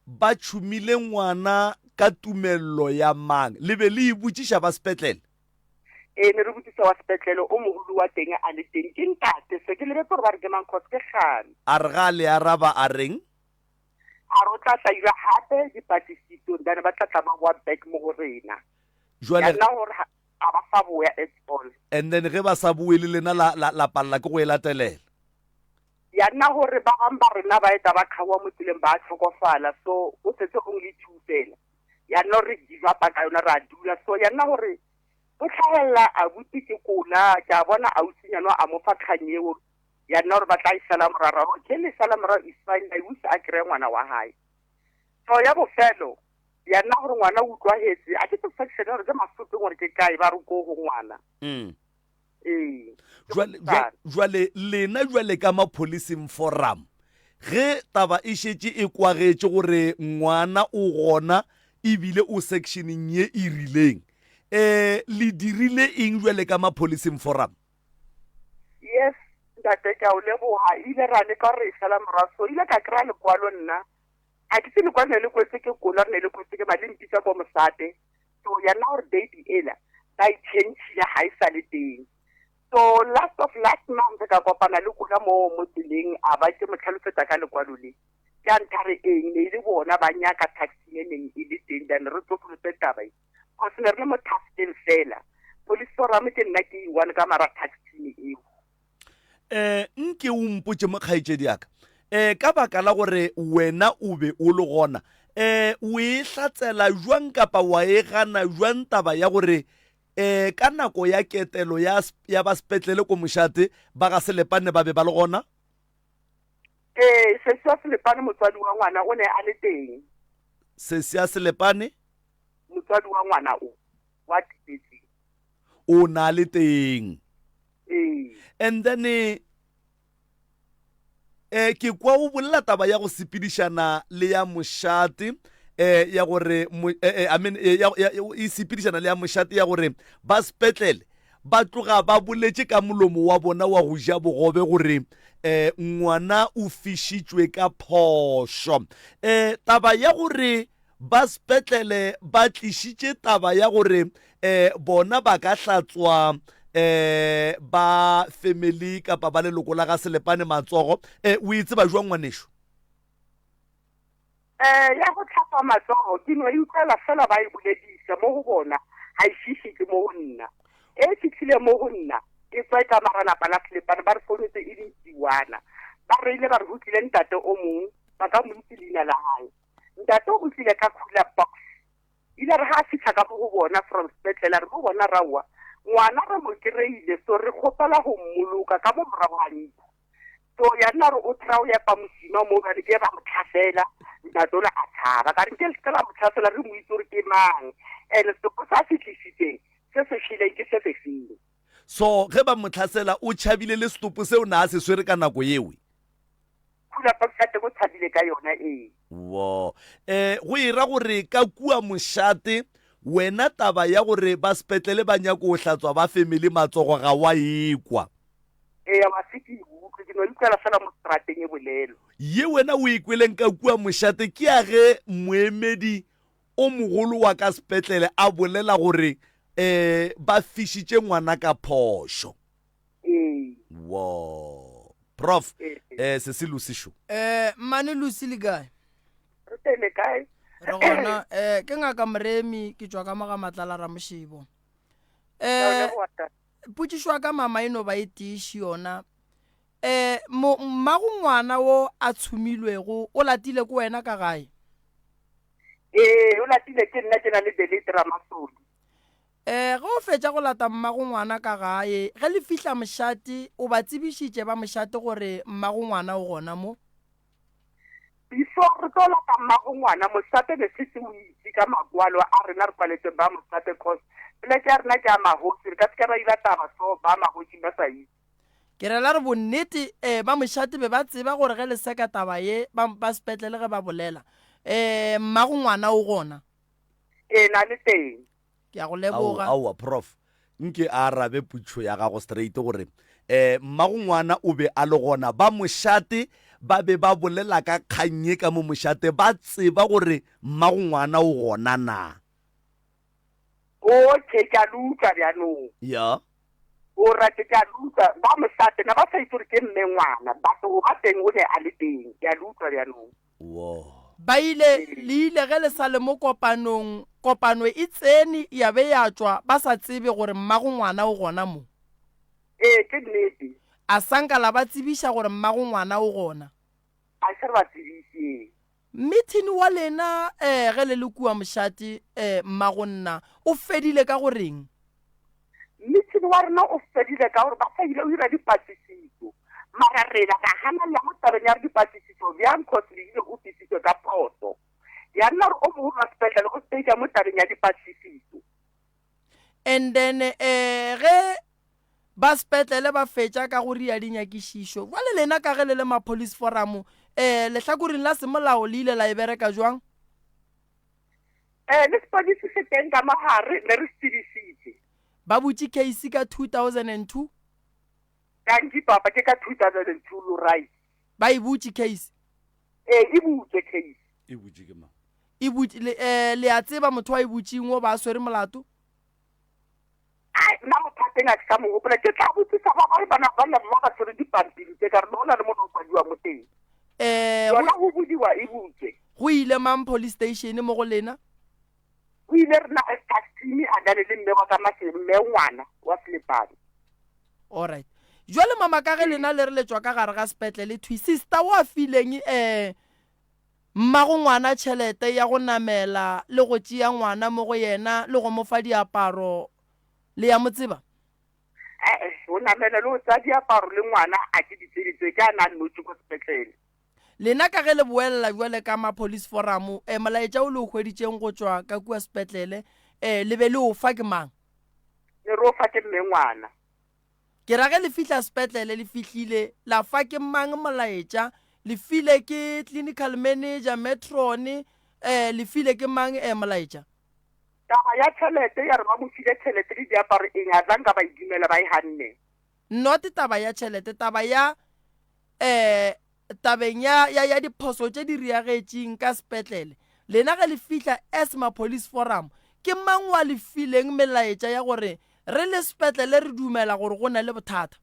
S1: Ba tšhumile ngwana ka tumello ya mang? Le be le e botšiša ba sepetlele?
S12: Ee, ne re botšiša wa sepetlele, o mogolo wa teng a le teng. Ke ntate, se ke lebetse gore ba re ke mang cause ke kgale.
S1: A re ga a le araba a reng?
S12: A re o tla tla ira gape dipatlisiso then ba tla tla ba boa back mo go rena.
S1: Jwale
S12: Ya nna gore ga ba sa boya at all.
S1: And then ge ba sa boe le lena la, la, la palela ke go e latelela.
S12: Ya nna gore ba bang ba rena ba eta ba kgaowa mo tseleng ba tlhokofala so o setse only two fela. Ya nna gore re give up ka yona ra dula so ya nna gore go tlhagelela abuti ke kola ke a bona ausinyana a mo fa kgang eo ya nna gore ba tla e sala morago okay le sala morago is fine I wish a kry-e ngwana wa hae. So ya bofelo ya nna gore ngwana o utlwagetse a ke tse section gore ke masopeng gore ke kae ba re ko go ngwana.
S1: Mm.
S12: Ee.
S1: Jwale, jwale lena jwale ka mapholising forum ge taba e šetše e kwagetše gore ngwana o gona ebile o sectioneng ye e rileng um le dirile eng jwale ka mapholising forum?
S12: Yes ntate ke a o leboga ile ra leka gore e sala morago so ile ka kry-a lekwalo nna ga ke se lekwalo ne le kwetse ke kola re ne le kwetse ke male mpitsa ko mosate So ya nna gore date ela ba e changile ga e sa le teng. So last of last month ka kopana le Kula mo mo tseleng a ba ke mo tlhalosetsa ka lekwalo le. Ke a ntha re eng ne e le bona ba nyaka taxi e neng e le teng then re tsosolose taba e. Cause ne re le mo taskeng fela. Police forum ke nna ke i-one ka mara taxi eo.
S1: um nke o mpotše mo kgaetšedi ya ka um ka baka la gore wena o be o le gona um o e hlatsela jwang kapa wa e gana jwang taba ya gore um ka nako ya ketelo ya, ya ba sepetlele ko mošate ba ga Selepane ba be ba le gona?
S12: Ee, sesi wa Selepane motswadi wa ngwana o ne a le teng.
S1: Sesi ya Selepane?
S12: Motswadi wa ngwana o wa timetseng.
S1: O na le teng.
S12: Ee.
S1: And then eh, eh ke kwa o bolela taba ya go sepedišana le ya mošate eh ya gore eh, eh, I mean eh, ya, ya, e sepedišana le ya mošate ya gore ba sepetlele ba tloga ba boletše ka molomo wa bona wa go ja bogobe gore eh ngwana o fišitšwe ka phošo eh taba ya gore Ba sepetlele ba tlišitše taba ya gore um bona ba ka hlatswa um ba family kapa ba leloko la ga Selepane matsogo. Um o e tseba jwang ngwanešo?
S12: Um ya go tlhapa matsogo ke no e utlwela fela ba e boledisa mo go bona, ga e fihle ke mo go nna. E fihlile mo go nna e tswa e ka mara lapa la Selepane ba re founetse e le ntsiwana. Ba reile ba re go tlile ntate o mongwe ba ka mo itse leina la gae. Ntate o tlile ka cooler box. Ile re ha a fitlha ka mo go bona from sepetlele a re mo bona raowa ngwana re mo kry-ile so re kgopela go mmoloka ka mo morago ga ntlo. So ya nna re o try o epa mosima mo bjale ke ba mo tlhasela ntate ola a tshaba ka re nke le seke la mo tlhasela re mo itse gore ke mang and setopo sa se tlisitseng se se šeleng ke se se feng.
S1: So ge ba mo tlhasela o tšhabile le setopo seo na a se swere ka nako yewe?
S12: Khula box ya teng o tshabile ka yona ee.
S1: Wo. Eh, go e ra gore ka kua mošate wena taba ya gore ba sepetlele ba nyako go hlatswa ba family matsogo ga wa e kwa.
S12: Eya wa se ke e utlwe, ke no e utlwela fela mo strateng e bolela. bolelwa.
S1: Ye wena o e kweleng ka kua mošate ke ya ge moemedi o mogolo wa ka sepetlele a bolela gore um ba fišitše ngwana ka phošo.
S12: Ee.
S1: Wo. Prof, eh, sesi Lucy šo.
S2: Eh, mmane Lucy le kae?
S12: Re teng le kae?
S2: Re gona. Eh, ke ngaka Moremi, ke tšwa ka mo ga Matlala Ramošebo. Eh, potšišo ya ka mama e no ba e tiiši yona. Eh, mo, mmago ngwana wo a tshumilwego o latile ke wena ka gae?
S12: Ee, o latile ke nna ke na le Belate Ramasodi.
S2: Ee, ge o fetša go lata mmago ngwana ka gae, ge le fihla mošate, o ba tsebišitše ba mošate gore mmago ngwana o gona mo?
S12: Before re tlo lata mmago ngwana, mošate ne setse o itse ka makwalo a rena re kwaletseng ba mošate cause poleke ya rena ke ya magoši, re ka se ke ra ila taba so ba magoši ba sa itse.
S2: Ke rela re bonnete, ee, ba mošate be ba tseba gore ge le seka taba ye, ba, ba sepetlele ge ba bolela, ee, mmago ngwana o gona.
S12: Ee, na le teng.
S2: Ke a go leboga.
S1: Aowa, Prof. Nke a arabe putšo ya gago straight gore eh mmago ngwana o be a le gona ba mošate ba be ba bolela ka kgang ye ka mo mošate ba tseba gore mmago ngwana o gona na?
S12: Okay, ke a le utlwa bjanong.
S1: Ya.
S12: O rate ke a le utlwa ba mošate na ba sa itse gore ke mme ngwana but go ba teng o ne a le teng. Ke a le utlwa bjanong.
S1: Wo.
S2: Ba ile, le ile ge le sa le mo kopanong, kopano e tsene ya be ya tšwa ba sa tsebe gore mmago ngwana o gona mo.
S12: Ee, ke nnete.
S2: A sa nka la ba tsebiša gore mmago ngwana o gona?
S12: A se re ba tsebiše, ee.
S2: Mithini wa lena, ee, ge le le kua mošate, ee, mmago nna, o fedile ka go reng?
S12: Meeting wa rena o fedile ka gore ba sa ile o ira dipatlisiso mara rena ra gana le mo tabeng ya re dipatlisiso bjang cause le ile o fisitswe ka phoso ya nna gore o mogolo wa sepetlele o stage mo tabeng ya dipatlisiso.
S2: And then eh ge ba sepetlele ba fetša ka go ria dinyakišišo jwale lena ka ge le le ma police forum eh lehlakoreng la semolao le ile la e bereka jwang?
S12: Eh, le sepodisi se teng ka mo gare, ne re se tsebisitše.
S2: Ba butše case ka 2002?
S12: Dankie papa, ke ka 2002, lo right.
S2: Ba e butše case?
S12: Ee, e butšwe case.
S1: E butše ke mang?
S2: E butše, le, eh, le a tseba motho wa e butšeng o ba a swere molato?
S12: Ai, nna motho wa teng a ke sa mo gopola. Ke tla botsisa ba bangwe bana ba na ba ba tshwere dipampiri tse ka re go na le mo go kwadiwa mo teng.
S2: Eh,
S12: Yona go bodiwa e butswe.
S2: Go ile mang police station mo go lena?
S12: Go ile rena as tax team a dale le mme wa ka mase mme ngwana wa Selepane.
S2: Alright. Jwale mama ka ge lena le re le tšwa ka gare ga sepetlele thwi sister wa fileng eh Mmago ngwana tšhelete ya go namela le go tšea ngwana mo go yena le go mo fa diaparo, le ya mo tseba?
S12: E-e, go namela le go tsea diaparo le ngwana a ke di tsebe tse, ke a na nnotši ko sepetlele.
S2: Lena ka ge le boelela bjale ka ma Police Forum, e, molaetša o le o hweditšeng go tšwa ka kua sepetlele, e, le be le o fa ke mang?
S12: Ne re o fa ke mme ngwana.
S2: Ke ra ge le fihla sepetlele, le fihlile la fa ke mang molaetša? Le file ke clinical manager, matron, eh, le file ke mang eh, molaetša?
S12: Taba ya tšhelete ya re ba mo file tšhelete le diaparo eng a tla nka ba e dumela ba e hanne.
S2: Not taba ya tšhelete, taba ya eh Tabeng ya, ya, ya diphoso tše di riagetšeng ka sepetlele, lena ge le fihla as ma Police Forum, ke mang wa le fileng melaetša ya gore re le sepetlele re dumela gore go na le bothata?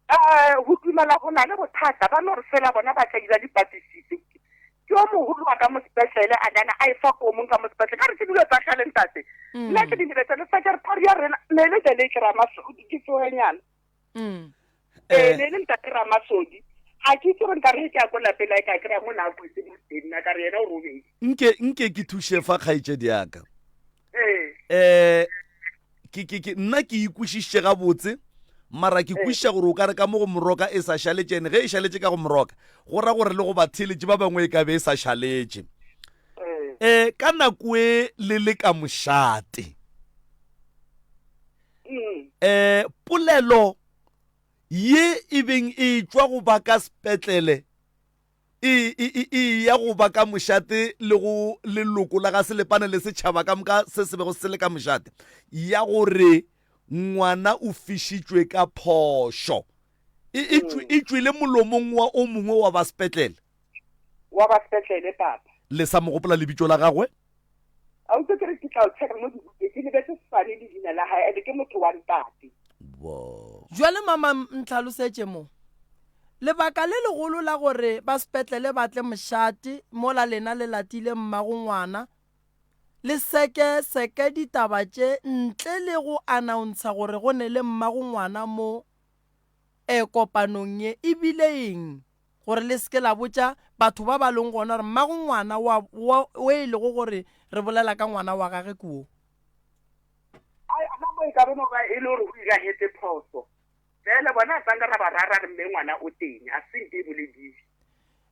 S12: Eh, go dumela go na le bothata, ba no re fela bona ba tla ira dipatlisiso. Ke yo mogolo wa ka mo sepetlele a nana a e fa ko mong ka mo sepetlele. Ka re ke dilo tsa kgale ntate. Nna ke di lebetse le fa ke re phari ya rena, ne le Deleke Ramasodi, ke tsogenyana.
S2: Mm.
S12: Ee, ne e le ntate Ramasodi. Ga ke itse gore nka re ke ya ko lapeng la ka kry-a mo na a kwetse mo teng nna ka re yena o robetse.
S1: Nke nke ke thuše fa kgaetšedi ya ka.
S12: Ee.
S1: Eh ke ke ke nna ke ikwešišitše gabotse mara ke kwešiša gore o ka re ka mo go moroka e sa šaletše ene ge e šaletše ka go moroka go ra gore le go batheeletši ba bangwe e ka be e sa šaletše. Eh ka nako e le le ka mošate. Eh polelo ye e beng e tšwa go ba ka sepetlele e, e, e, e ya go ba ka mošate le go leloko la ga Selepane le setšhaba ka moka se se bego se le ka mošate, ya gore ngwana o fišitšwe ka phošo. E, e, tšwe- e tšwele molomong wa o mongwe wa ba sepetlele.
S12: Wa ba sepetlele, papa.
S1: Le sa mo gopola lebitso la gagwe?
S12: A utlwe ke re ke tla o checka mo dibukeng, ke lebetse sefane le leina la hae, and ke motho wa ntate.
S1: Bo.
S2: Jwale mama ntlhalosetše mo. Lebaka le legolo la gore ba sepetlele ba tle mošate mola lena le latile mmago ngwana, le seke seke ditaba tše ntle le go anaontsha gore go ne le mmago ngwana mo e kopanong ye e bile eng gore le se ke la botša batho ba ba leng gona gore mmago ngwana wa, wa, o e lego gore re bolela ka ngwana wa gage ke wo?
S12: Ai, a mo e ka be no ba e le gore go iragetse phoso. Fela bona a sanka ra ba ra ra re mme ngwana o teng, a se nke e bolediwe.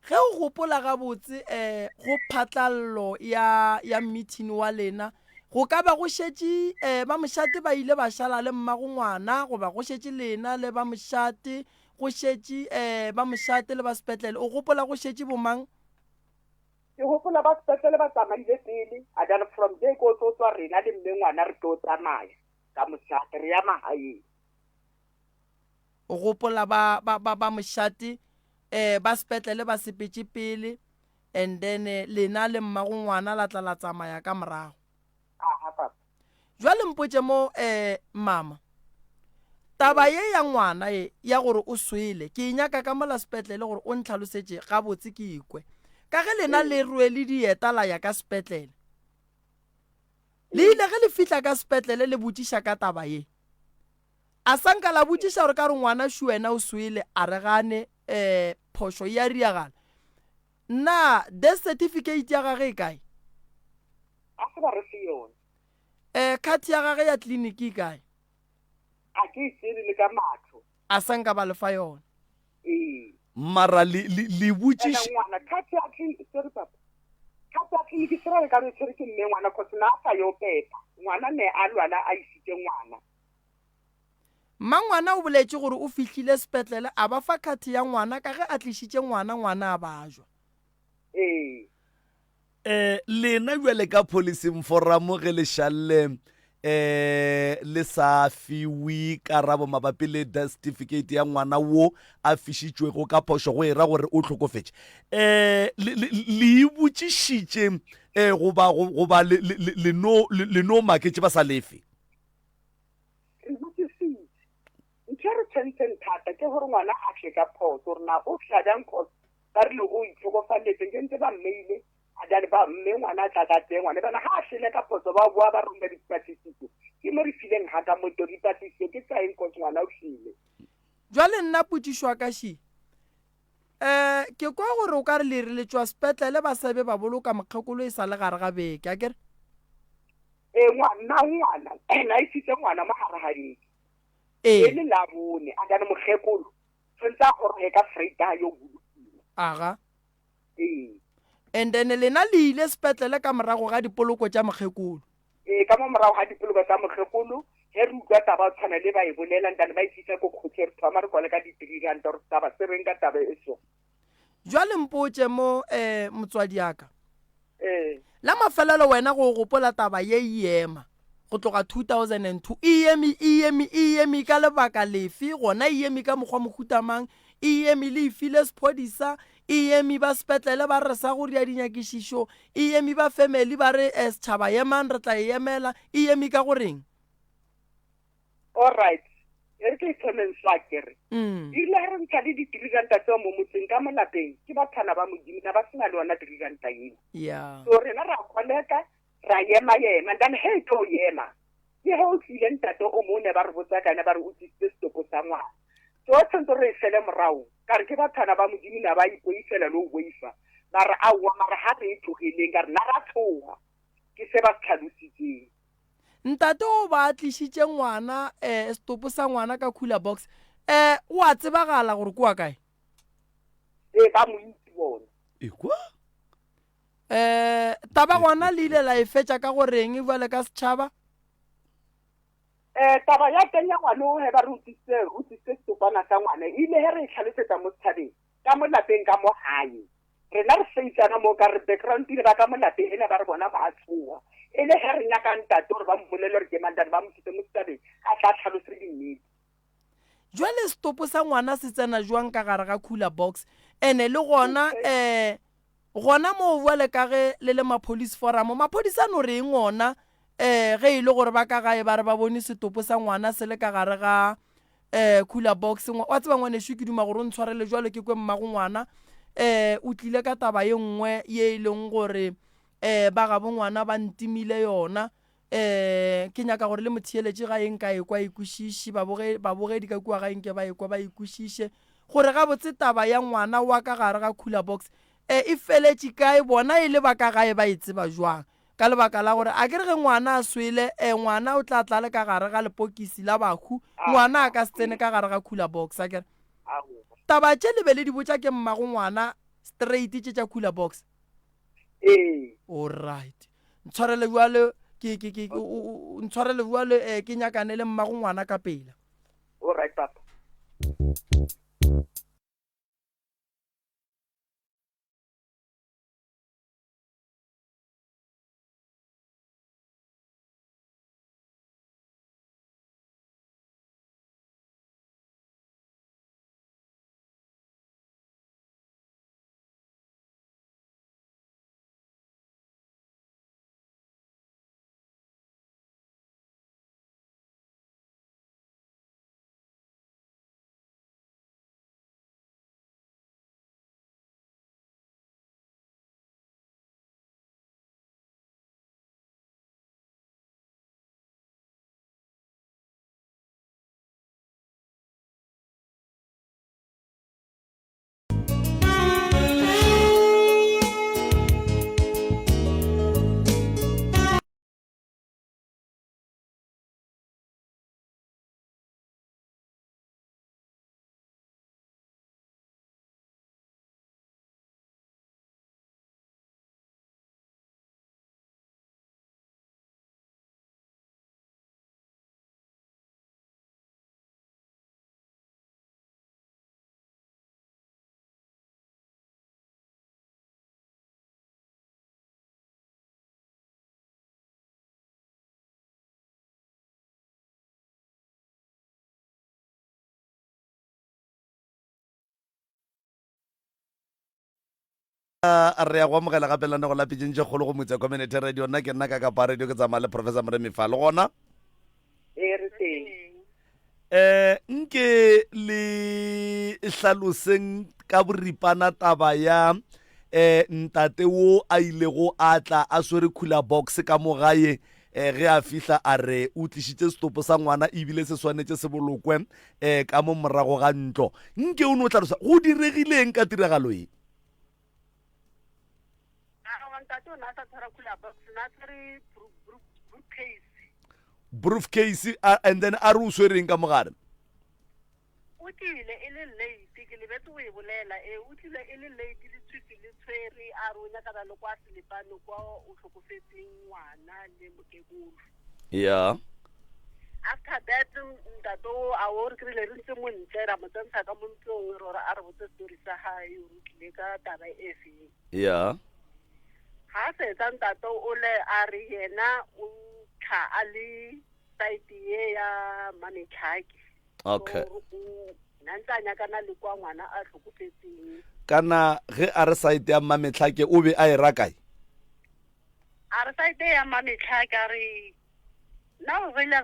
S2: Ge o gopola gabotse um go phatlallo ya, ya meeting wa lena, go ka ba go šetše um ba mošate ba ile ba šala le mmago ngwana, goba go šetše lena le ba mošate, go šetše um ba mošate le ba sepetlele. O gopola go šetše bomang?
S12: Ke gopola ba sepetlele ba tsamaile pele, and then from there ko tlo tswa rena le mme ngwana re tlo tsamaya ka mošate re ya magaeng.
S2: O gopola ba, ba, ba, ba mošate eh ba sepetlele ba sepetše pele and then eh, lena le mmago ngwana la tla la tsamaya ka morago.
S12: Aha papa.
S2: Jwale mpotše mo eh mama. Taba ye ya ngwana ye ya gore o swele ke e nyaka ka mola sepetlele gore o ntlhalosetše gabotse ke ikwe. Ka ge lena le rwele dieta la ya ka sepetlele. Le ile ge le fihla ka sepetlele le botšiša ka taba ye. A sa nka la botšiša gore ka re ngwana šu wena o swele, a re gane, eh, phošo e a riagala. Na death certificate ya gage e kae?
S12: A se ba re fe yona.
S2: Eh, card ya gage ya clinic e kae?
S12: A ke e tsebe le ka mahlo.
S2: A sa nka ba le fa yona.
S12: Ee.
S1: Mara le, le, le botšiš.
S12: Ena ngwana, card ya clinic, sorry papa. Card ya clinic se ra le ka be e tshwere ke mme ngwana cause na a sa yo pepa. Ngwana ne a lwala a isitše ngwana.
S2: Mmangwana o boletše gore o fihlile sepetlele a ba fa khathe ya ngwana ka ge a tlišitše ngwana, ngwana a bajwa.
S12: Ee.
S1: Eh, lena bjale ka policing forum ge le šalle eh le sa fiwe karabo mabapi le death certificate ya ngwana wo a fišitšwego ka phošo go era gore o hlokofetše eh le le le e botšišitše eh goba goba le le le no le no maketše ba sa lefe
S12: Re botšisitše. Ntho e re tshwentseng thata ke gore ngwana a tle ka phoso gore na o fla bjang cause ba rile o itlhokofaletse nke ntse ba mmeile a jale ba mme ngwana a tla ka teng ngwana bana ga a tlele ka phoso ba boa ba roma dipatlisiso ke mo re fileng ga ka moto dipatlisiso ke tsa eng cause ngwana o tlile.
S2: Jwale nna potšišo ya ka še, um ke kwa gore o ka re le re le tšwa sepetlele ba sa be ba boloka mokgekolo e sa le gare ga beke, akere?
S12: Ee, ngwana, ngwana, na isitse ngwana mo gare ga beke.
S2: Ee.
S12: E le Labone, a jane mokgekolo, tshwanetse a goroge ka Vrydag yo bolokiwa.
S2: Aga.
S12: Ee.
S2: And then lena le ile sepetlele ka morago ga dipoloko tša mokgekolo.
S12: Ee, ka mo morago ga dipoloko tsa mokgekolo, ge re utlwa taba o tshwana le ba e bolela, ntane ba e tlisa ko kgotlhe, re thoma re kwale ka di-three ranta gore taba se reng ka taba e so.
S2: Jwale mpotše mo, eh, motswadi ya ka.
S12: Ee.
S2: La mafelelo wena go gopola taba ye e ema go tloga 2002, e eme, e eme, e eme ka lebaka lefe, gona e eme ka mokgwa mohuta mang, e eme le e file sephodisa, e eme ba sepetlele ba re re sa go ria dinyakišišo, e eme ba family ba re eh, setšhaba emang re tla e emela, e eme ka go reng?
S12: All right. E re ke e thomeng fa ke re.
S2: Mm.
S12: E rile ha re ntsha le di-three ranta tseo mo motseng ka mo lapeng, ke bathwana ba Modimo, na ba sena le yona three ranta eo.
S2: Yeah.
S12: So rena ra koleka, ra ema ema, then he e tlo ema, ke he o tlile ntate o mongwe ne ba re botsa ka ena ba re o tlisitse setopo sa ngwana. So tshwanetse re e fele morago, ka re ke bathwana ba Modimo na ba ipoifela le go boifa. Ba re aowa mara ha re e tlogeleng, ka re na ra tshoga. Ke se ba se tlhalositseng.
S2: Ntate o ba a tlišitše ngwana eh setopo sa ngwana ka cooler box eh o a tsebagala gore ke wa kae?
S12: Ee, ba mo itse bona.
S1: Ekwa?
S2: Eh taba gona le ile la e fetša ka go reng bjale ka setšhaba?
S12: Eh taba ya teng ya ngwana o he ba re o tlisitse o tlisitse setopana sa ngwana e ile he re e tlhalosetsa mo setšhabeng ka mo lapeng ka mo gae. Rena re seitsana mo ka re background ile ba ka mo lapeng ena ba re bona ba tshoga. E le ge re nyaka ntate gore ba mmolele gore ke mang, ba mo tlise mo setabeng a tla tlhalose dinnete.
S2: Jwale setopo sa ngwana se tsena jwang ka gare ga cooler box? Ene le gona um gona moo bjale ka ge le le ma-police forum, maphodisa a no reng ona um ge e le gore ba ka gae ba re ba bone setopo sa ngwana se le ka gare ga um cooler box? Wa tseba ngwanešu ke duma gore o ntshwarele jwalo ke kwe mmago ngwana um o tlile ka taba ye nngwe ye e leng gore um ba gabo ngwana ba ntimile yona. Um ke nyaka gore le motheeletši ga e nka ekwa e kwešiše, baboge, babogedi ka kua ga e nke ba ekwa ba e kwešiše, gore gabotse taba ya ngwana wa ka gare ga cooler box um e feletše kae, bona e le ba ka gae ba e tseba jwang? Ka lebaka la gore a ke re ge ngwana a swele, um ngwana o tla tla le ka gare ga lepokisi la bahu, ngwana a ka se tsene ka gare ga cooler box, a ke re? Taba tše le be le di botša ke mmago ngwana straight tše tša cooler box?
S12: Ee.
S2: Alright. Ntshwarele bjale ke ke ke ntshwarele bjale eh, ke nyakane le mmago ngwana ka pela.
S12: Alright papa.
S1: Re ya go amogela gape lenanego la Pitšeng tše Kgolo go Motse Community Radio. Nna ke nna ka Kapa Radio, ke tsamaya le Professor Moremi fa le gona.
S12: Ee, re teng.
S1: Eh, nke le hlaloseng ka boripana taba ya eh ntate wo a ilego a tla a swere cooler box ka mo gae eh ge a fihla a re o tlišitše setopo sa ngwana ebile se swanetše se bolokwe eh ka mo morago ga ntlo. Nke o no hlalosa go diregileng ka tiragalo ye?
S8: Aowa, ntate o ne a sa tshwara cooler box, ne a tshwere briefcase.
S1: Briefcase, and then a re o swereng ka mogare?
S8: O tlile e le late, ke lebetse go e bolela. Ee, o tlile e le late, letshwifi le tshwere, a re o nyakana le kwa Selepane kwa o hlokofetseng ngwana le mokekolo.
S1: Yeah.
S8: After that, ntate o a o re kry-ile re ntse mo ntle, ra mo tsentsha ka mo ntlong, re gore a re botse story sa gae, o re tlile ka taba e feng.
S1: Yeah.
S8: Ga a fetsa ntate o le a re yena o tlha a le site ye ya Mametlhake.
S1: Okay.
S8: So, o na ntse a nyakana le kwa ngwana a tlhokofetseng.
S1: Kana ge a re site ya Mametlhake o be a e ra kae?
S8: A re site ya Mametlhake a re nna o rile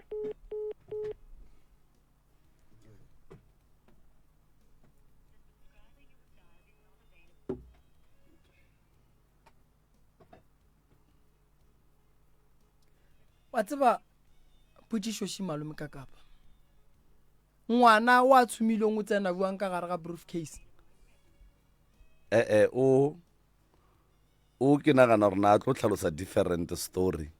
S2: Wa tseba potšišo še malome ka kapa. Ngwana wa tshumilong o tsena bjang ka gare ga briefcase?
S1: Eh eh o o ke nagana gore na a tlo tlhalosa different story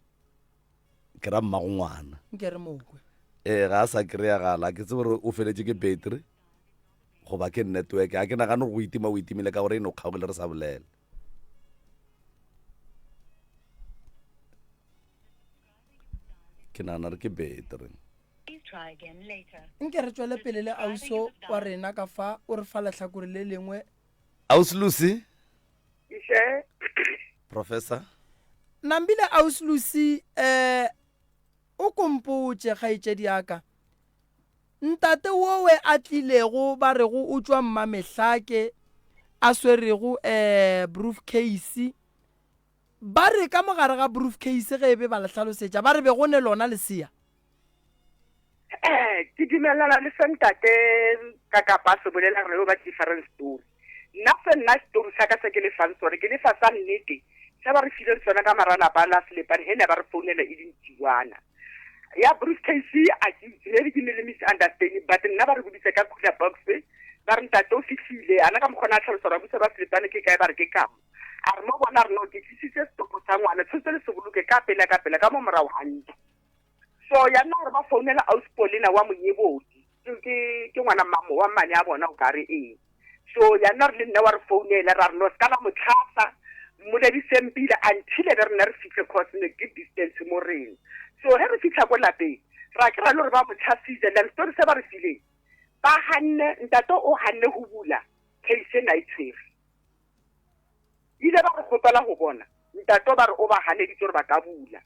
S1: ke ra mmago ngwana
S2: Nke re mokwe.
S1: ee ga a sa kry-agala ke tsebe gore o feletše ke battery goba ke network ga ke nagane gore go itima o itimile ka gore e no kgaogile re sa bolela ke nagana re ke battery
S2: Nke re tšwele pele le auso wa rena ka fa o re fa lehlakore le lengwe.
S1: Ausi Lucy.
S12: Iše.
S1: Professor.
S2: Nambile Ausi Lucy, eh, o kompotše kgaetšedi ya ka. Ntate wowe a tlilego ba rego o tšwa Mmamehlake a swerego um briefcase, ba re ka mo gare ga briefcase ge e be ba le hlalosetša ba re be go ne lona lesea.
S12: Eh, ke dumelana le se ntate ka kapa a se bolela gore yo ba different story. Nna se nna story sa ka se ke le fang sone ke le fa sa nnete se ba re fileng sona ka mara lapa la Selepane he ne ba re founela e le ntsiwana. Ya briefcase a ke itse maybe ke ne le misunderstanding but nna ba re boditse ka cooler box ba re ntate o fihlile ana ka mokgona a tlhalosa gore a busa ba Selepane ke kae ba re ke kamo. A re mo bona re no ke tlisitse setopo sa ngwana tshwanetse le se boloke ka pela ka pela ka mo morago ga ntlo. So ya nna gore ba founela ausi Paulina wa Monyebodi ke ke ke ngwana mmamo wa mmane a bona o kare ee. So ya nna gore le nna wa re founela ra re no se ka la mo tlhasa mmolediseng pila until be rena re fitlhe cause ne ke distance mo rena. So he re fitlha ko lapeng ra kry-a le gore ba mo tlhasitse then story se ba re fileng ba hanne ntate o hanne go bula case ena e tshwere. Ile ba re kgopela go bona ntate ba re o ba ganeditse gore ba ka bula.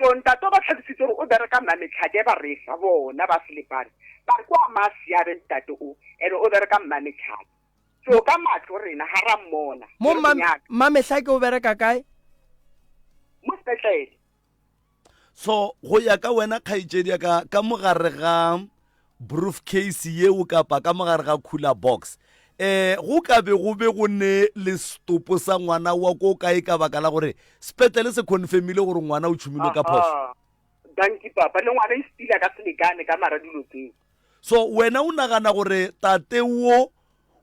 S12: So ntate o ba tlhalositse gore o bereka Mmametlhake ba re fa bona ba Selepane ba re kwa Masiabe ntate o ene o bereka Mmametlhake. So ka matlo rena ga ra mmona.
S2: Mo Mmametlhake o bereka kae?
S12: Mo sepetlele.
S1: So go ya ka wena kgaetšedi ya ka ka mogare ga briefcase yeo kapa ka mogare ga cooler box eh go ka be go be go ne le setopo sa ngwana wa ko kae ka baka la gore sepetlele se confirmile gore ngwana o tšhumilwe ka phoso?
S12: Dankie papa, le ngwana e stila ka selekane ka mara dilo tseo.
S1: So wena o nagana gore tate wo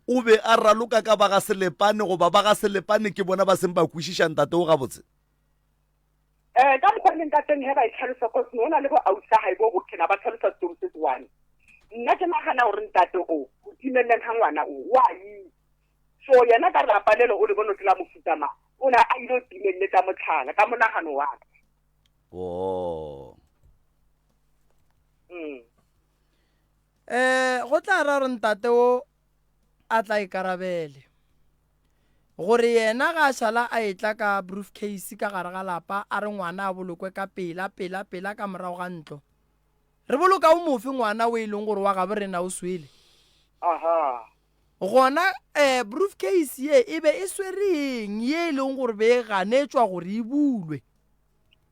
S1: o be a raloka ka ba ga Selepane goba ba ga Selepane ke bona ba seng ba kwešiša ntate wo gabotse?
S12: Eh, ka mokgwa leng ka teng he ba e tlhalosa cause no na le bo ausi gae bo botlhe na ba tlhalosa story se se one. Nna ke nagana gore ntate o go timeleleng ga ngwana o wa itse. So yena ka lapa lelo o le bone ke la mofuta mang, o ne a ile go timelletsa motlhala ka monagano wa ka.
S1: Oh.
S2: Eh, go tla ra gore ntate o a tla ikarabele. Gore yena ga a šala a etla ka briefcase ka gare ga lapa a re ngwana a bolokwe ka pela, pela, pela ka morago ga ntlo. Re boloka o mofe ngwana o e leng gore wa gabo rena o swele?
S12: Aha.
S2: Gona eh briefcase ye e be e swere eng ye e leng gore be e ganetšwa gore e bulwe?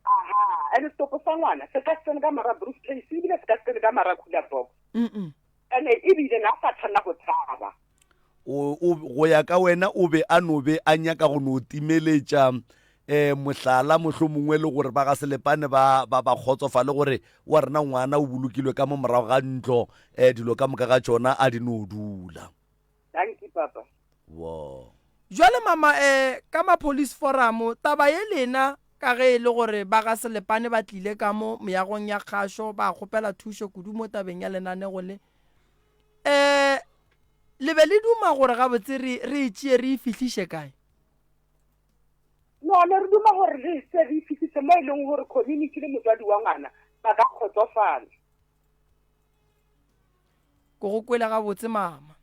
S12: Aha, and setopo sa ngwana se ka se tsene ka mara briefcase ebile se ka se tsene ka mara cooler box.
S2: Mm-mm.
S12: Ene ebile na sa tshwanela go tshaba.
S1: O, o, go ya ka wena o be a no be a nyaka go no timeletša um mohlala mohlomongwe le gore ba ga Selepane ba, ba, ba kgotsofale gore wa rena ngwana o bolokilwe ka mo morago ga ntlo um dilo ka moka ga tšona a di no dula.
S12: Dankie papa.
S1: Wo.
S2: Jwale mama eh ka ma police forum taba ye lena ka ge e le gore ba ga Selepane ba tlile ka mo meagong ya kgašo ba kgopela thušo kudu mo tabeng ya lenanego le eh le be le duma gore gabotse re re e tšee re e fihliše kae?
S12: No, ne re duma gore re e tšee re e fihlise mo e leng gore community le motswadi wa ngwana ba ka kgotsofala.
S2: Ko go kwele gabotse mama.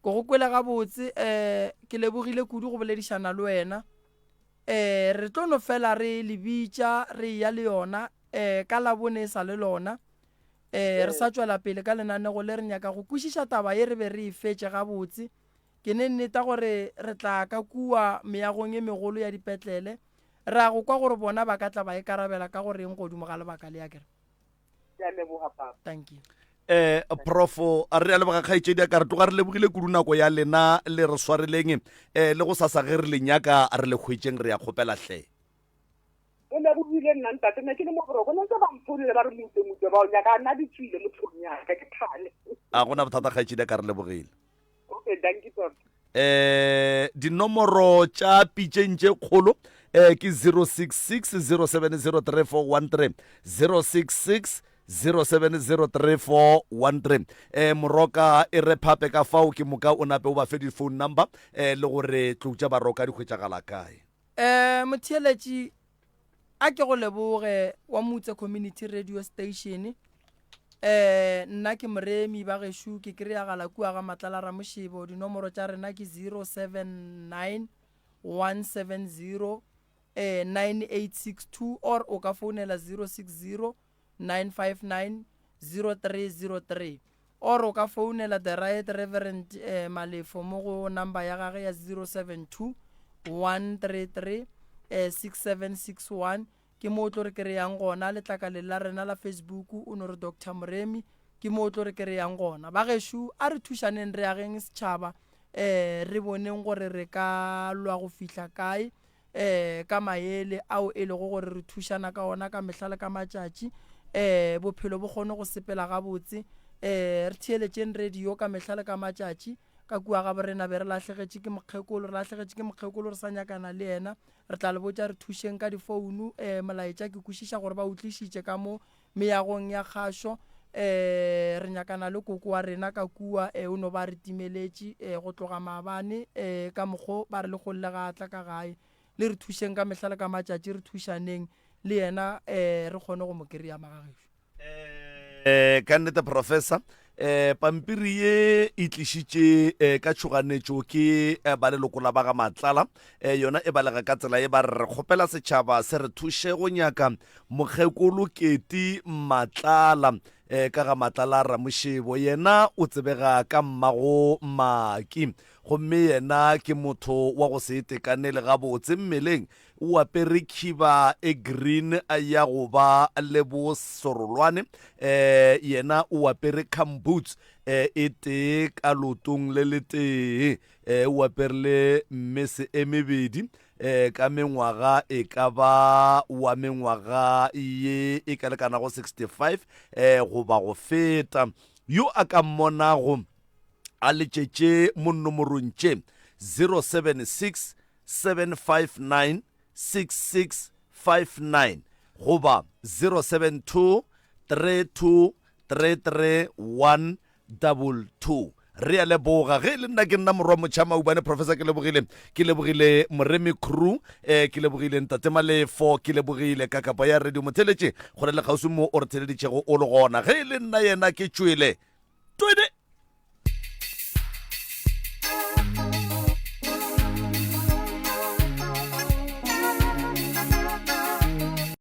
S2: Ko go kwele gabotse um ke lebogile kudu go boledišana le wena. Um re tlo no fela re le bitša re eya le yona um ka Labone e sa le lona. Um re sa tšwela pele ka lenanego le re nyaka go kwešiša taba ye re be re e fetše gabotse. Ke ne nneta gore re tla ka kua meagong e megolo ya dipetlele ra go kwa gore bona ba ka tla ba ikarabela ka go reng godimo ga lebaka le akere.
S12: Ke a leboga papa.
S2: Thank you.
S1: Eh prof a re a leboga kgaetšedi a ka re tloga re lebogile kudu nako ya lena le re swareleng eh le go sasa ge re le nyaka re le hwetšeng re ya kgopela hle.
S12: O lebogile nna ntate ne ke le mo boroko ne ntse ba mfounela ba re mutse mutse ba o nyaka nna di tswile mo tlhong yaka ke thale.
S1: A gona bothata kgaetšedi a ka re lebogile.
S12: Okay, dankie papa.
S1: Eh dinomoro tša pitšeng tše kgolo eh ke 066 0703413 066 0703413 eh moroka e re phape ka fao ke moka o nape o ba fe di phone number eh le gore tlou tša baroka di hwetšagala kae.
S2: Eh motheeletši a ke go leboge wa Mutse Community Radio Station. Eh nna ke Moremi ba gešo ke kry-agala kua ga Matlala Ramošebo dinomoro tša rena ke 079 170 eh 9862 or o ka founela 060 959 0303 or o ka founela the right reverend eh, Malefo mo go number ya gage ya 072 133 eh, 6761 ke mo o tlo re kry-ang gona letlakaleng la rena la Facebook o no re Doctor Moremi ke mo o tlo re kry-ang gona bagešo a re thušaneng re ageng setšhaba um re boneng gore re ka lwa go fihla kae um ka maele ao e lego gore re thušana ka ona ka mehla le ka matšatši um bophelo bo kgone go sepela gabotse um re theeletšeng radio ka mehla le ka matšatši ka kua ga borena be re lahlegetše ke mokgekolo re lahlegetše ke mokgekolo re sa nyakana le yena re tla le botša re thušeng ka difounu um molaetša ke kwešiša gore ba o tlišitše ka mo meagong ya kgašo um re nyakana le koko wa rena ka kua um o no ba re timeletše um go tloga maabane um ka mokgo ba re le golle ga a tla ka gae le re thušeng ka mehla le ka matšatši re thušaneng le yena um re kgone go mo kry-a magagešo.
S1: Eh, ka nnete professor eh pampiri ye e tlišitše eh, ka tšhoganetšo ke eh, ba leloko la ba ga Matlala eh, yona e balega ka tsela ye ba re re kgopela setšhaba se re thuše go nyaka mokgekolo Keti Matlala eh, ka ga Matlala Ramošebo yena o tsebega ka mmago Maki gomme yena ke motho wa go se itekanele gabotse mmeleng O apere khiba e green ya go ba le bosorolwane. Eh, yena o apere gumboots eh, e tee ka lotong le letee. Eh, o apere le mmese e mebedi eh, ka mengwaga e ka ba wa mengwaga ye e ka lekanago 65 eh, goba go feta. Yo a ka mmonago a letšetše mo nomorong tše 076 759 6659 goba 072 32 33 122. Re a leboga. Ge e le nna ke nna morwa motšha Maubane Professor ke lebogile ke lebogile Moremi Crew eh, ke lebogile Ntate Malefo ke lebogile kakapa ya Radio Motheletše go le kgauswi mo o re theleditšego o le gona. Ge e le nna yena ke tšwele.